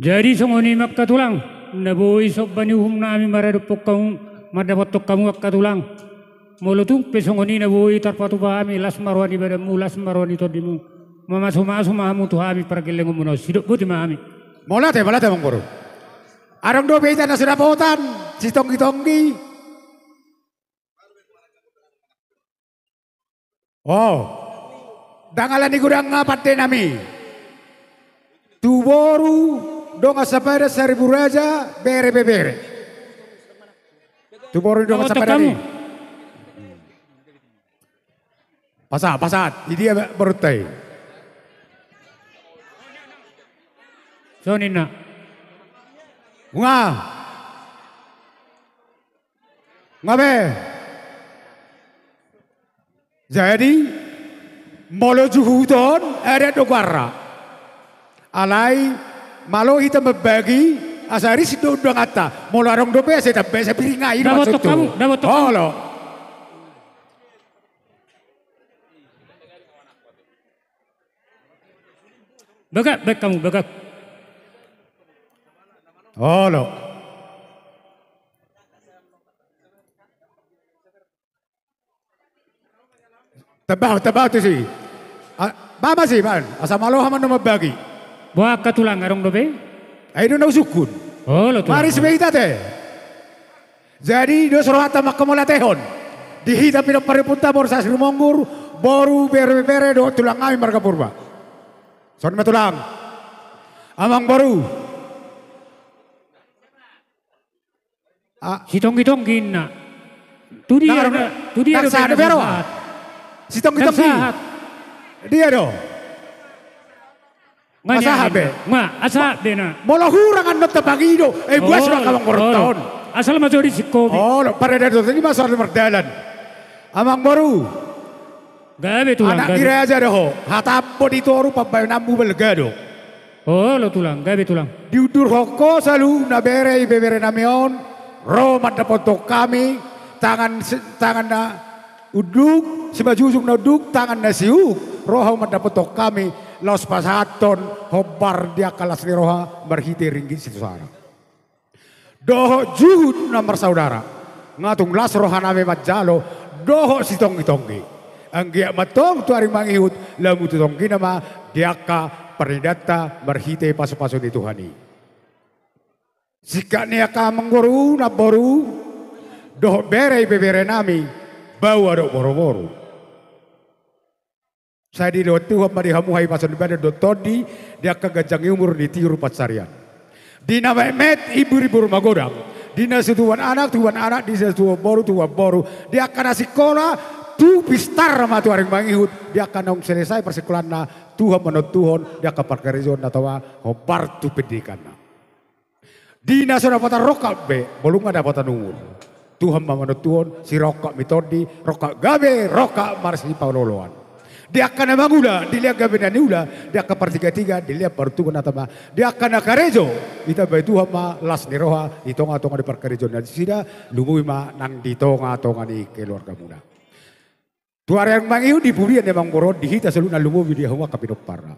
Jadi songon i ma angka tulang, na boi somba ni uhum nami maradophon hamu, mandapothon hamu angka tulang. Molo tung pe songon i na boi tarpatupa hami, las ma roha ni badanmu, las ma roha ni tondimu. Mamasumasu ma hamu tu hami pargellengonmuna on, sidok boti ma hami. Mauliate, mauliate amangboru. Adong dope hita na so dapotan sitonggi-tonggi. O, ndang ala ni godang nga pande nami. Tu boru dongan sapadan saribu raja, bere pe bere. Tu boru ni dongan sapadan i. Pasahat, pasahat. Idia borunta i? Songon i na. Nga. Nga be. Jadi molo juhut on adat do goarna. Alai malo hita mambagi asa ris do undanganta. Molo adong dope asa hita basa piringai do maksudhu. Olo. Bagak, baen hamu, bagak. Olo. Tamba, tamba tusi. Baen ma si, baen. Asa malo hamu na mambagi. Boha angka tulang, adong dope? Ai do na husungkun. Olo tulang. Maris be hita te. Jadi dos rohanta manghamauliatehon di hita pinompar ni ompunta boru Sasri Monggur, boru, bere, bere dohot tulang nami marga Purba. Songon i ma tulang. Amangboru. Sitonggi-tonggi inna. Tu dia do na sahat? Sitonggi-tonggi. Dia do? Nga sahat be. Nga sahat be na. Molo hurang annon tapangido, eh, buas ma amangboru on. Asal ma jodi singkopi. Olo, paradaton i ma soal mardalan. Amangboru. Gabe tulang, anak ni raja do ho, hatambo di toru pambahenanmu balga do. Olo tulang, gabe tulang. Diundurhon ho saluhutna bere, ibebere nami on, ro mandapothon hami, tangan, tangan na unduk, simanjujung na unduk, tangan na siuhuk, ro hamu mandapothon hami, laos pasahathon hombar di angka las ni roha marhite ringgit sitio sara. Dohot juhut na marsaudara, nga tung las rohanami manjalo, dohot sitonggi-tonggi. Anggiat ma antong tu ari mangihut, lam tu tonggina ma di angka parnidanta marhite pasu-pasu ni Tuhan i. Singkat ni angka amangboru, namboru, dohot bere, ibebere nami, baoa dohot boru-boru. Sai dilehon Tuhan ma di hamu hahipason ni badan dohot tondi, di angka ganjang ni umur, di tiur pansarian. Di na metmet, imbur-imbur magodang. Di na so tubuan anak, tubuan anak, di na so tubuan boru, tubuan boru. Di angka na sikola, tu pistar ma tu ari mangihut. Di angka naung selesai parsikolanna, Tuhan manontuhon, di angka parkarejoan na tama, hombar tu pendidikanna. Di na so dapotan rongkap be, molo nunga dapotan umur. Tuhan ma manontuhon, sirongkap ni tondi, rongkap gabe, rongkap marsipaolo-oloan. Di angka na mangula, dilehon gabe na niula, di angka partiga-tiga, dilehon paruntungan na tama, di angka na karejo, ditambai Tuhan ma las ni roha, di tonga-tonga ni parkarejoan nasida, lumobi ma nang di tonga-tonga ni keluargamuna. Tu ari mangihut di pudian ni amangboru on di hita saluhutna lumobi di hamu angka pinomparna.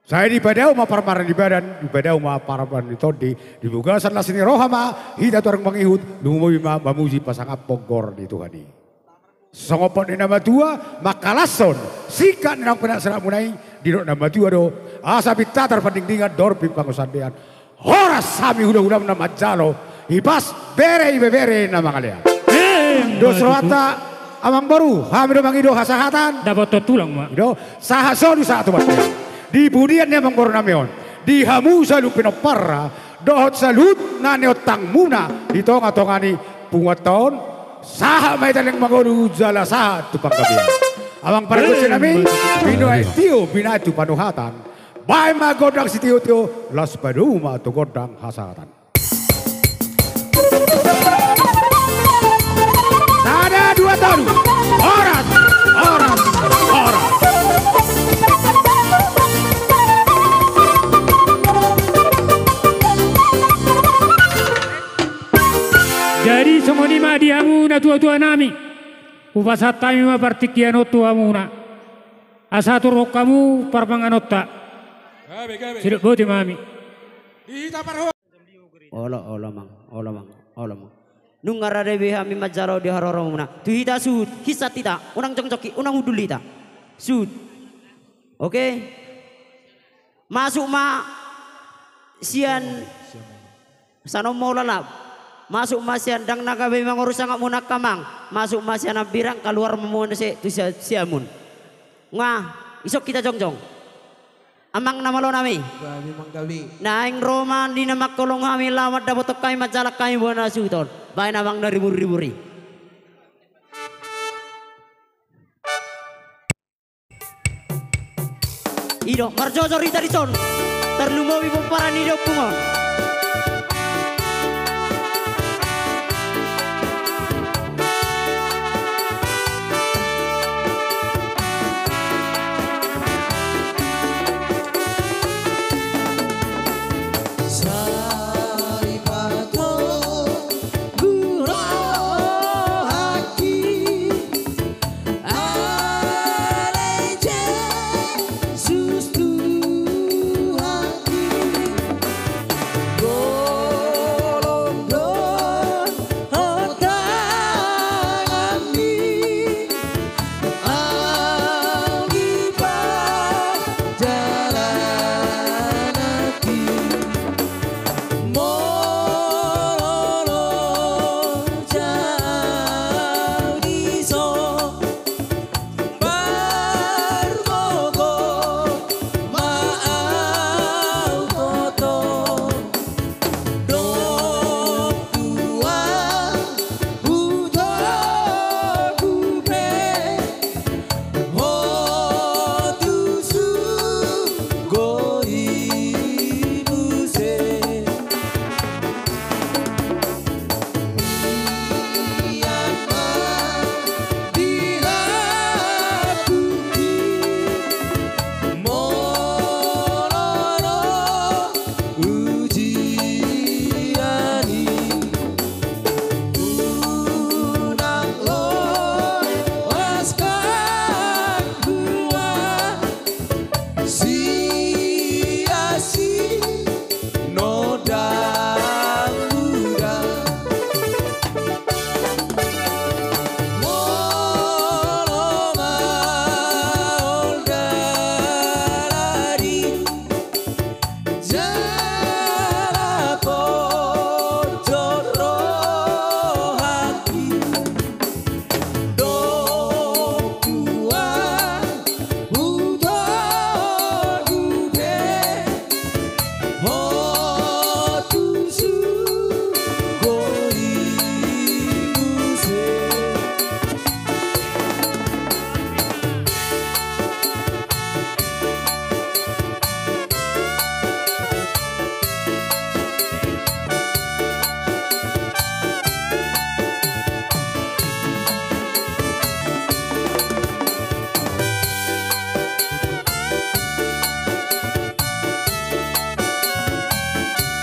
Sai dipadao ma parmaraan ni badan, dipadao ma parmaraan ni tondi, di bagasan las ni roha ma hita tu ari mangihut, lumobi ma mamuji pasangaphon goar ni Tuhan i. Songon hot ni na matua, mangkalashon, singkat ni naung pinasahatmuna i, didok na matua do, asa pinta tarpandingdingan, dorpi pangusandean. Horas hami hula-hulam na manjalo, hipas bere ibebere na mangalean. Dos rohanta amangboru, hami do mangido hasahatan. Dapothon tulang ma. Ido, sahat solu sahat tu bontean. Di pudian ni amangboru nami on, di hamu saluhut pinomparna, dohot saluhut na niontangmuna, di tonga-tonga ni punguanta on, sahat ma hita leleng mangolu jala sahat tu panggabean. Amang pargonsi nami, binahen tio, binahen tu panuhatan. Baen ma gondang sitio-tio, laos padomu ma tu gondang hasahatan. Sada, dua, tolu. Horas, horas, horas. Jadi songon i ma di hamu natua-tua nami. Hupasahat hami ma partingkian on tu hamuna. Asa aturhon hamu parmanganonta. Sidok boti ma hami. Hita parho. Olo, olo, amang, olo, amang, olo, amang. Nunga rade be hami manjalo di haroromuna. Tu hita suhut, hinsat hita, unang jongjong hita, unang hundul hita. Suhut. Oke. Masuk ma sian, sanon ma ulaon. Masuk ma sian, ndang na gabe mangolu sangapmuna angka amang. Masuk ma sian hambirang, kaluar ma muse tu sia-, siamun. Nga, isok hita jongjong. Amang na malo nami. Gabe, amang, gabe. Naeng ro ma di na mangkolong hami, laho mandapothon hami, manjalang hami bona suhut on. Baen amang na ribur-ribur i. I do, marjojor hita dison. Tarlumobi pomparan ni di ompung on.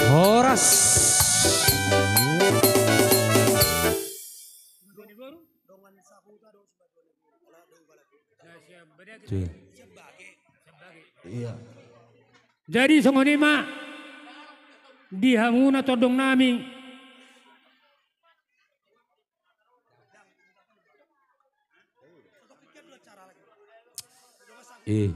Horas. Iya. Jadi songon i ma di hamuna tondong nami. Eh.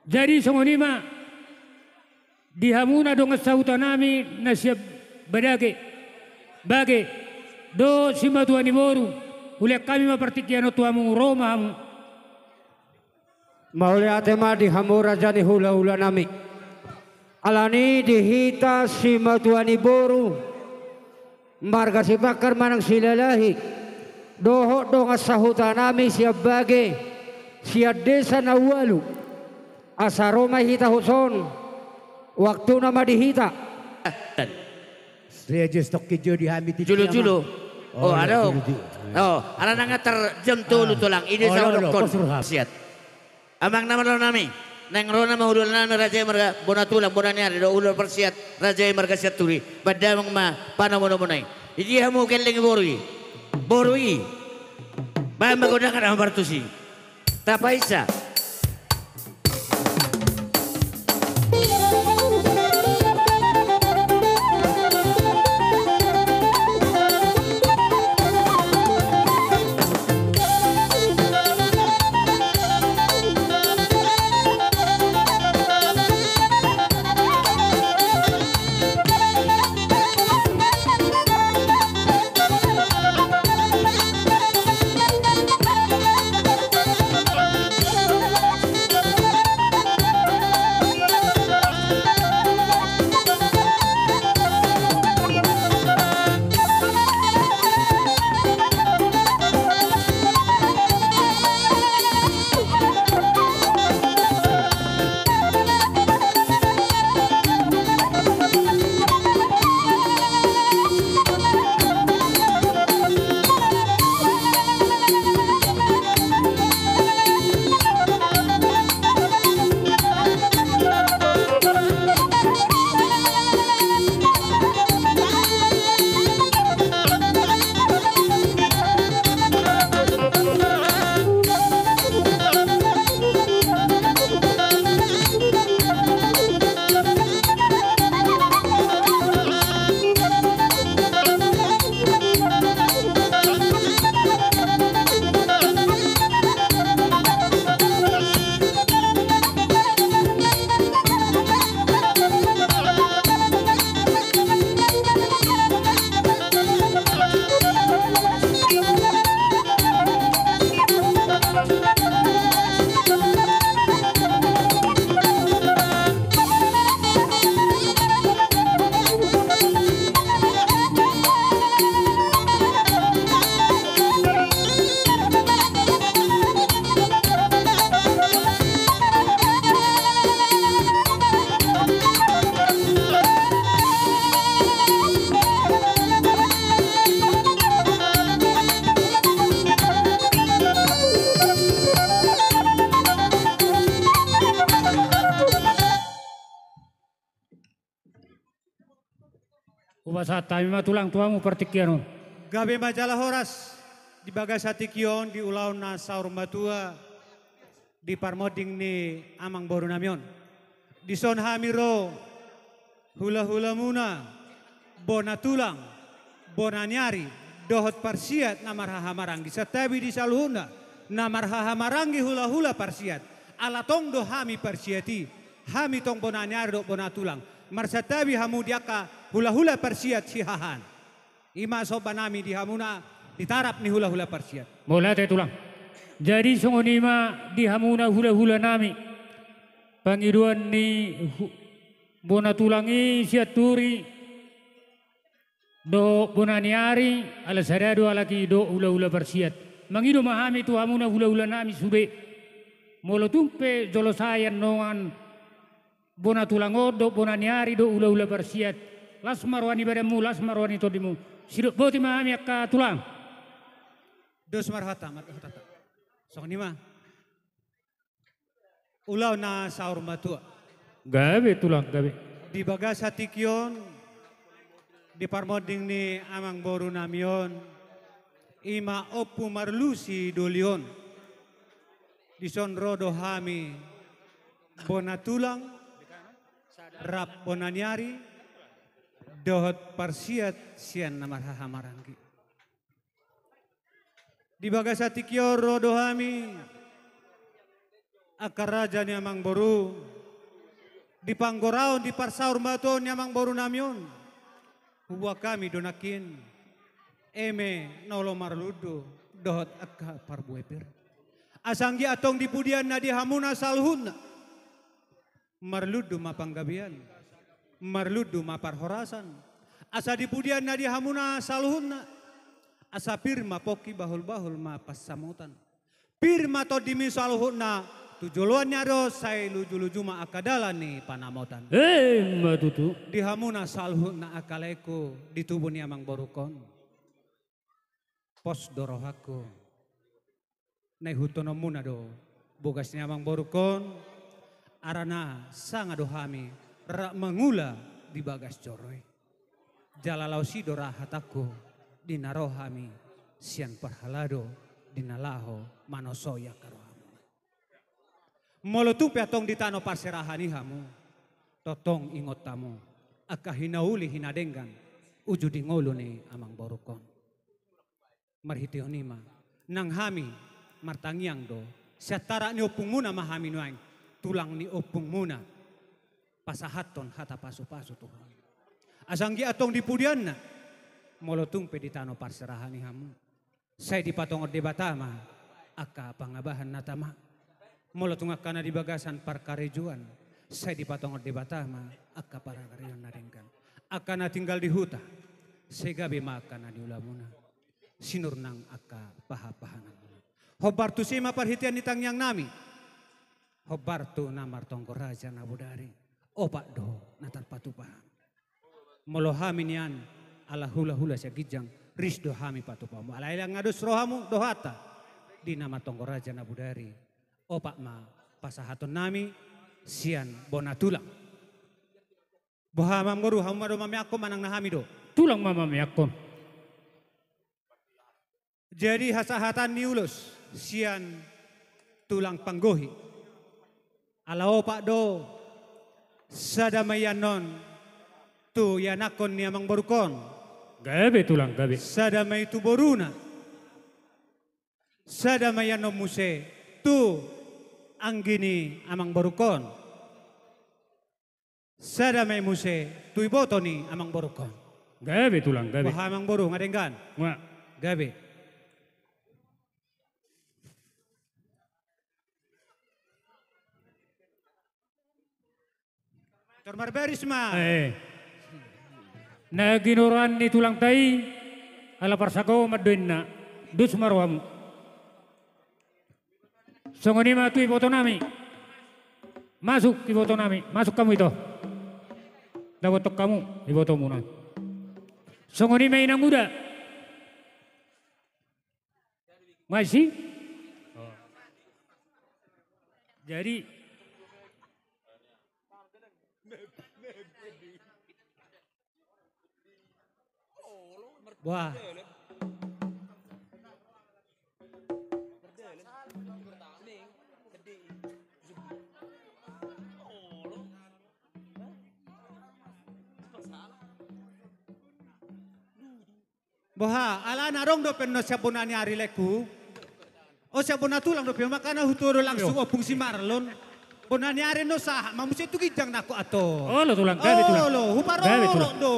Jadi songon i ma di hamuna dongan sahuta nami na sian Badage, Bage, dohot simatua ni boru, hulehon hami ma partingkian on tu hamu, ro ma hamu. Mauliate ma di hamu raja ni hulahula nami. Alani di hita simatua ni boru, marga Sipakkar manang Silalahi, dohot dongan sahuta nami sian Bage, sian desa na ualu. Asa ro ma hita tuson, waktuna ma di hita. Sejus tokkin jo di hami tintin. Julu-julu. Oh, oh, alo. Julu-julu. Oh, ala nang antar jam tolu, ah, tulang. Ide, oh, sa olo, olo, dokon. Pos roham. Siat. Amang na malo nami, naeng ro nama hulahula nami raja i marga bona tulang, bona ni ari, dohot hulahula parsiat raja i marga Sianturi. Pandamung ma panomunomuna i. Di dia hamu gelleng boru i? Boru i. Ai magodang na martusi. Tapaisa. Hupasahat hami ma tulang tu hamu partingkian on. Gabe ma jala horas di bagasan tingki on di ulaon na saur matua di parmonding ni amang boru nami on. Dison hami ro hulahulamuna, bona tulang, bona ni ari, dohot parsiat na marhahamaranggi, santabi di saluhutna na marhahamaranggi hulahula parsiat. Ala tong do hami parsiat i, hami tong bona ni ari dohot bona tulang. Marsantabi hamu di angka hulahula parsiat Sihahaan. I ma somba nami di hamuna di tarap ni hulahula parsiat. Mauliate tulang. Jadi songon i ma di hamuna hulahula nami, pangidoan ni hu-, bona tulang i Sianturi dohot bona ni ari, ala sada do halak i dohot hulahula parsiat. Mangido ma hami tu hamuna hulahula nami sude, molo tung pe jolo sae annon bona tulang on dohot bona ni ari dohot hulahula parsiat, las ma roha ni badanmu, las ma roha ni tondimu. Sidok boti ma hami angka tulang. Dos ma rohanta, marga hutanta. Songon i ma. Ulaon na saur matua. Gabe tulang, gabe. Di bagasan tingki on di parmonding ni amang boru nami on, i ma Ompu Marlu Sidolion. Dison ro do hami bona tulang rap bona ni ari dohot parsiat sian na marhahamaranggi. Di bagasan tingki on ro do hami angka raja ni amang boru, di panggoraon di parsaur matuaon ni amang boru nami on. Huboan hami do nangkin eme na olo marlundu dohot angka parbue pir. Asa anggiat tong di pudian na di hamuna saluhutna marlundu ma panggabean, marlundu ma parhorasan. Asa di pudian na di hamuna saluhutna, asa pir ma pongki, bahulbahul ma pansamotan. Pir ma tondimi saluhutna, tu joloan ni ari on sai lujuluju ma angka dalan ni panamotan. Emma tutu. Di hamuna saluhutna angka laengku di tubu ni amang borungkon. Pos do rohangku. Na ihuthononmuna do bogas ni amang borungkon, arana sanga do hami rap mangula di bagas joro i. Jala laos i do ra hatangku di na ro hami sian parhalado di na laho manosoi angka rohamuna. Molo tung pe antong di tano parserahan i hamu, tongtong ingot hamu angka hinauli hinadenggan uju di ngolu ni amangborungkon. Marhitehon i ma, nang hami martangiang do, sian tarak ni ompungmuna ma hami nuaeng, tulang ni ompungmuna, pasahathon hata pasupasu tu hamu. Asa anggiat antong di pudianna, molo tung pe di tano parserahan i hamu, sai dipatongon Debata ma angka pangabahan na tama. Molo tung angka na di bagasan parkarejoan, sai dipatongon Debata ma angka parkarejoan na denggan. Angka na tinggal di huta, sai gabe ma angka na niulamuna, sinur nang angka pahapahananmuna. Hombar tusi ma parhitean ni tangiangnami. Hombar tu na martonggo raja na bodari, opat do na tarpatupa. Molo hami nian ala hulahula sian ginjang, ris do hami patupamu. Alai ala nga dos rohamu dohot hata di na martonggo raja na bodari, opat ma pasahatonnami sian bona tulang. Boha amangboru, hamu ma do mameakkon manang na hami do? Tulang ma mameakkon. Jadi hasahatan ni ulos sian tulang panggohi. Ala opat do, sada ma i annon tu ianakhon ni amangborungkon. Gabe tulang, gabe. Sada ma i tu boruna. Sada ma i annon muse tu anggi ni amangborungkon. Sada ma i muse tu iboto ni amangborungkon. Gabe tulang, gabe. Boha amangboru, nga denggan? Nga. Gabe. Tor marbaris ma. Eh. Na ginoaran ni tulangta i, ala parsaulian do inna, dos ma rohamu. Songon i ma tu ibotonami. Masuk ibotonami, masuk hamu ito. Dapothon hamu ibotomuna. Songon i ma inanguda. Masih? Oh. Jadi, wah. Boha, alana adong dope annon sian bona ni ari, laengku. O, sian bona tulang dope, makana hutudo langsung ompung si Marlon. Bona ni ari annon sahat ma muse tu ginjang nangkok antong. Olo tulang, gabe tulang. Olo, huparorot do.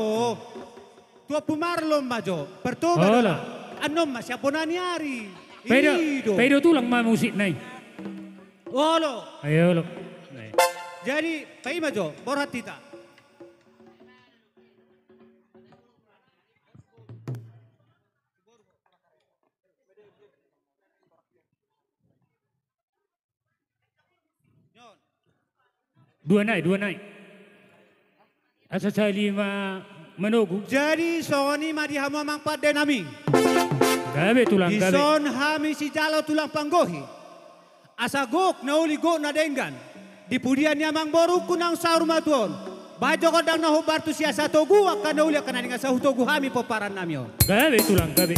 Tu ompung Marlon ma jo, partoba do. Olo. Annon ma sian bona ni ari. Paido, i do. Paido tulang ma musikna i. Olo. Ayo, olo. Jadi, paima jo, borhat hita. Dua nai, dua nai. Asa sahali ma manogu. Jadi songon i ma di hamu amang pandenami. Gabe tulang, gabe. Dison hami sijalo tulang panggohi. Asa gok na uli, gok na denggan. Di pudian ni amangborungku naung saur matua on. Baen jo gondang na hombar tusi asa togu angka na uli, angka na denggan, asa hutogu hami pomparan nami on. Gabe tulang, gabe.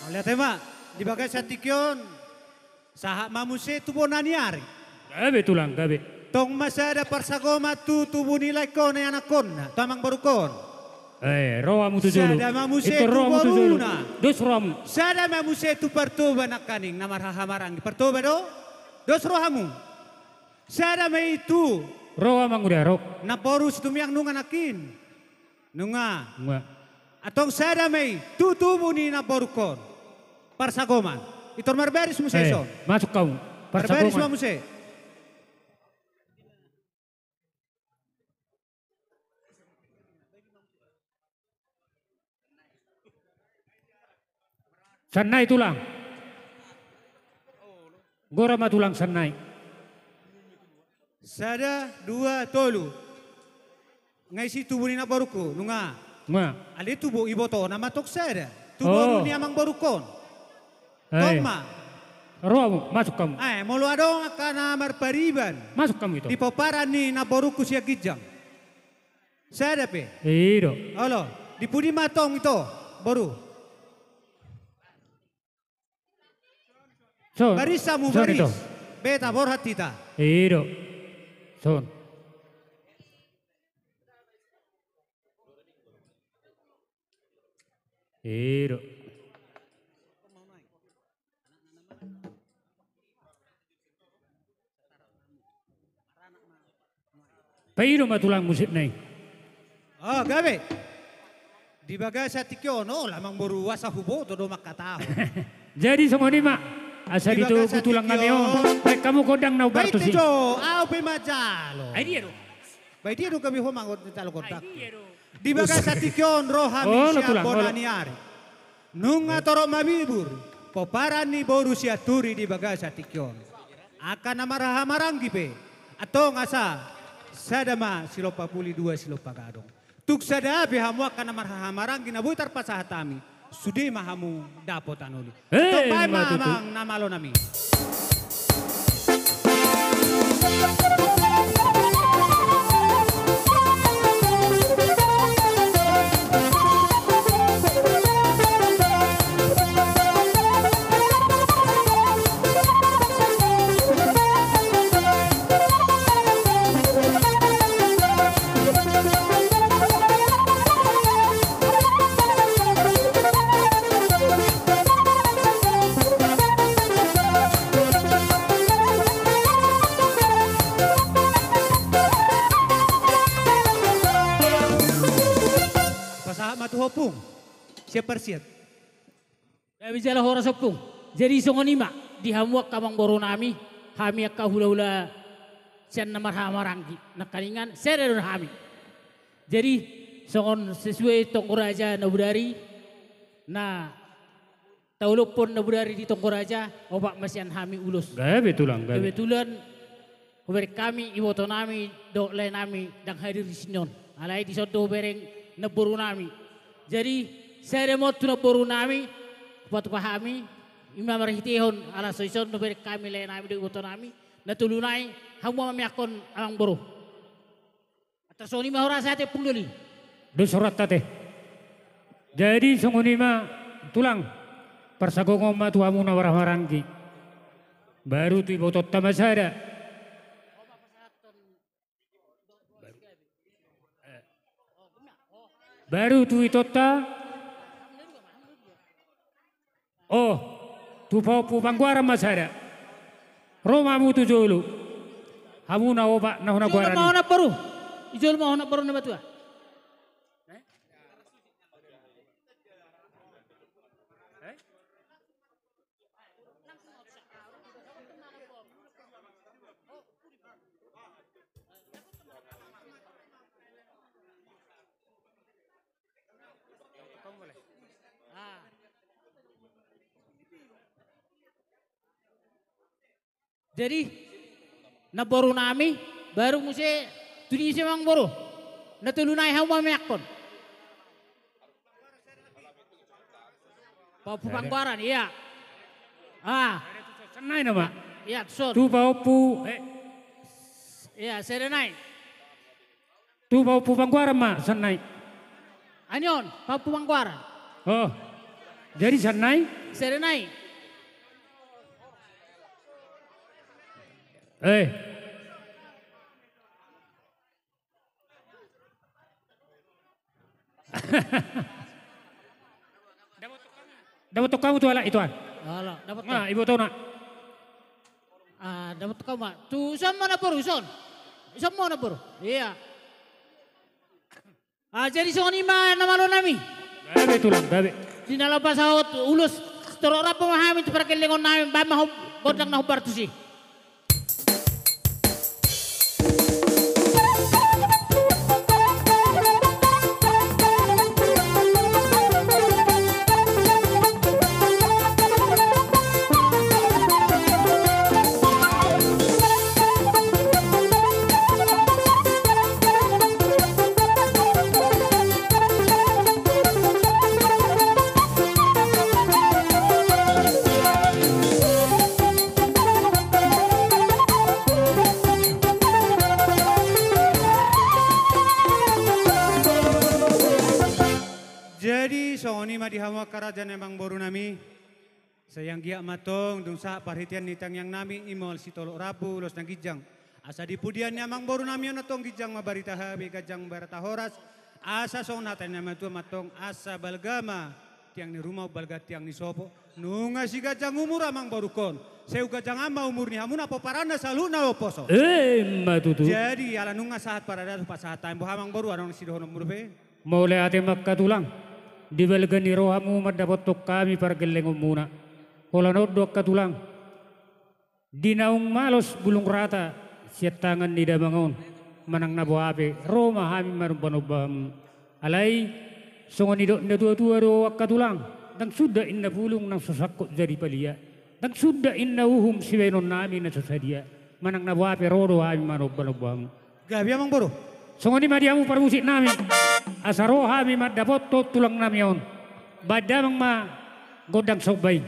Mauliate ma, di bagasan tingki on, sahat ma muse tu bona ni ari. Gabe tulang, gabe. Tong ma sada parsagoman tu tubu ni laengkon, ianakhonna, tu amangborungkon. Eh, ro hamu tu jolo. Sada ma muse tu boruna. Dos rohamu. Sada ma muse tu partoba nangkaning, na marhahamaranggi. Partoba do? Dos rohamu. Sada ma i tu. Ro amangboru, ro. Namboru Situmeang, nunga nangkin? Nunga. Nunga. Antong sada ma i tu tubu ni namborungkon. Parsagoman. Pintor marbaris muse, eh, son. Masuk hamu. Marbaris ma muse. Sannai tulang. Gora ma tulang sannai. Sada, dua, tolu. Nga isi tubu ni namborungku, nunga. Nga. Alai tubu ibotona ma tong sada. Tubu, oh, ni amangborungkon. Ai. Tong ma. Ro hamu, masuk hamu. Ai, molo adong angka na marpariban. Masuk hamu ito. Di pomparan ni namborungku sian ginjang. Sada pe. I do. Olo, di pudi ma tong ito, boru. Son. Baris hamu, son baris ito. Beta borhat hita. I do. Son. I do. Paido ma tulang musikna i. Oh, gabe. Di bagasan tingki on, oh, lamang boru asa huboto do mangkatahon. Jadi songon i ma, asa ditogu tulang nami on. Baen hamu gondang na umbar tusi. Baen jo, au pe manjalo. Ai dia do. Baen dia do, gabe ho mangon jalo gondang. Ai dia do. Di bagasan tingki on ro hami sian bona ni ari. Nunga torop mabibur pomparan ni boru Sianturi di bagasan tingki on. Angka na marhahamaranggi pe, antong asa sada ma silompa puli, dua silompa gadong. Tung sada pe hamu angka na marhahamaranggi na boi tarpasahat hami, sude ma hamu dapotan uli. Antong baen ma, amang na malo nami. Pasahat ma tu ho, Ompung. Siap, parsiat. Gabe jala horas, Ompung. Jadi songon i ma di hamu angka amangboru nami, hami angka hulahula sian na marhahamaranggi, nangkaningan sada do hami. Jadi songon sesuai tonggo raja na bodari, na taolophon na bodari di tonggo raja, opat ma sian hami ulos. Gabe tulang, gabe. Kebetulan hubereng hami iboto nami dohot lae nami ndang hadir di sini on. Alai dison do hubereng namboru nami. Jadi sada ma on tu namboru nami, hupatupa hami, i ma marhitehon ala so dison do hubereng hami lae nami dohot iboto nami. Na tolu nai, hamu ma meakkon amangboru. Antar songon i ma horas ate, Ompung Doli. Dos horas ate. Jadi songon i ma tulang, parsagongon ma tu hamu na marhahamaranggi. Baru tu ibotonta ma sada. Baru tu ibotonta. Oh, tu pahompu panggoaran ma sada. Ro ma hamu tu jolo. Hamu na opat na hona goaran i. Ijolo ma hona boru. Ijolo ma hona boru na matua. Jadi namboru nami, baru muse tu dia muse amangboru. Na tolu nai, hamu ma meakkon. Pahompu panggoaran, iya. Ah. Sannai nama. Iya, tuson. Tu pahompu, eh. Iya, sada nai. Tu pahompu panggoaran ma sannai. Anion, pahompu panggoaran. Oh. Jadi sannai? Sada nai. Eh. Dapothon hamu tu halak i tuan. Halak, dapothon. Nah, ibotona. Ah, dapothon hamu ma. Tu son ma namboru, son. Son ma namboru. Iya. Ah, jadi songon i ma na malo nami. Gabe tulang, gabe. Di na laho pasahat ulos. Tolop rambu ma hami tu pargellengon nami, baen ma ho gondang na hombar tusi. Jadi songon i ma di hamu angka raja ni amangboru nami. Sai anggiat ma antong dung sahat parhitean ni tangiang nami, i ma sitolop rambu, ulos na ginjang. Asa di pudian ni amangboru nami on antong ginjang ma barita hape, ganjang barita horas. Asa songon hata ni natuatua ma antong, asa balga ma tiang ni ruma, balga tiang ni sopo. Nunga siganjang umur amangborungkon. Sai huganjangan ma umur ni hamuna pomparanna saluhutna dohot poso. Emma tutu. Jadi ala nunga sahat paradaton, pasahat hami ma amangboru, adong sidohononmuna pe. Mauliate ma angka tulang. Di balga ni rohamu mandapothon hami pargellengonmuna. Holan on do angka tulang. Di naung malos bulung rata sian tangan ni damang on, manang na boha pe, ro ma hami manombanomba hamu. Alai songon nidok ni natuatua do angka tulang, ndang suda inna pulung na so sangkot jadi palia, ndang suda inna uhum sibaenon nami na so sadia, manang na boha pe ro do hami manombanomba hamu. Gabe amangboru. Songon i ma di hamu parmusik nami. Asa ro hami mandapothon tulang nami on. Baen damang ma gondang somba i.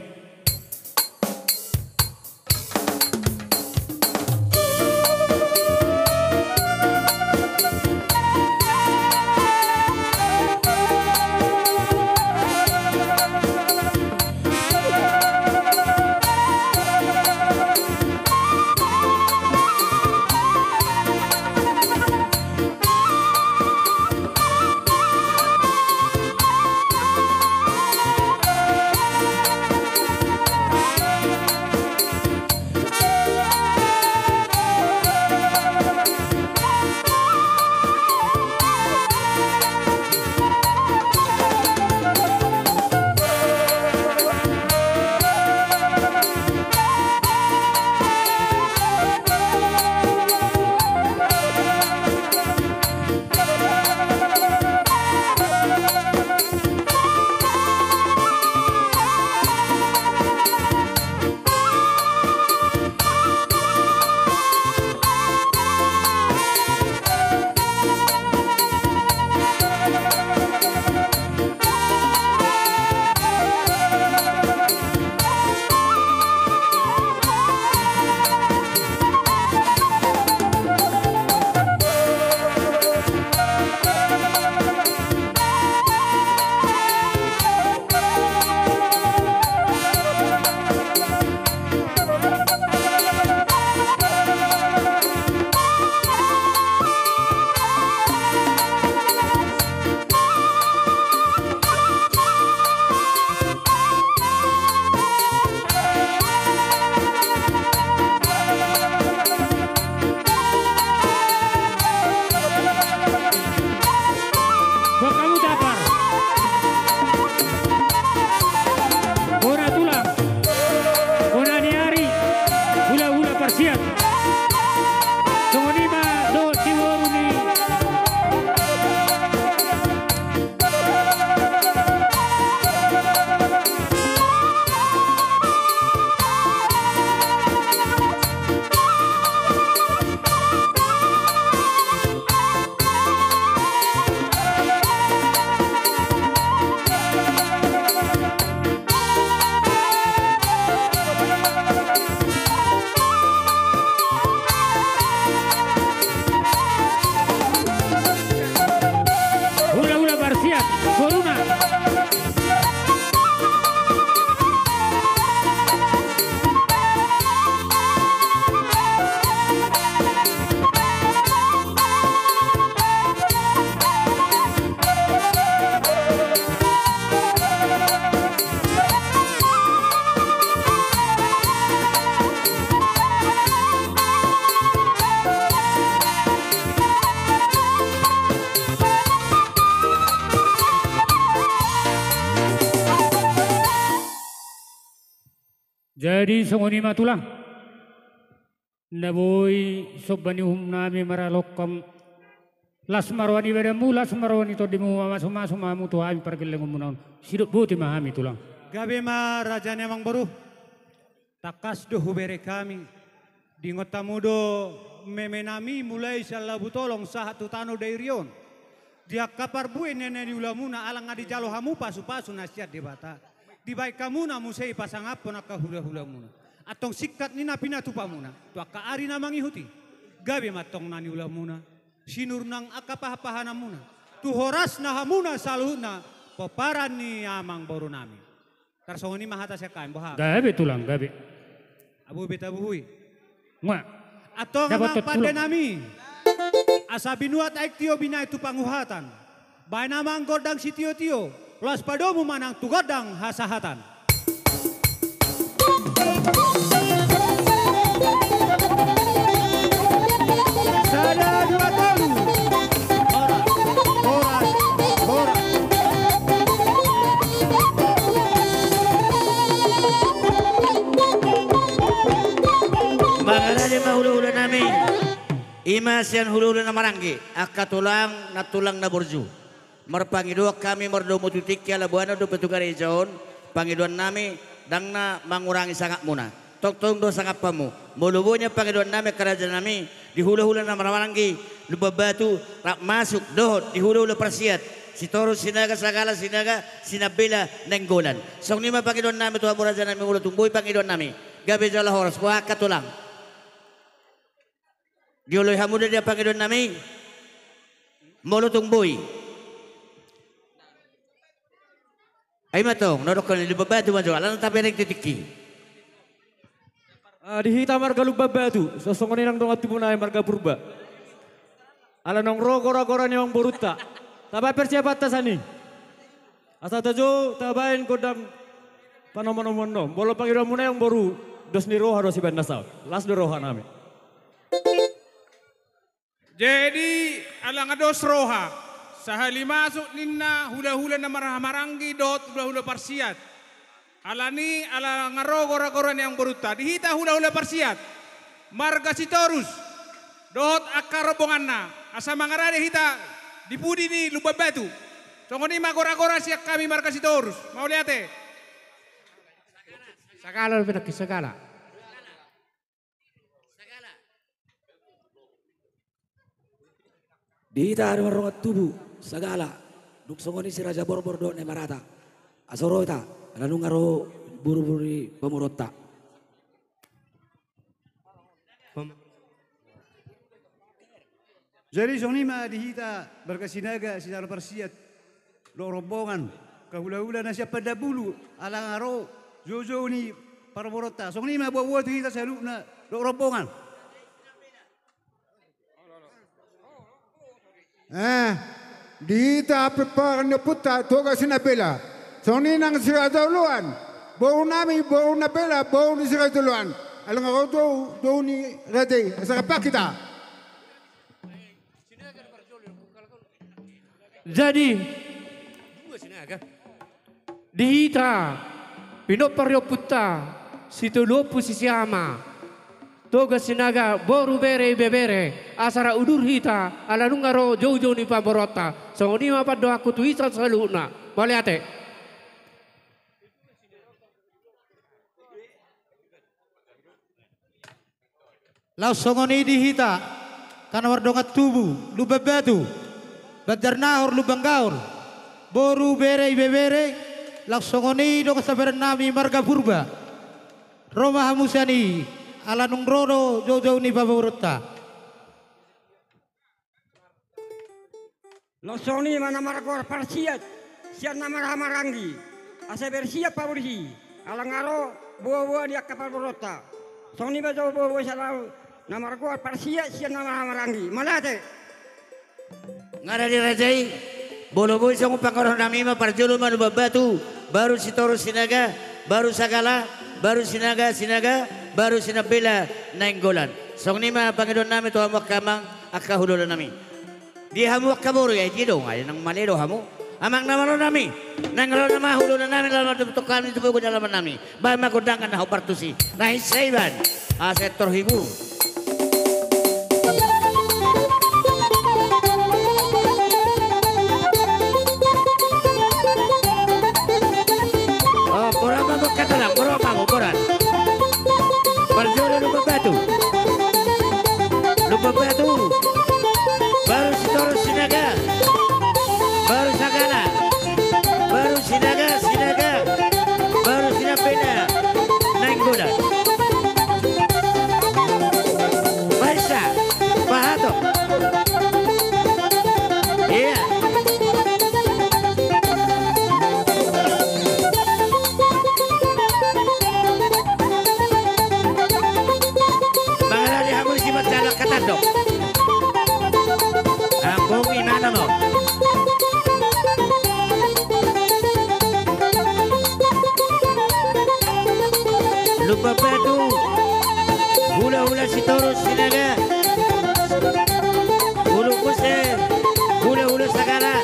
Buat kamu tapar. Bona tulang. Bona ni ari. Hulahula parsiat. Songon i ma dohot siboru ni. Hulahula parsiat, boruna. Jadi songon i ma tulang. Na boi somba ni uhum nami maralongkam. Las ma roha ni badanmu, las ma roha ni tondimu, mamasu-masu ma hamu tu hami pargellengonmuna on. Sidok boti ma hami tulang. Gabe ma raja ni amang boru. Tangkas do hubereng hami. Diingot hamu do meme nami mulai sian Labu Tolong sahat tu tano Dairi on. Di angka parbue na niulamuna ala nga dijalo hamu pasu-pasu na sian Debata. Dibaen hamuna muse i pasangaphon angka hula-hulamuna. Antong singkat ni na pinatupamuna tu angka ari na mangihut i. Gabe ma antong na niulamuna. Sinur nang angka pahan-pahananmuna. Tu horas na hamuna saluhutna pomparan ni amang boru nami. Tarsongon i ma hata sian hami boha. Gabe tulang, gabe. Abu beta buhui. Nga. Antong amang pande nami. Asa binuat aek tio binaen tu panguhatan. Baen amang gondang sitio-tio. Las padomu ma nang tu gondang hasahatan. Sada, dua, tolu. Horas, horas, horas. Mangarade ma hula-hula nami. I ma sian hula-hula na maranggi, angka tulang, nantulang na burju. Marpangidoan hami mardomu tu tingki ala boanon dope tu gareja on, pangidoan nami, ndang na mangurangi sangapmuna. Tongtong do sangap hamu. Molo boi nian pangidoan nami angka raja nami, di hula-hula na marhahamaranggi, Lumban Batu, rap masuk, dohot, di hula-hula parsiat, Sitorus, Sinaga, Sagala, Sinaga, Sinambela, Nainggolan. Songon i ma pangidoan nami tu hamu raja nami molo tung boi pangidoan nami. Gabe jala horas, boha angka tulang. Dioloi hamu do dia pangidoan nami? Molo tung boi. Ai ma tong, na dokkon i Lumban Batu ma jo, ala na tabereng tu tingki. Ah, di hita marga Lumban Batu, so songon i nang dongan tubu nami marga Purba. Ala naung ro gora-gora ni amang borunta. Tabaen persiapanta sian i. Asa tajou tabaen gondang panomu-nomuon on. Molo pangidoanmuna i amang boru, dos ni roha do sibaen na saut. Las do roha nami. Jadi ala nga dos roha, sahali masuk ninna hula-hula na marhahamaranggi dohot hula-hula parsiat. Alani ala nga ro gora-gora ni amang borunta. Di hita hula-hula parsiat, marga Sitorus dohot angka rombonganna, asa mangarade hita di pudi ni Lumban Batu. Songon i ma gora-gora sian hami marga Sitorus. Mauliate. Sagala dope nangkin, Sagala. Di hita na mardongan tubu, Sagala, dung songon i si Raja Borbor dohot Nai Marata. Asa ro hita, ala nunga ro boru-boru ni pamoruonta. Jadi songon i ma di hita marga Sinaga, Sinaga parsiat, dohot rombongan, angka hula-hula na sian Pandambulu, ala nga ro joujou ni pamoruonta. Songon i ma boa-boa tu hita saluhutna dohot rombongan. Eh, di hita pomparan ni ompunta Toga Sinambela. Songon i nang si Raja Oloan. Boru nami, boru Nambela, boru ni si Raja Oloan. Ala nga ro jou, jou ni raja i. Asa rap hita. Jadi, di hita, pinompar ni ompunta, Sitolu Ompu Sisiama, Toga Sinaga, boru, bere, ibebere, asa rap udur hita, ala nunga ro joujou ni pamoruonta. Songon i ma pandohanku tu hita saluhutna. Mauliate. Laos songon i di hita, angka na mardongan tubu, Lumban Batu, Banjar Nahor, Lumban Gaol, boru, bere, ibebere, laos songon i dongan saudara nami marga Purba. Ro ma hamu sian i, ala nunga ro do joujou ni pamoruonta. Laos songon i ma na margoar parsiat sian na marhahamaranggi, asa bersiap hamu disi, ala nga ro boa-boa ni angka pamoruonta. Songon i ma jo boa-boa sian na margoar parsiat sian na marhahamaranggi. Mauliate. Nga ra di raja i, molo boi songon pangaranami ma parjolo ma Lumban Batu, baru Sitorus Sinaga, baru Sagala, baru Sinaga, Sinaga, baru Sinambela Nainggolan. Songon i ma pangidoan nami tu hamu angka amang, angka hula-hula nami. Dia hamu angka boru, ai dia do, ai nang male do hamu. Amang na malo nami, naeng ro nama huluna nami, laho mandok hami tu pogu ni alaman nami. Baen ma gondang na hombar tusi, na hinsa iban, asa tor hibur. O, borat ma, borat ma, borat ma, borat. Parjolo Lumban Batu. Lumban Batu. Boru Sitorus Sinaga. Boru Sagala. Boru Sinaga, Sinaga. Boru Sinambela Nainggolan. Baen sa, pahatop. Ia. Mangalari hamu si Mancala Katandok. Ampung imana mo. Lumban Batu. Hulahula Sitorus Sinaga. Udut muse hulahula Sagala.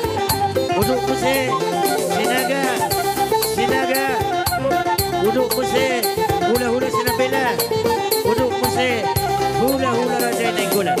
Udut muse Sinaga, Sinaga. Udut muse hulahula Sinambela. Udut muse hulahula Raja Nainggolan.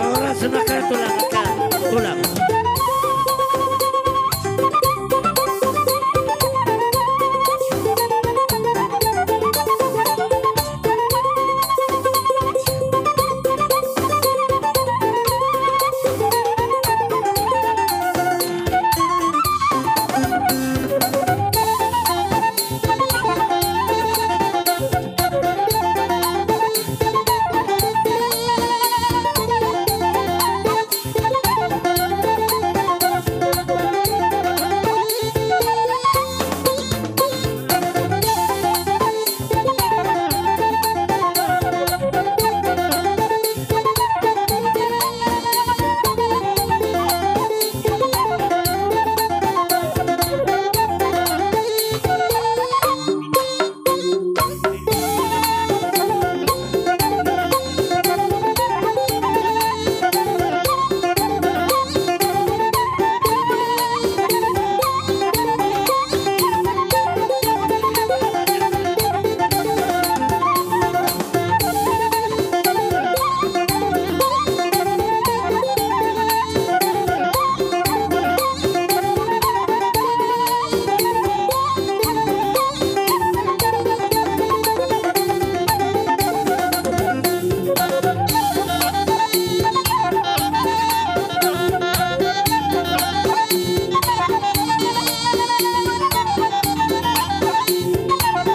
Ora semakar tulang, tulang.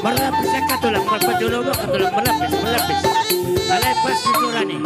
Marlapis angka tulang, marpajolo angka tulang, marlapis, marlapis. Alai pas sitorani.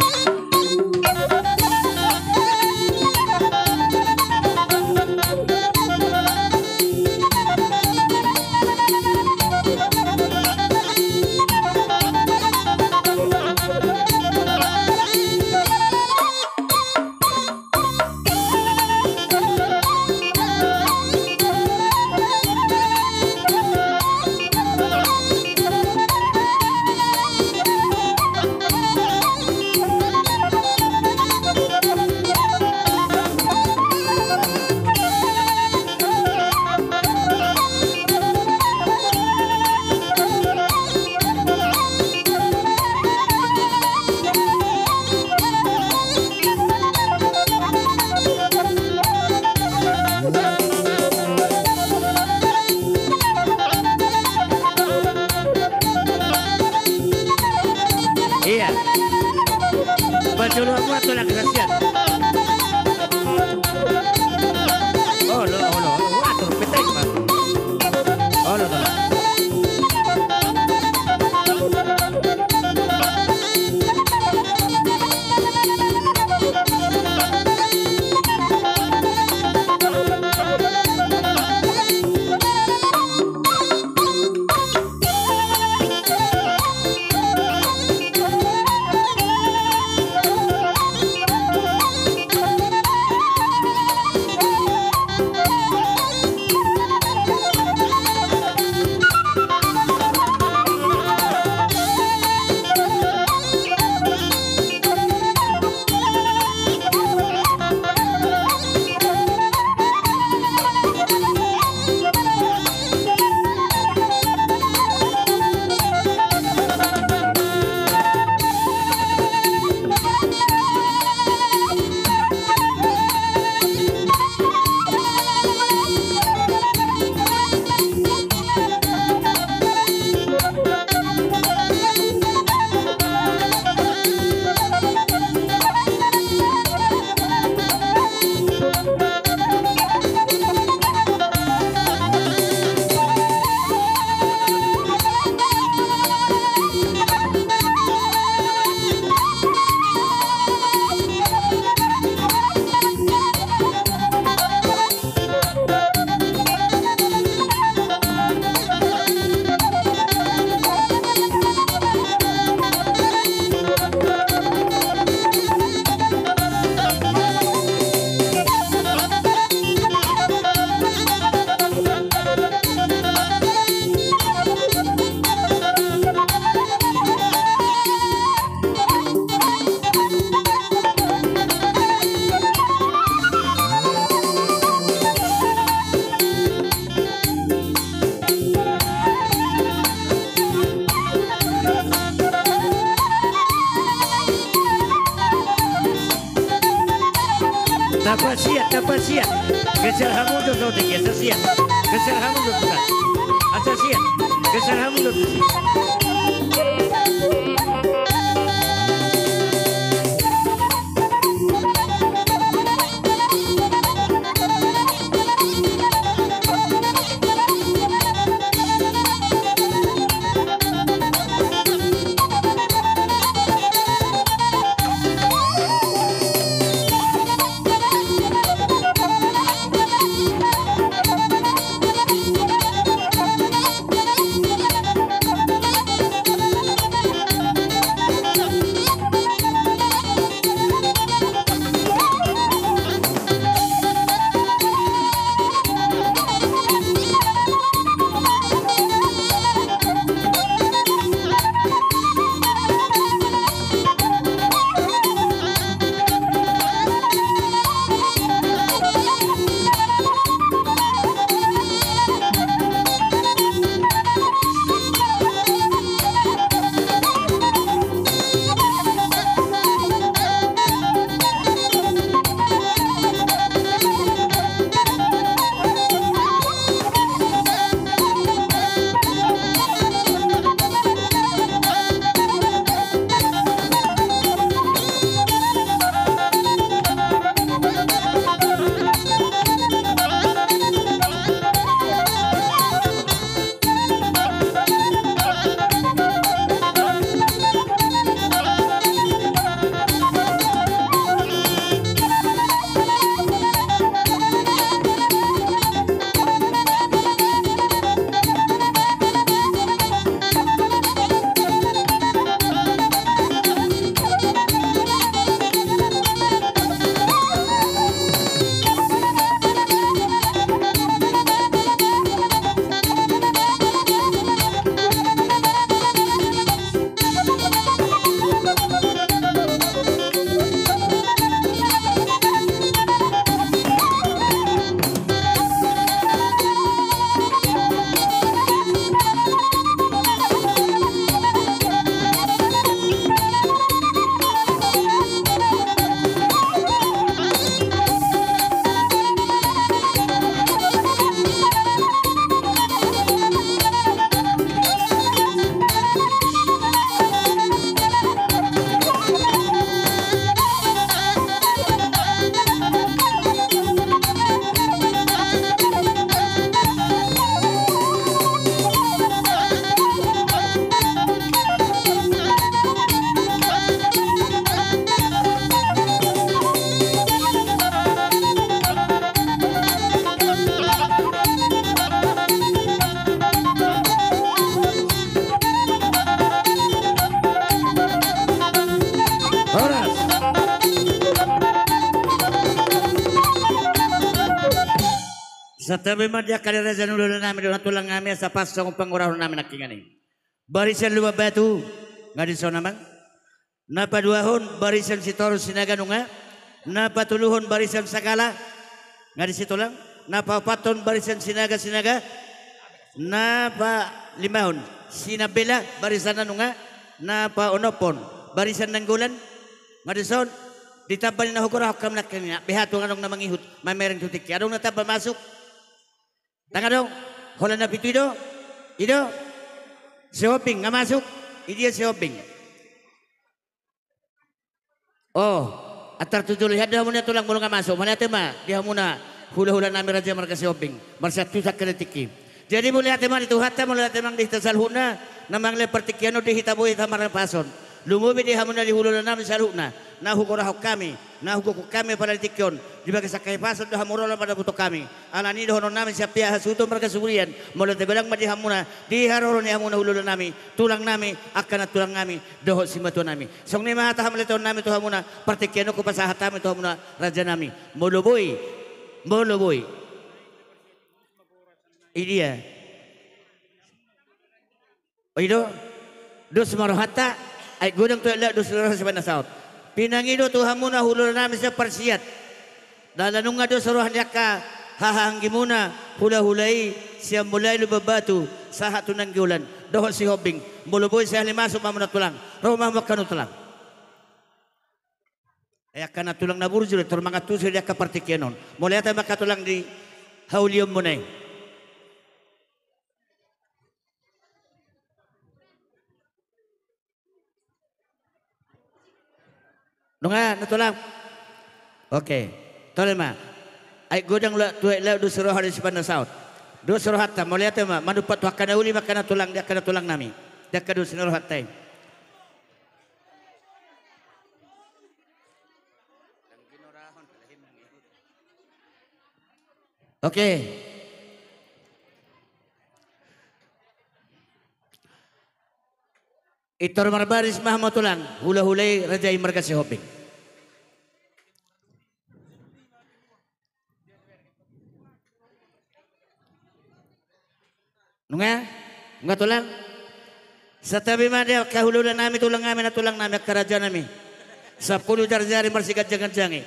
Sian, geser hamu jo tu tingki, asa sian, geser hamu jo tu tingki, asa sian, geser hamu jo tu tingki. Horas. Santabi ma di angka ni raja ni hulahula nami dohot tulang nami, asa pas songon pangurahon nami nangkiningan i. Barisan Lumban Batu, nga dison amang. Na paduahon Barisan Sitorus Sinaga nunga. Na patoluhon Barisan Sagala, nga disi tulang. Na paopathon Barisan Sinaga, Sinaga. Na palimahon Sinambela barisanna nunga. Na paonomhon Barisan Nainggolan, nga dison. Ditamba ni na hugorahon hami nangkiningan, beha tung adong na mangihut mamereng tu tingki, adong na tamba masuk. Ndang adong. Holan na pitu i do. I do. Sihombing nga masuk. Idia Sihombing? O, antar tu jolo i. Hamu na tulang molo nga masuk, mauliate ma di hamuna hulahula nami raja marga Sihombing, marsiantusan hami di tingki. Jadi mauliate ma di Tuhanta, mauliate ma di hita saluhutna na mangalehon partingkian on di hita, boi hita marnapason. Lumobi di hamuna di hulahula nami saluhutna na hugorahon hami, na hugokhon hami apala di tingki on, di bagasan hahipason do hamu ro laho mandapothon hami. Alani i dohonon nami sian pihak hasuhuton marga Suburian, mauliate godang ma di hamuna di haroro ni hamuna hulahula nami, tulang nami, angka nantulang nami dohot simatua nami. Songon i ma hata hamauliateon nami tu hamuna, partingkian on hupasahat hami tu hamuna raja nami. Molo boi, molo boi. Idia? O, i do. Dos ma rohanta, ai godang tu aek laut, dos ma roha sibaen na saut. Pinangido tu hamuna hulahula nami sian Parsiat. Jala nunga dos roha ni angka hahaanggimuna hulahula i sian mulai Lumban Batu sahat tu Nainggolan dohot Sihombing. Molo boi, sahali masuk ma hamuna tulang. Ro ma hamu angka na tulang. Ai angka na tulang na burju do tor mangantusi di angka partingkian on. Mauliate ma angka tulang di haulianmuna i. Nunga na tulang. Oke. Tole ma. Ai godang laut tu aek laut, dos roha do sipandasaon. Dos rohanta, mauliate ma, manumpak tu angka na uli ma angka na tulang di angka na tulang nami. Di angka dos ni rohanta i. Oke. Pintor marbaris ma hamu tulang, hulahula i raja i marga Sihombing. Nunga, nunga tulang. Santabi ma di angka hulahula nami, tulang nami, na tulang nami, angka raja nami. Sampulu jarjari marsiganjangganjang i.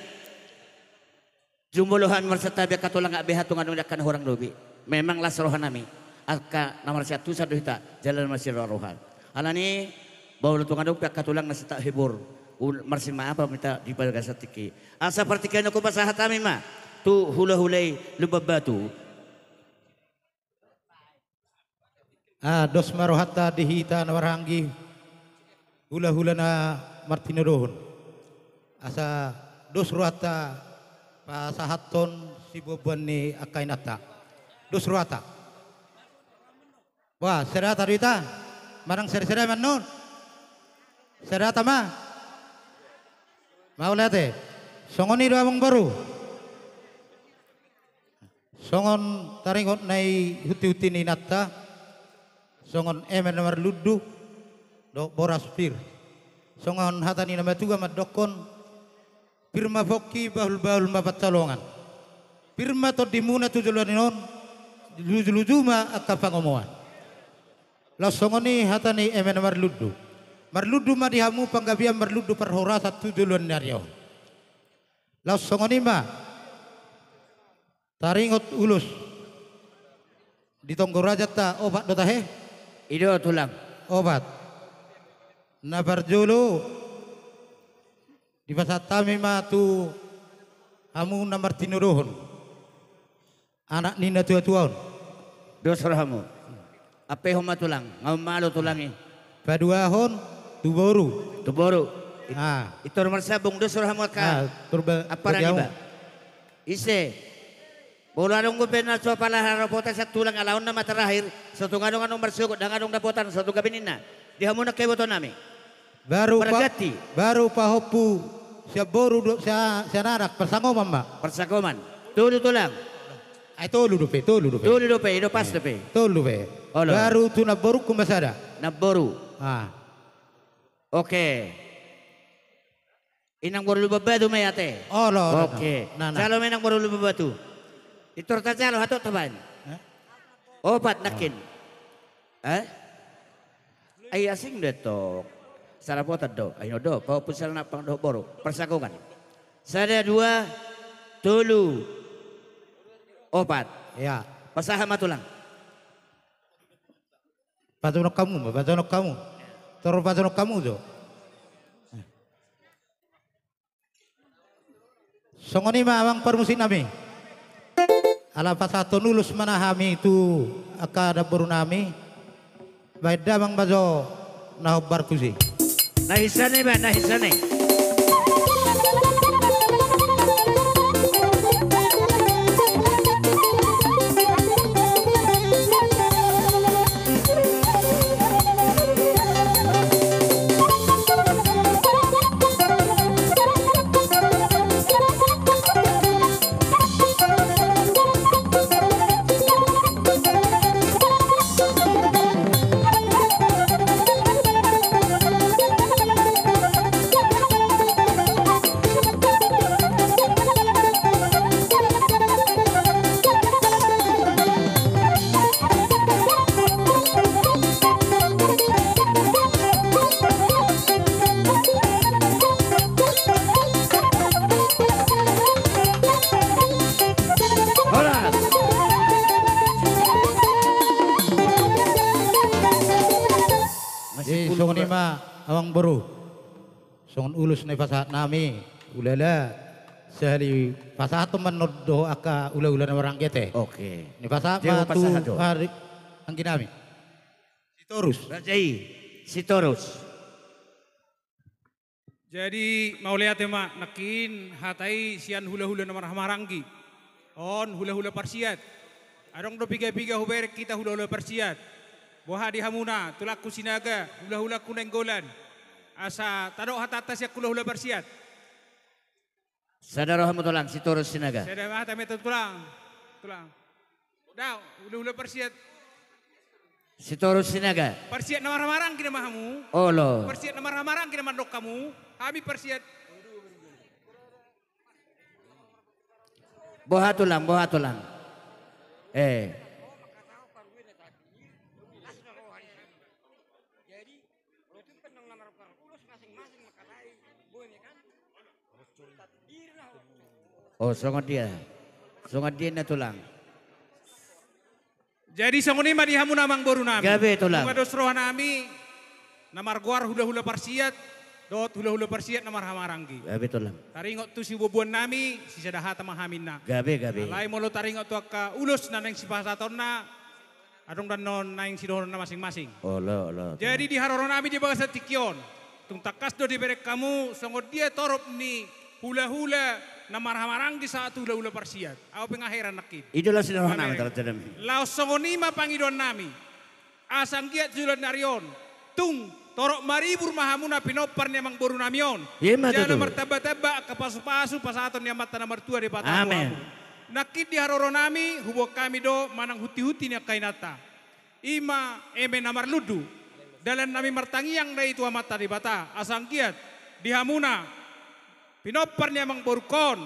Jumolo hami marsantabi angka tulang, abe hatungan dung di angka na hurang lobi. Memang las roha nami. Angka na marsiantusan do hita, jala na marsiroha roha. Alani, bahul tunga dung pe angka tulang na sitahibur. Ul-, marsimaapa ma hita di bagasan tingki. Asa partingkian on hupasahat hami ma. Tu hulahula i Lumban Batu. Ah, dos ma rohanta di hita na marhahaanggi, hulahula na martinodohon. Asa dos rohanta pasahathon sibuanbuan ni angka inanta. Dos rohanta. Wah, sada hata do hita. Manang sada-sada ma annon. Sada hata ma. Mauliate. Songon i do amang boru. Songon taringot na i hunti-hunti ni inanta, songon eme na marlundu, dohot boras pir. Songon hata ni na matua mandokkon, pir ma pongki, bahul-bahul ma pansalongan. Pir ma tondimuna tu joloan on, luju-luju ma angka pangomoan. Laos songon i hata ni eme na marlundu. Marlundu ma di hamu panggabean, marlundu parhorasan tu joloan ni ari on. Laos songon i ma. Taringot ulos. Di tonggo rajanta opat do tahe? I do tulang. Opat. Na parjolo dipasahat hami ma tu hamu na martinodohon. Anak ni na tua-tua on. Dos rohamu. Ampehon ma tulang, nga umalo tulang i. Paduahon tu boru. Tu boru. It-, ah. Pintor marsambung, dos rohamu angka. Ah, turba-, amparan iba. Ise. Molo adong dope na so pala harapotan sian tulang, ala on nama terakhir, so tung adong, adong marsogot, ndang adong dapotan, so tung gabe ninna. Di hamu na angka iboto nami. Baru pa-, marganti. Baru pahompu sian boru do-, sia-, sian anak, parsangoman ma. Parsangoman. Tolu tulang. Ai tolu dope, tolu dope. Tolu dope, i do pas dope. Tolu dope. Olo. Baru tu namborungku ma sada. Namboru. Ah. Oke. Inang boru Lumban Batu ma i ate. Olo, olo. Oke. Nah, nah. Jalo ma inang boru Lumban Batu. Pintor tajalo, hatop tabaen. Eh? Opat nangkin. Eh? Ai asing do tong. Sada potan do. Ai on do. Pahompu sian anak, ampang dohot boru. Parsangoman. Sada, dua, tolu, opat. Iya. Pasahat ma tulang. Pajonok hamu ma, pajonok hamu. Tor pajonok hamu jo. Songon i ma amang parmusik nami. Ala pasahathon ulos ma na hami tu angka namboru nami. Baen damang ma jo na hombar tusi. Na hinsana i ba, na hinsana i. Horas. Masih. Eh, songon i ma amang boru. Songon ulos na dipasahat nami. Hulala, sahali pasahaton ma annon dohot angka hulahula na maranggi ate. Oke. Nipasahat ma tu anggi nami. Sitorus. Raja i, Sitorus. Jadi mauliate ma nangkin hata i sian hulahula na marhahamaranggi. On hulahula parsiat. Adong do piga-piga hubereng hita hulahula parsiat. Boha di hamuna, tulangku Sinaga, hulahulangku Nainggolan. Asa tadok hatanta sian hulahula parsiat. Sada rohamu tulang, Sitorus Sinaga. Sada ma hata meta tulang. Tulang. Dao, hulahula parsiat. Sitorus Sinaga. Parsiat na marhahamaranggi nama hamu. Olo. Parsiat na marhahamaranggi nama ndok hamu. Hami parsiat. Boha tulang, boha tulang. Eh. Oh, songon dia. Songon dia na tulang. Jadi songon i ma di hamuna amangboru nami. Gabe tulang. Nunga dos roha nami na margoar hulahula parsiat dohot hulahula parsiat na marhahamaranggi. Gabe tulang. Taringot tu sibubuan nami, sisada hata ma hami na. Gabe, gabe. Alai molo taringot tu angka ulos na naeng sipasahatonna, adong do annon naeng sidohononna masing-masing. Olo, olo. Jadi di haroro nami di bagasan tingki on, tung tangkas do dibereng hamu songon dia torop ni hulahula na marhahamaranggi sahat tu hulahula parsiat. Ahu pe nga heran nangkin. I do laos sidohonon nami. Laos songon i ma pangidoan nami. Asa anggiat tu joloan ni ari on tung torop maribur ma hamu na pinompar ni amangboru nami on. Ima tutu. Jala martamba-tamba angka pasu-pasu pasahaton ni Amanta na martua Debata. Amen. Nangkin di haroro nami huboan hami do manang hunti-hunti ni angka inanta. Ima eme na marlundu. Dalan nami martangiang do i tu Amanta Debata asa anggiat di hamuna pinompar ni amangborungkon.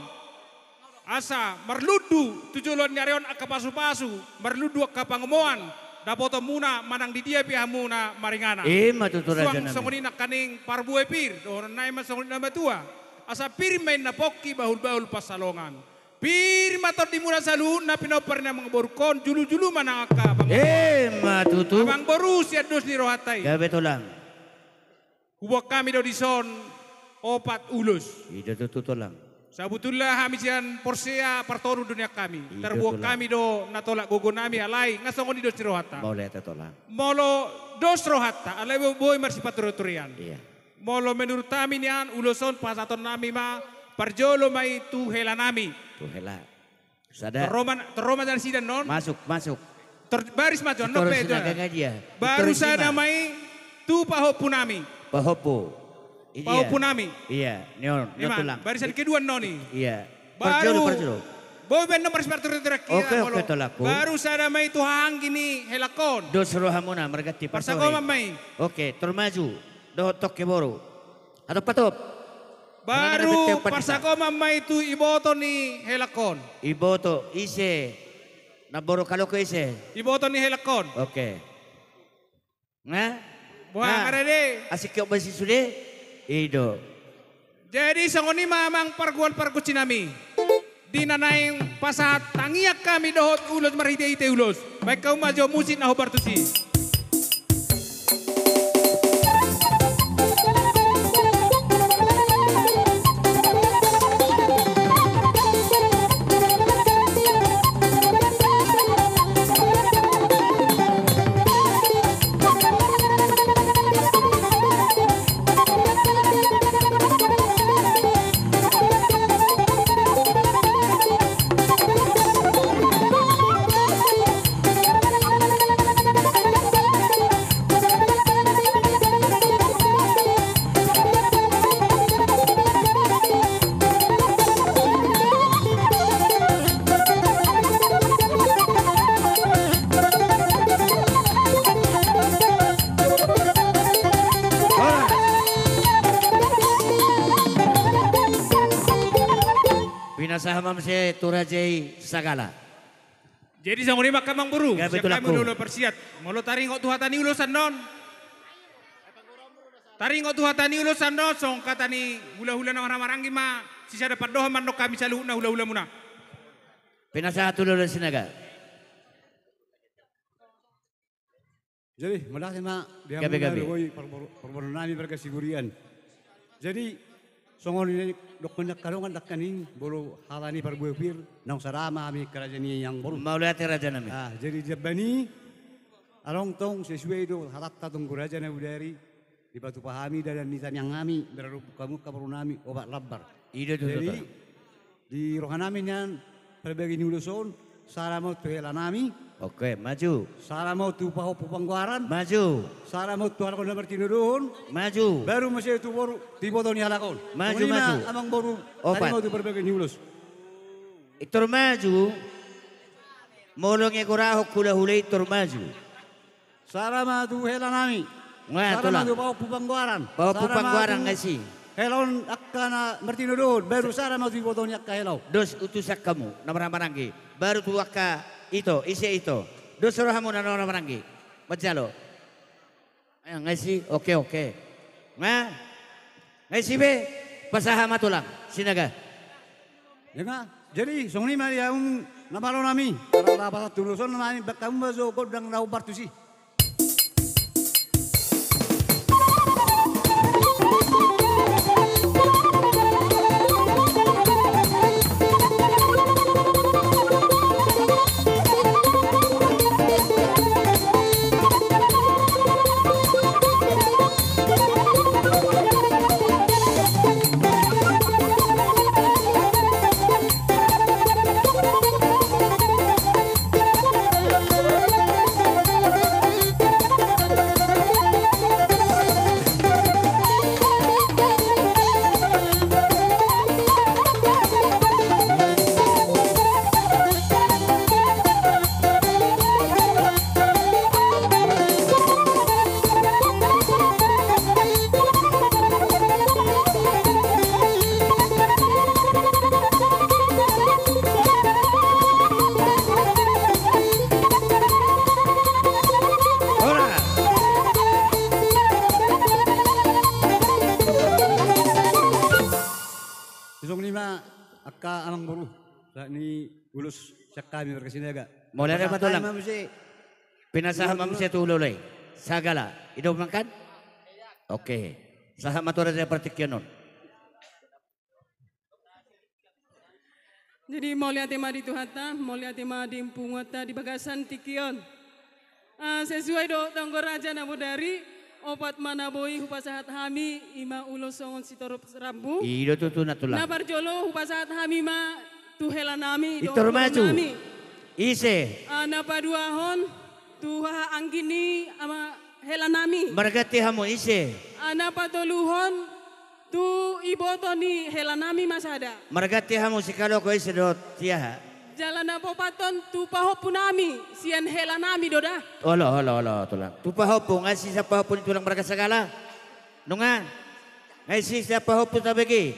Asa marlundu tu joloan ni ari on angka pasu-pasu, marlundu angka pangomoan, dapotonmuna manang di dia pe hamuna maringanan. Ima tutu raja nami. Suang songon i nangkaning parbue pir, dohonon nami ma songon i na matua. Asa pir ma inna pongki, bahul-bahul pansalongan. Pir ma tondimuna saluhutna pinompar ni amangborungkon, julu-julu ma nang angka pangomoan. Ima tutu. Amangboru, sian dos ni rohanta i. Gabe tulang. Huboan hami do dison opat ulos. I do tutu tulang. Sabutulna hami sian Porsea partolu do nian hami. I do tulang. Tarboan hami do na tolap gogo nami alai nga songon i dos ni rohanta. Molo dos rohanta alai boi marsipature-turean. Iya. Molo menurut hami nian ulos on pasahaton nami ma parjolo ma i tu hela nami. Tu hela. Sada. Torro ma, torro ma nasida annon. Masuk, masuk. Baris ma tu annon pe. Baru sada ma i tu pahompu nami. Pahompu. Pahompu nami. Iya, nion. Ima, barisan kedua annon i. Iya. Baru. Boi be annon marsipature-turean. Oke, oke, tulangku. Baru sada ma i tu hahaanggi ni helangkon. Dos rohamuna marganti parsahomuna ma i. Oke, tor maju. Dohot tongke boru. Hatop, hatop. Baru parsahomuna ma i tu iboto ni helangkon. Iboto ise? Namboru Kaloko ise? Iboto ni helangkon. Oke. Nga? Boha nga rade? Asing ke ombasi sude? I do. Jadi songon i ma amang pargual pargonsi nami. Di na naeng pasahat tangiang hami dohot ulos marhite-hite ulos. Baen hamu ma jo musik na hombar tusi. Pinasahat ma muse tu raja i sagala. Jadi songon i ma amang boru, sian hami hulahula parsiat. Molo taringot tu hata ni ulos annon. Taringot tu hata ni ulos annon, songon hata ni hulahula na marhahamaranggi ma, sisada pandohan mandok hami saluhutna hulahulamuna. Pinasahat tu hulahula Sinaga. Jadi, mauliate ma di hamuna, gabe, gabe. Parboru nami marga Siburian. Jadi, Songon i dohonon ni angka dongan, dangka ni molo hata ni parbue pir, naung sada ma hami angka raja ni amangboru. Mauliate raja nami. Ah, jadi jabani, adong tong sesuai do hatanta tong, raja na bodari, dipatupa hami dalan ni tangiang nami, berarumpu hamu angka boru nami, opat lambar. I do tutu. Jadi, di roha nami nian, parbagi ni ulos on, sada ma on tu hela nami. Oke, maju. Sada ma on tu pahompu panggoaran. Maju. Sada ma on tu halak on na martinodohon. Maju. Baru muse tu boru, tu iboto ni halak on. Maju, maju. Songon i ma amangboru, opat. Tadi ma on tu parbagi ni ulos. Pintor maju. Molo nunga gorahon hulahula i, pintor maju. Sada ma tu hela nami. Sada ma tu pahompu panggoaran. Pahompu panggoaran, sada ma tu hela on angka na martinodohon, baru sada ma tu iboto ni angka hela on. Dos utusan hamu na marhahamaranggi. Baru tu angka ito, ise ito. Dos rohamuna na marhahamaranggi. Manjalo. Eh, nga isi, oke, oke. Nga, nga isi be, pasahat ma tulang, Sinaga. Ia nga, jadi, songon i ma di hamu na malo nami. Ala pasahat tu ulos on nami, baen hamu ma jo gondang na hombar tusi. Songon i ma angka amangboru, sahat ni ulos sian hami marga Sinaga. Mauliate ma tulang. Pinasahat ma muse tu hulahula i. Sagala. I do manang kan? Oke. Sahat ma tu raja partingkian on. Jadi mauliate ma di Tuhanta, mauliate ma di punguanta di bagasan tingki on. Ah, sesuai dohot anggo raja na bodari, opat ma na boi hupasahat hami, i ma ulos songon sitorop rambu. I do tutu na tulang. Na parjolo hupasahat hami ma tu hela nami dohot boru nami. Pintor maju. Ise? Ah, na paduahon tu haha anggi ni ama hela nami. Marganti hamu, ise? Ah, na patoluhon tu iboto ni hela nami ma sada. Marganti hamu, sikaloko, ise dohot siaha? Jala na paopathon tu pahompu nami, sian hela nami do da. Olo, olo, olo, tulang. Tu pahompu, nga isi sian pahompu ni tulang marga Sagala? Nunga? Nga isi sian pahompu tabege?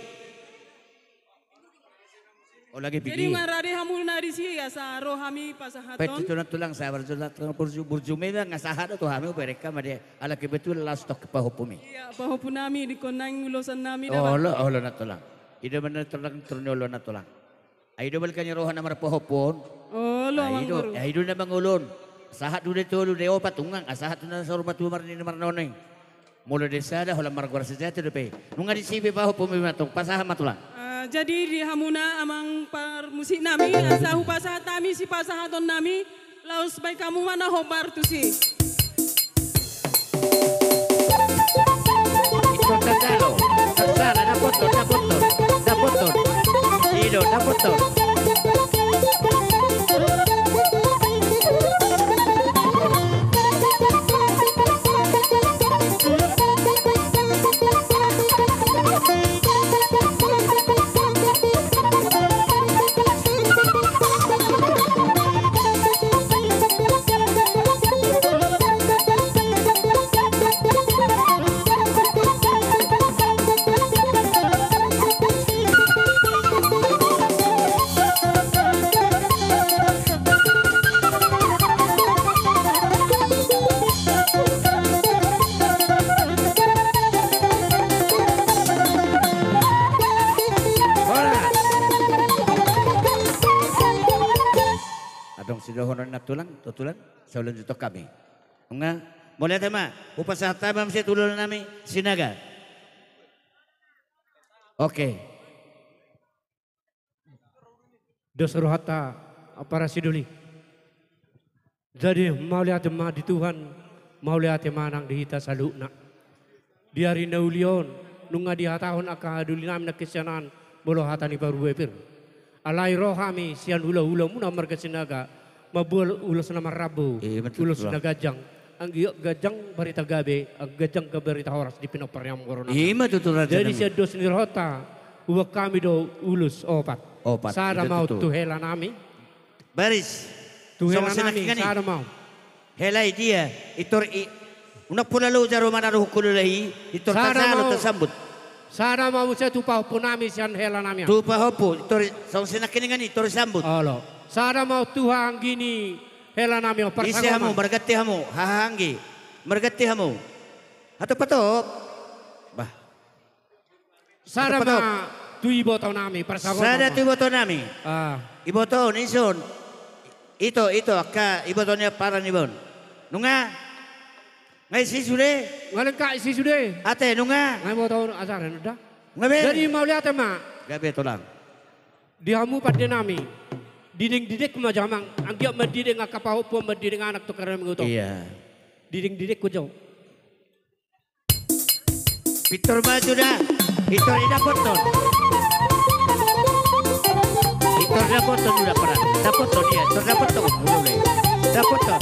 Jadi nunga rade hamu na disi, asa ro hami pasahaton. Pet tu tulang, tulang, sabar tulang, tulang, burju, burju memang nga sahat do tu hami, uberengka ma dia, ala kebetulan laos tong pahompu mi. Ia, pahompu nami, dikon nang ulosan nami da. Olo, olo na tulang. I do ma na tulang, turun olo na tulang. Ai do balga ni roha na marpahompu on. Olo, ai do, amangboru. Ai do na mangolon. Sahat do di tolu, di opat, unang, ah, sahat do na saur matua marnini marnono i. Molo di sada holan margoar sejati dope. Nunga disi be pahompu mi ma tong, pasahat ma tulang. Ah, jadi di hamuna amang parmusik nami, asa hupasahat hami sipasahaton nami, laos baen hamu ma na hombar tusi. Ito tandalo, tandalo, dapoton, dapoton, dapoton. I do, dapoton. Adong sidohonon na tulang, tu tulang, saulun jutok hami. Nunga, mauliate ma, hupasahat hami ma muse tu hulahula nami, Sinaga. Oke. Dos rohanta, ampara sidoli. Jadi mauliate ma di Tuhan, mauliate ma nang di hita saluhutna. Di ari na uli on, nunga dihatahon angka hadolinami na kesianan, molo hata ni parubepir. Alai ro hami sian hulahulamuna marga Sinaga, mamboan ulos na marrambu, ulos na ganjang. Anggiat ganjang barita gabe, anggiat ganjang barita horas di pinompar ni amangboru nami. Ima tutu raja nami. Jadi sian dos ni rohanta, huboan hami do ulos opat. Opat. Sada ma on tu hela nami. Baris. Tu hela nami, sada ma on. Hela i dia, i tor i, unang pola loja ro manaruhon hula i, i tor tasalo tasambut. Sada ma muse tu pahompu nami sian hela nami. Tu pahompu, i tor i, songon sinangkiningan i, i tor i sambut. Olo. Sada ma on tu hahaanggi ni hela nami on. Ise hamu, marganti hamu, hahaanggi. Marganti hamu. Hatop, hatop. Bah. Sada ma tu iboto nami, parsabotan. Sada tu iboto nami. Iboto on, ise on. Ito, ito, angka iboto ni ampara niba on. Nunga? Nga isi sude? Nga lengkap isi sude. Ate, nunga? Nga iboto on, asar, nda. Nga be? Jadi mauliate ma. Gabe tulang. Di hamu pande nami. Diding-diding ma jo amang, anggiat mandiding angka pahompu, mandiding anak tu karena mengutuk. Iya. Diding-diding ku jo. Pintor maju da. Pintor didapothon. Pintor dapothon uda pernah. Dapothon dia. Pintor dapothon. Uda uda. Dapothon.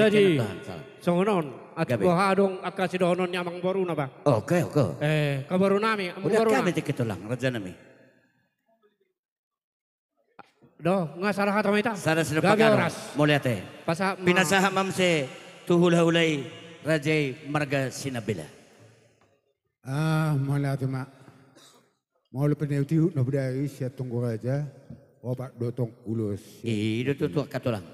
Jadi songon on, ate boha adong angka sidohonon ni amangboruna bah. Oke, oke. Eh, amangboru nami, amangboru nami. Udah kami tikki tulang, raja nami. Do, nga sada hata ma hita. Sada sada pangaro. Mauliate. Pinasahat ma muse tu hulahula i, raja i marga Sinambela. Ah, mauliate ma. Molo pinaihutihut na bodari sian Tonggo Raja, opat do tong ulos. I do tutu angka tulang.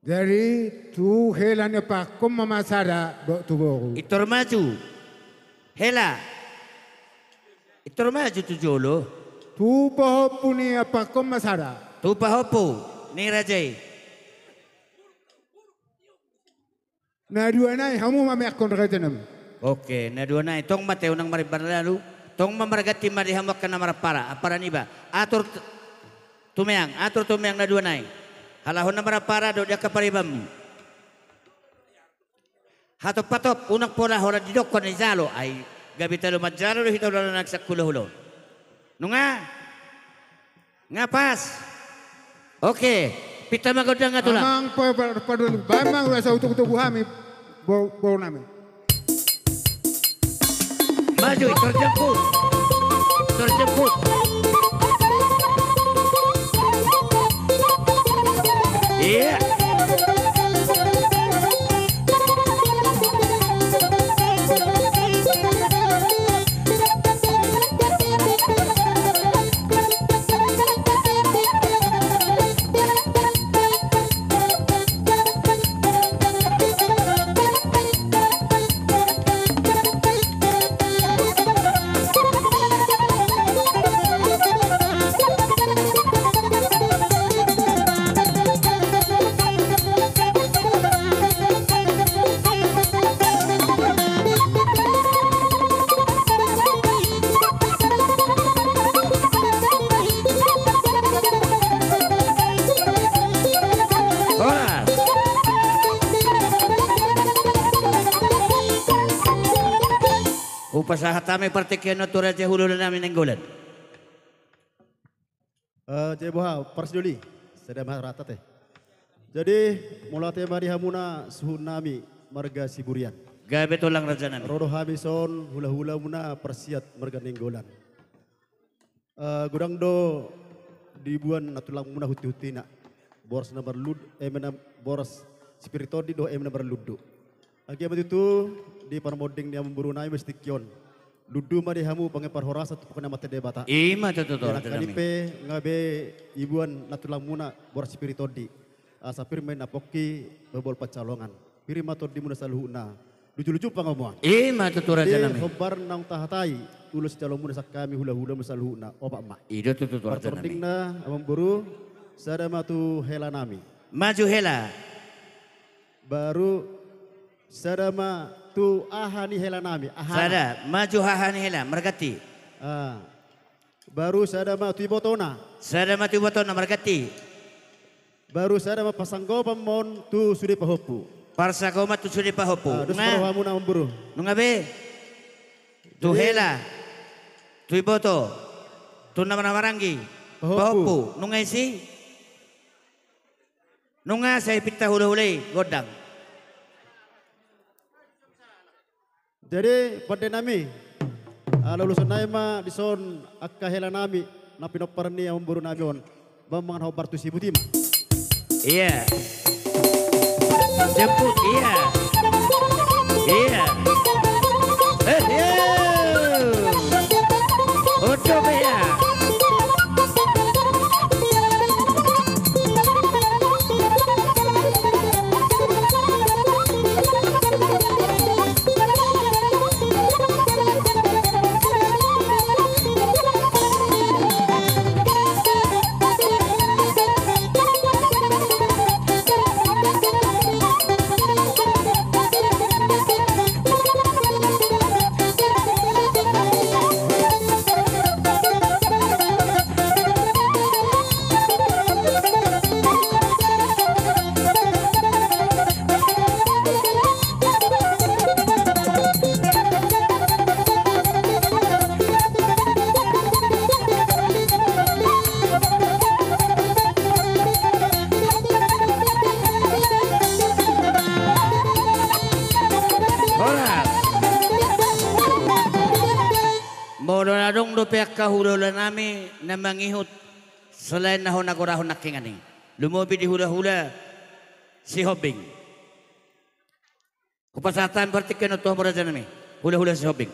Jadi tu hela ni ampangkon ma sada dohot tu boru. Pintor maju. Hela. Pintor maju tu jolo. Tu pahompu ni ampangkon ma sada. Tu pahompu ni raja i. Na dua nai hamu ma meakkon raja nami. Oke, na dua nai tong ma te unang marimbar lalu. Tong ma marganti ma di hamu angka na marampara, ampara niba. Atur t-, tu meang, atur tu meang na dua nai. Halak on na marampara dohot di angka paribanmu. Hatop hatop, unang pola holan didokkon dijalo, ai gabe talu manjalo do hita ulaon na sian hulahula on. Nunga? Nga pas. Oke, pinta ma gondang nga tulang. Amang pa-, pa-, padoli, baen ma asa utuk-utuk hami, bo-, boru nami. Maju, pintor jemput. Pintor jemput. Iya. Hupasahat hami partingkian on tu raja hulahula nami Nainggolan. Eh, jadi boha, parsidoli, sada ma rata te. Jadi, mauliate ma di hamuna suhut nami marga Siburian. Gabe tulang raja nami. Ro do hami son hulahulamuna parsiat marga Nainggolan. Eh, godang do diboan na tulangmuna hunti-huntina. Boras na marlundu, eme na, boras sipir ni tondi dohot eme na marlundu. Anggiat ma tutu di parmonding ni amangboru nami ma sitingki on. Lundu ma di hamu, bangke parhorasan tu pangkon ni Amanta Debata. I ma tutu, tulang nami. Nangkaning pe nga be diboan na tulangmuna boras sipir ni tondi. Asa pir ma i na pongki, mamboan pansalongan. Pir ma tondimuna saluhutna. Luju-luju pangomoan. I ma tutu, raja nami. Di hombar naung tahatai, ulos jaloonmuna sian hami hula-hulamuna saluhutna, opat ma. I do tutu, raja nami. Partordingna, amangboru, sada ma tu hela nami. Maju hela. Baru sada ma tu aha ni hela nami, aha. Sada, maju aha ni hela, marganti. Ah. Baru sada ma tu ibotona. Sada ma tu ibotona, marganti. Baru sada ma parsanggopan ma on tu sude pahompu. Parsanggopan tu sude pahompu. Ah, dos ma rohamuna, amangboru. Nunga be. Tu hela. Tu iboto. Tu na marhaha maranggi. Pahompu. Pahompu. Nunga isi. Nunga sai pinta hula-hula i gondang. Jadi, pande nami, ala ulos nami ma dison angka hela nami, na pinompar ni amangboru nami on, ba mangan hombar tu sibut i ma. Iya. Jemput, iya. Iya. Eh, iya. Ojo be ya. Horas. Molo adong dope angka hula-hula nami na mangihut selain na hona gorahon nangkiningan i, lumobi di hula-hula Sihombing. Hupasahat hami partingkian on tu hamu, raja nami, hula-hula Sihombing.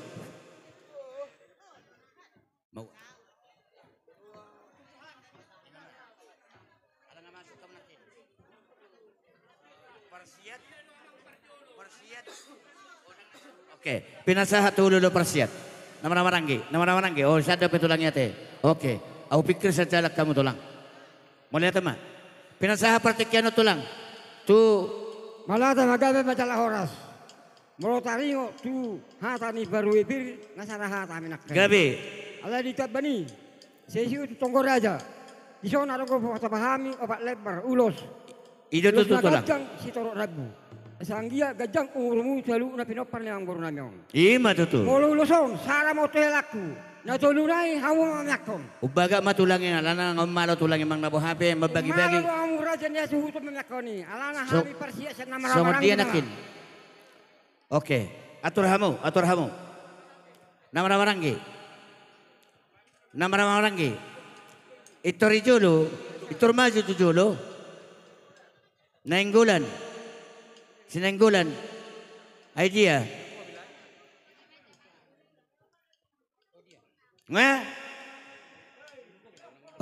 Oke, pinasahat tu hula-hula Parsiat. Na marhaha maranggi, na marhaha maranggi. Oh, sada pe tulang i ate. Oke, ahu pikir sajalan hamu, tulang. Mauliate ma. Pinasahat partingkian on, tulang. Tu. Mauliate ma, gabe ma jala horas. Molo taringot tu hata ni Baru Ipir, nga sada hata hami nangkin. Gabe. Alai di taban i, sesi tu tonggo raja. Dison adong do hupasahat hami opat lembar ulos. I do tutu, tulang. Ulos na ganjang sitorop rambu. Asa anggiat ganjang umurmu saluhut na pinompar ni amangboru nami on. I ma tutu. Molo ulos on, sada ma on tu helangku. Na tolu nai hamu ma mangihut. Umbahen ma tulang i, alana nga malo tulang i, manang na boha pe mambagi-bagi. Malo do hamu raja ni hasuhuton mangihut i, alana hami Parsiat sian na marhaha maranggi. Songon dia nangkin. Oke, atur hamu, atur hamu. Na marhaha maranggi. Na marhaha maranggi. Pintor i jolo, pintor maju tu jolo. Nainggolan. Si Nainggolan. Ai dia. Nga?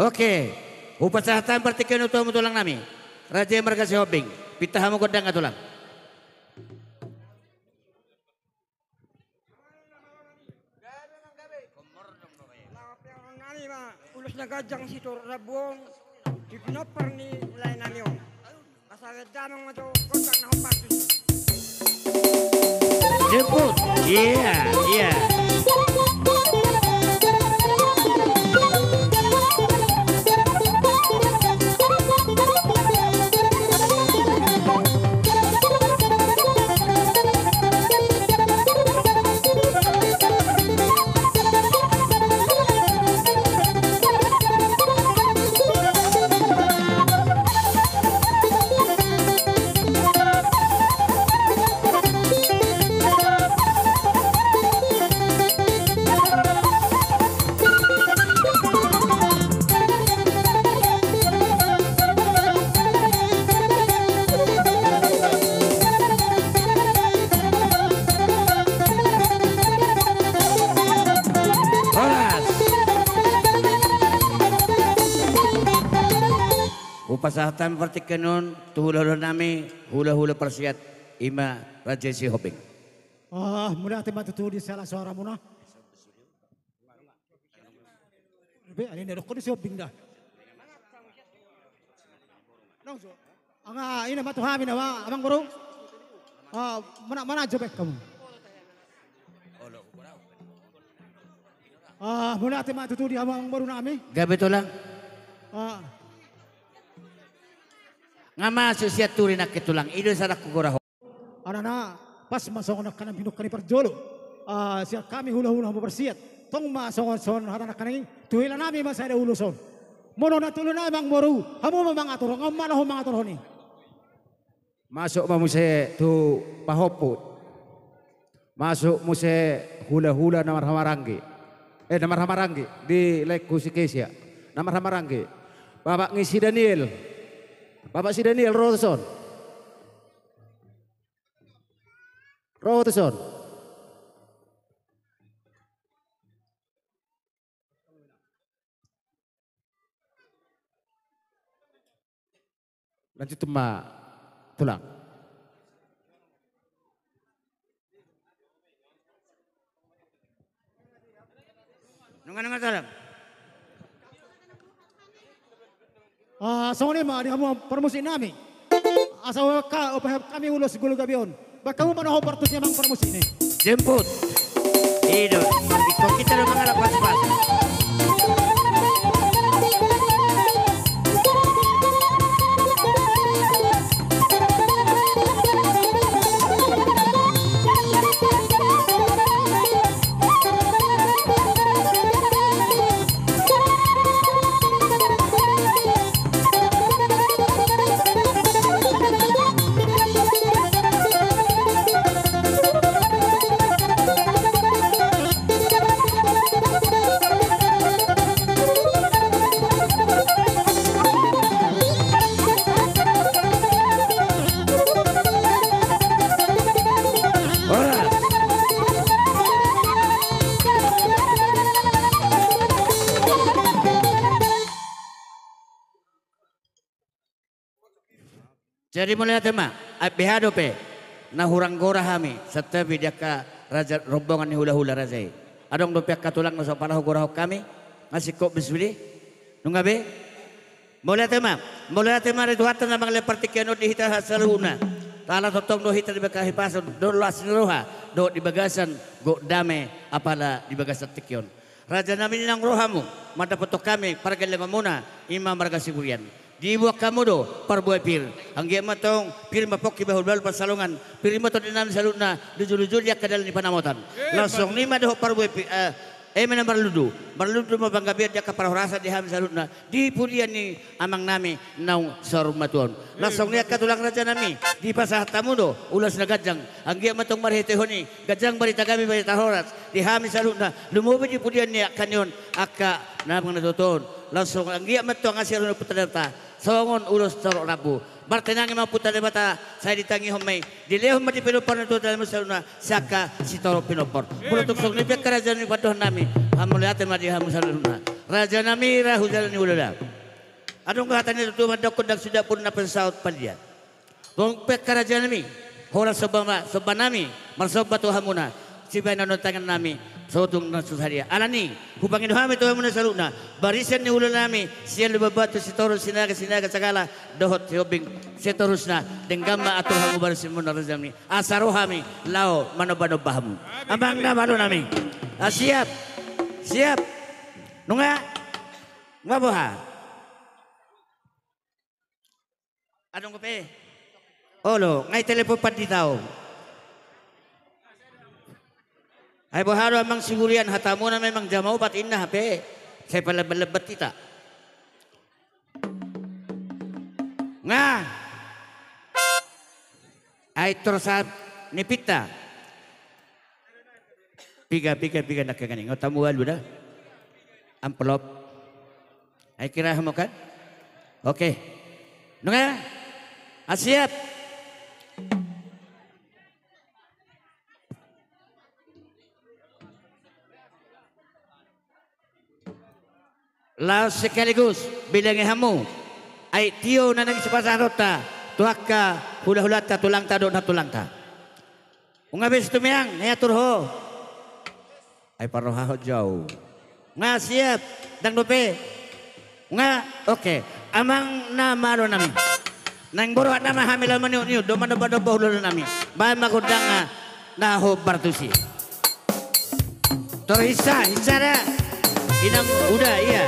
Oke. Hupasahat hami partingkian on tu hamu, tulang nami. Raja marga Sihombing. Pinta hamu gondang, tulang. Ulos na ganjang sitorop rambu on, di pinompar ni lae nami on. Asa bahen damang ma jo gondang na hombar tu i. Jemput. Iya, iya. Sahat hami partingkian on tu hulahula nami, hulahula parsiat, ima Raja Sihombing. Ah, mauliate ma tutu di siala soara muna. Be, ale na dokon di Sihombing da. Nang so. Anga ina ma tu hami na ma, amang boru. Ah, mana, mana jo be hamu. Ah, mauliate ma tutu di hamu amang boru nami. Gabe tulang. Ah. Nga masuk sian turi nangkin tulang, i do sada hugora ho. Alana, pas ma songon angka na pinungka ni parjolo. Ah, sian hami hulahula hamu parsiat. Tong ma songon, songon hata nangkaning i, tu hela nami ma sada ulos on. Molo na tolu nai amang boru, hamu ma mangatur, nga umma laho mangaturhon i. Masuk ma muse tu pahompu. Masuk muse hulahula na marhahamaranggi. Eh, na marhahamaranggi. Di laengku si Kesia. Na marhahamaranggi. Bapak ni si Daniel. Bapak si Daniel, ro tuson. Ro tuson. Lanjut ma tulang. Nunga, nunga, tulang. Ah, songon i ma di hamu parmusik nami. Asa hubaen hami ulos gol gabe on. Baen hamu ma na hombar tu si amang parmusik i. Jemput. I do. Iko hita do mangalap pas-pas. Jadi mauliate ma, ai beha dope na hurang gora hami, santabi di angka raja rombongan ni hulahula raja i. Adong dope angka tulang na so pala hugorahon hami, nga singkop be sude. Nunga be? Mauliate ma, mauliate ma di Tuhanta na mangalehon partingkian on di hita saluhutna. Ala tongtong do hita dibege hahipason, dohot las ni roha, dohot di bagasan gok dame, apala di bagasan tingki on. Raja nami, naung ro hamu mandapothon hami pargellengonmuna, ima marga Sigurian. Diboan hamu do parbue pir. Anggiat ma tong pir ma pongki, bahulbahul pansalongan. Pir ma tondi nami saluhutna, lujuluju di angka dalan ni panamotan. Laos songon i ma dohot parbue pir, eh, eme na marlundu. Marlundu ma panggabean di angka parhorasan di hami saluhutna. Di pudian ni amang nami naung saur matua on. Laos songon i angka tulang raja nami, dipasahat hamu do ulos na ganjang. Anggiat ma tong marhitehon i ganjang barita, gabe barita horas di hami saluhutna, lumobi di pudian ni angka ni on, angka na mangadotohon. Laos songon i anggiat ma tong asi ari ni Ompunta Debata songon ulos torop rambu. Martinangi ma Ompunta Debata, sai ditangihon ma i, dilehon ma di pinompar ni Ompunta Debata saluhutna sian angka sitorop pinompar. Molo tung songon i pe angka raja nami, pandohan nami, mauliate ma di hamu saluhutna. Raja nami, ra hu jala ni hulahula. Adong do hata ni natuatua mandok, ndang suda pur na pasaut palia. Dung pe angka raja nami, horas somba ma, somba nami marsomba tu hamuna, sibaenon tangan nami, so tung na so sadia. Alani i, hupangido hami tu hamuna saluhutna, barisan ni ulaon nami, sian Lumban Batu, Sitorus, Sinaga, Sinaga Sagala, dohot Sihombing seterusna, denggan ma atur hamu barisanmuna raja nami. Asa ro hami laho manombanomba hamu. Amang na malo nami. Ah, siap. Siap. Nunga. Nunga boha. Adong dope? Olo, nga i telepon pandita on. Ai boha do amang Sigurian, hatamuna memang jam opat inna hape. Sai palambatlambat hita. Nga. Ai tor sahat ni pinta. Piga, piga, piga nangkaning on, tamu alu da. Amplop. Ai kira hamu kan? Oke. Nunga? Ah, siap. Laos sekaligus bilangi hamu. Ai tio na naeng sipasahatonta tu angka hulahulanta, tulangta dohot nantulanta. Nunga be situmeang, niatur ho. Ai parrohahon jo au. Nunga siap, ndang dope. Nunga, oke. Amang na malo nami. Naeng borhat nama hami laho maniutniut, dohot manombanomba hulahula nami. Baen ma gondangna na hombar tusi. Tor hinsa, hinsa da. Inang uda, ia.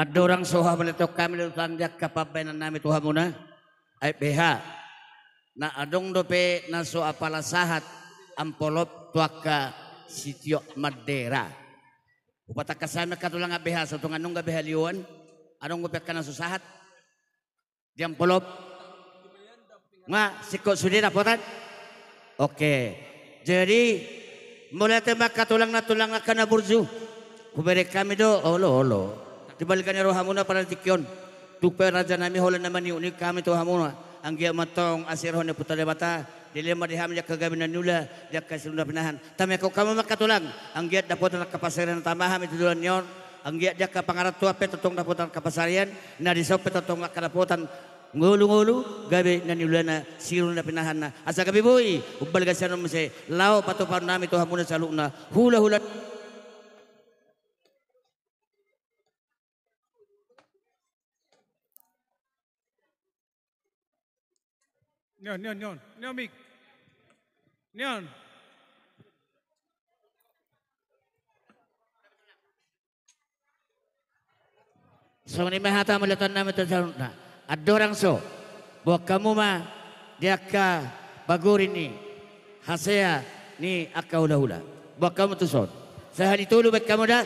Andorang so haholehon hami do tulang di angka pambahenan nami tu hamuna, aek B H. Na adong dope na so apala sahat amplop tu angka sitiop mandera. Hupatangkas hami angka tulang aek B H, so tung annon gabe halioan, adong dope angka na so sahat di amplop. Nga, singkop sude dapotan. Oke. Jadi, mauliate ma angka tulang na tulang angka na burju. Hubereng hami do, olo, olo. Di balga ni rohamuna pala di tingki on. Tung pe raja nami holan na maniukniuk hami tu hamuna. Anggiat ma antong asi roha ni Ompunta Debata. Dilehon ma di hami di angka gabe na niula, di angka siru na pinahan. Tamekhon hamu ma angka tulang, anggiat dapotan angka pansarian na tamba hami tu joloan ni on, anggiat di angka pangarantoan pe tongtong dapotan angka pansarian, na dison pe tongtong angka dapotan ngolungolu, gabe na niulana, siru na pinahanna, asa gabe boi umbalga sian on muse laho patupaon nami tu hamuna saluhutna, hulahula. Nion, nion, nion. Nion, mik. Nion. Songon i ma hata mauliate nami tu saluhutna. Andorang so, boan hamu ma di angka pagori ni hasea ni angka hulahula. Boan hamu tuson. Sahali tolu baen hamu da.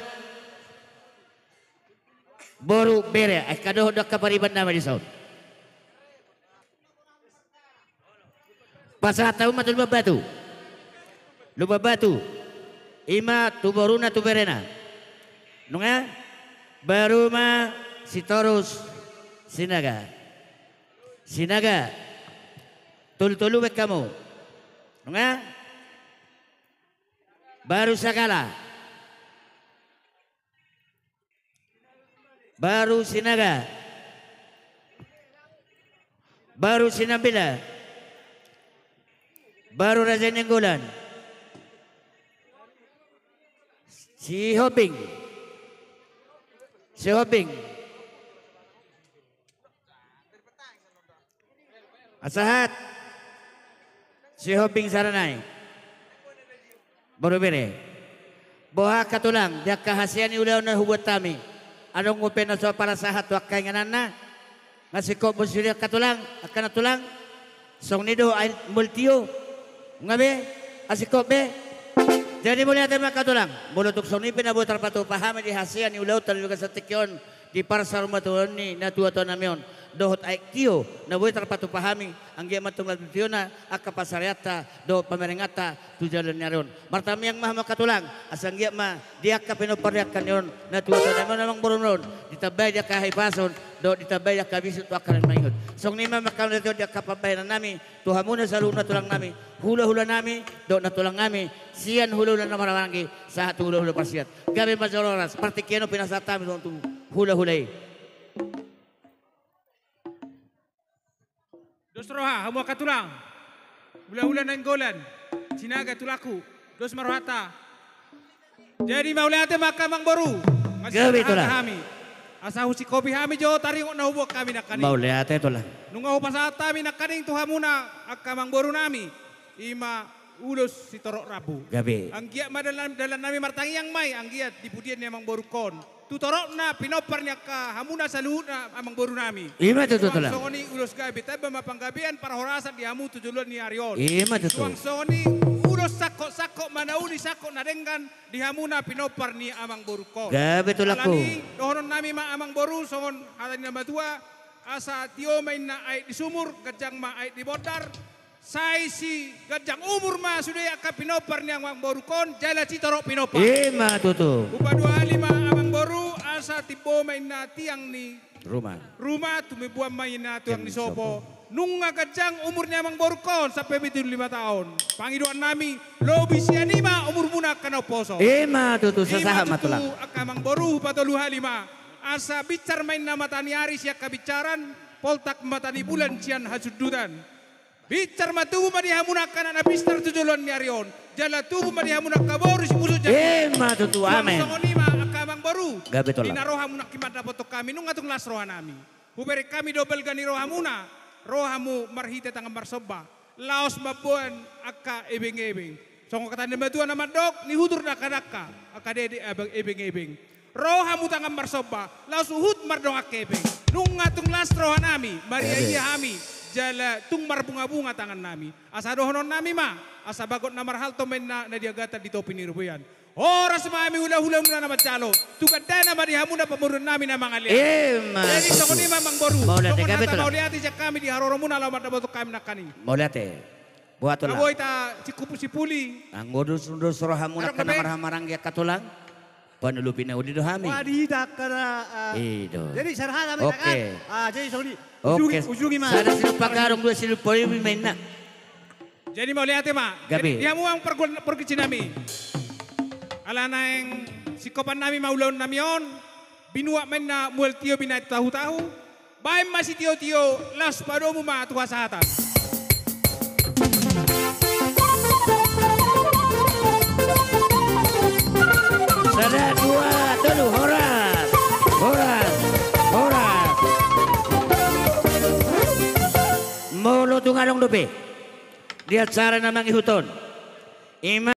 Boru, bere, ai angka dohot do angka pariban nami dison. Pasahat hamu ma tu Lumban Batu. Lumban Batu. I ma tu boruna tu berena. Nunga? Baru ma Sitorus Sinaga. Sinaga. Tolu-tolu baen hamu. Nunga? Baru Sagala. Baru Sinaga. Baru Sinambela. Baru Raja Nainggolan. Sihombing. Sihombing. Sahat. Sihombing Saranai. Boru, bere. Boha angka tulang, di angka hasea ni ulaon na hubuat hami. Adong dope na so apala sahat tu angka ingananna. Nga singkop muse sude angka tulang, angka na tulang. Songon i do aek mol tio. Nga be, asingkop be. Jadi mauliate ma angka tulang. Molo tung songon i pe na boi tarpatupa hami di hasea ni ulaonta di bagasan tingki on. Di parsarumatuaon ni natuatua nami on dohot aek tio na boi tarpatupa hami, anggiat ma antong lanjut tiona angka pansarianta dohot pamerenganta tu joloan ni ari on. Martangiang ma hamu angka tulang, asa anggiat ma di angka pinompar ni angka ni on natuatua nami on, amangboru on, ditambai di angka hahipason dohot ditambai di angka bisuk tu angka na mangihut. Songon i ma mangkanuti on di angka pambahenan nami tu hamuna saluhutna tulang nami, hulahula nami dohot nantulang nami, sian hulahula na marhahamaranggi sahat tu hulahula parsiat. Gabe ma jala horas. Partingkian on pinasahat hami tu hulahula i. Dos roha hamu angka tulang, hulahula Nainggolan, Sinaga tulangku, dos ma rohanta. Jadi mauliate ma angka amangboru. Gabe, tulang. Hami. Asa husingkopi hami jo taringot na huboan hami nangkaning. Mauliate, tulang. Nunga hupasahat hami nangkaning tu hamuna angka amangboru nami. I ma ulos sitorop rambu. Gabe. Anggiat ma dalan, dalan nami martangiang ma i, anggiat di pudian ni amangborungkon. Tu toropna pinompar ni angka hamuna saluhutna amangboru nami. I ma tutu, tulang. Songon i ulos gabe, tamba ma panggabean parhorasan di hamu tu joloan ni ari on. I ma tutu. Suang songon i ulos sangkot-sangkot ma na uli, sangkot na denggan di hamuna pinompar ni amangborungkon. Gabe, tulangku. Alani i dohonon nami ma amangboru songon hata ni na matua, asa tio ma inna aek di sumur, ganjang ma aek di bondar, sai siganjang umur ma sude angka pinompar ni amangborungkon jala sitorop pinompar. I ma tutu. Hupaduahali ma amangboru, asa timbo ma inna tiang ni ruma. Ruma, tumimboan ma inna tiang ni sopo. Tiang ni sopo. Nunga ganjang umur ni amangborungkon sampe pitu pulu lima taon. Pangidoan nami, lobi sian i ma umurmuna angka na umposo. I ma tutu, sasahat ma tulang. I ma tutu, angka amangboru, hupatoluhali ma. Asa binsar ma inna mata ni ari sian habinsaran, poltak mata ni bulan sian hasundutan. Binsar ma, tubu ma di hamuna angka anak na binsar tu joloan ni ari on. Jala tubu ma di hamuna angka boru simusuk jala. I ma tutu, amen. Songon i ma angka amangboru. Gabe, tulang. Di na ro hamu nangkin mandapothon hami, nunga tung las roha nami. Hubereng hami do balga ni rohamuna, ro hamu marhite tangan marsomba, laos mamboan angka ebeng-ebeng. Songon hata ni na matua na mandok, nihutur dangka-dangka, angka dede ebeng-ebeng. Ro hamu tangan marsomba, laos huhut mardongan hepeng. Nunga tung las rohanami, maria-ria hami, jala tung marbunga-bunga tangannami. Asa dohononnami ma, asa bagot na marhalto ma inna na diagatan di topi ni robean. Horas ma hami hula-hula na manjalo, tu gandana ma di hamu na pamoruonnami na mangalean. Ima tutu. Jadi songon i ma amangboru. Mauliate, songon gabe hata tulang. Mauliate sian hami di haroromuna laho mandapothon hami nangkaning. Mauliate. Boha tulang? Boi ta singkup sipuli. Anggo dos, dos rohamuna angka na marhahamaranggi angka tulang. Panutupi na uli do hami. Wah, di hita angka na, ah, i do. Jadi sarahan hami. Oke. Ah, jadi songon i. Oke. Ujungi, ujungi ma. Sada sinumpagarung, dua sinumparibot ma inna. Jadi mauliate ma. Gabe. Jadi di hamu amang pargu-, pargonsinami. Ala naeng singkopannami ma ulaonnami on. Binuat ma inna mual tio binahen tahu-tahu. Baen ma sitio-tio, laos padomu ma tu hasahatan. Sada, dua, tolu, horas, horas, horas. Molo tung adong dope di acara na mangihut on, ima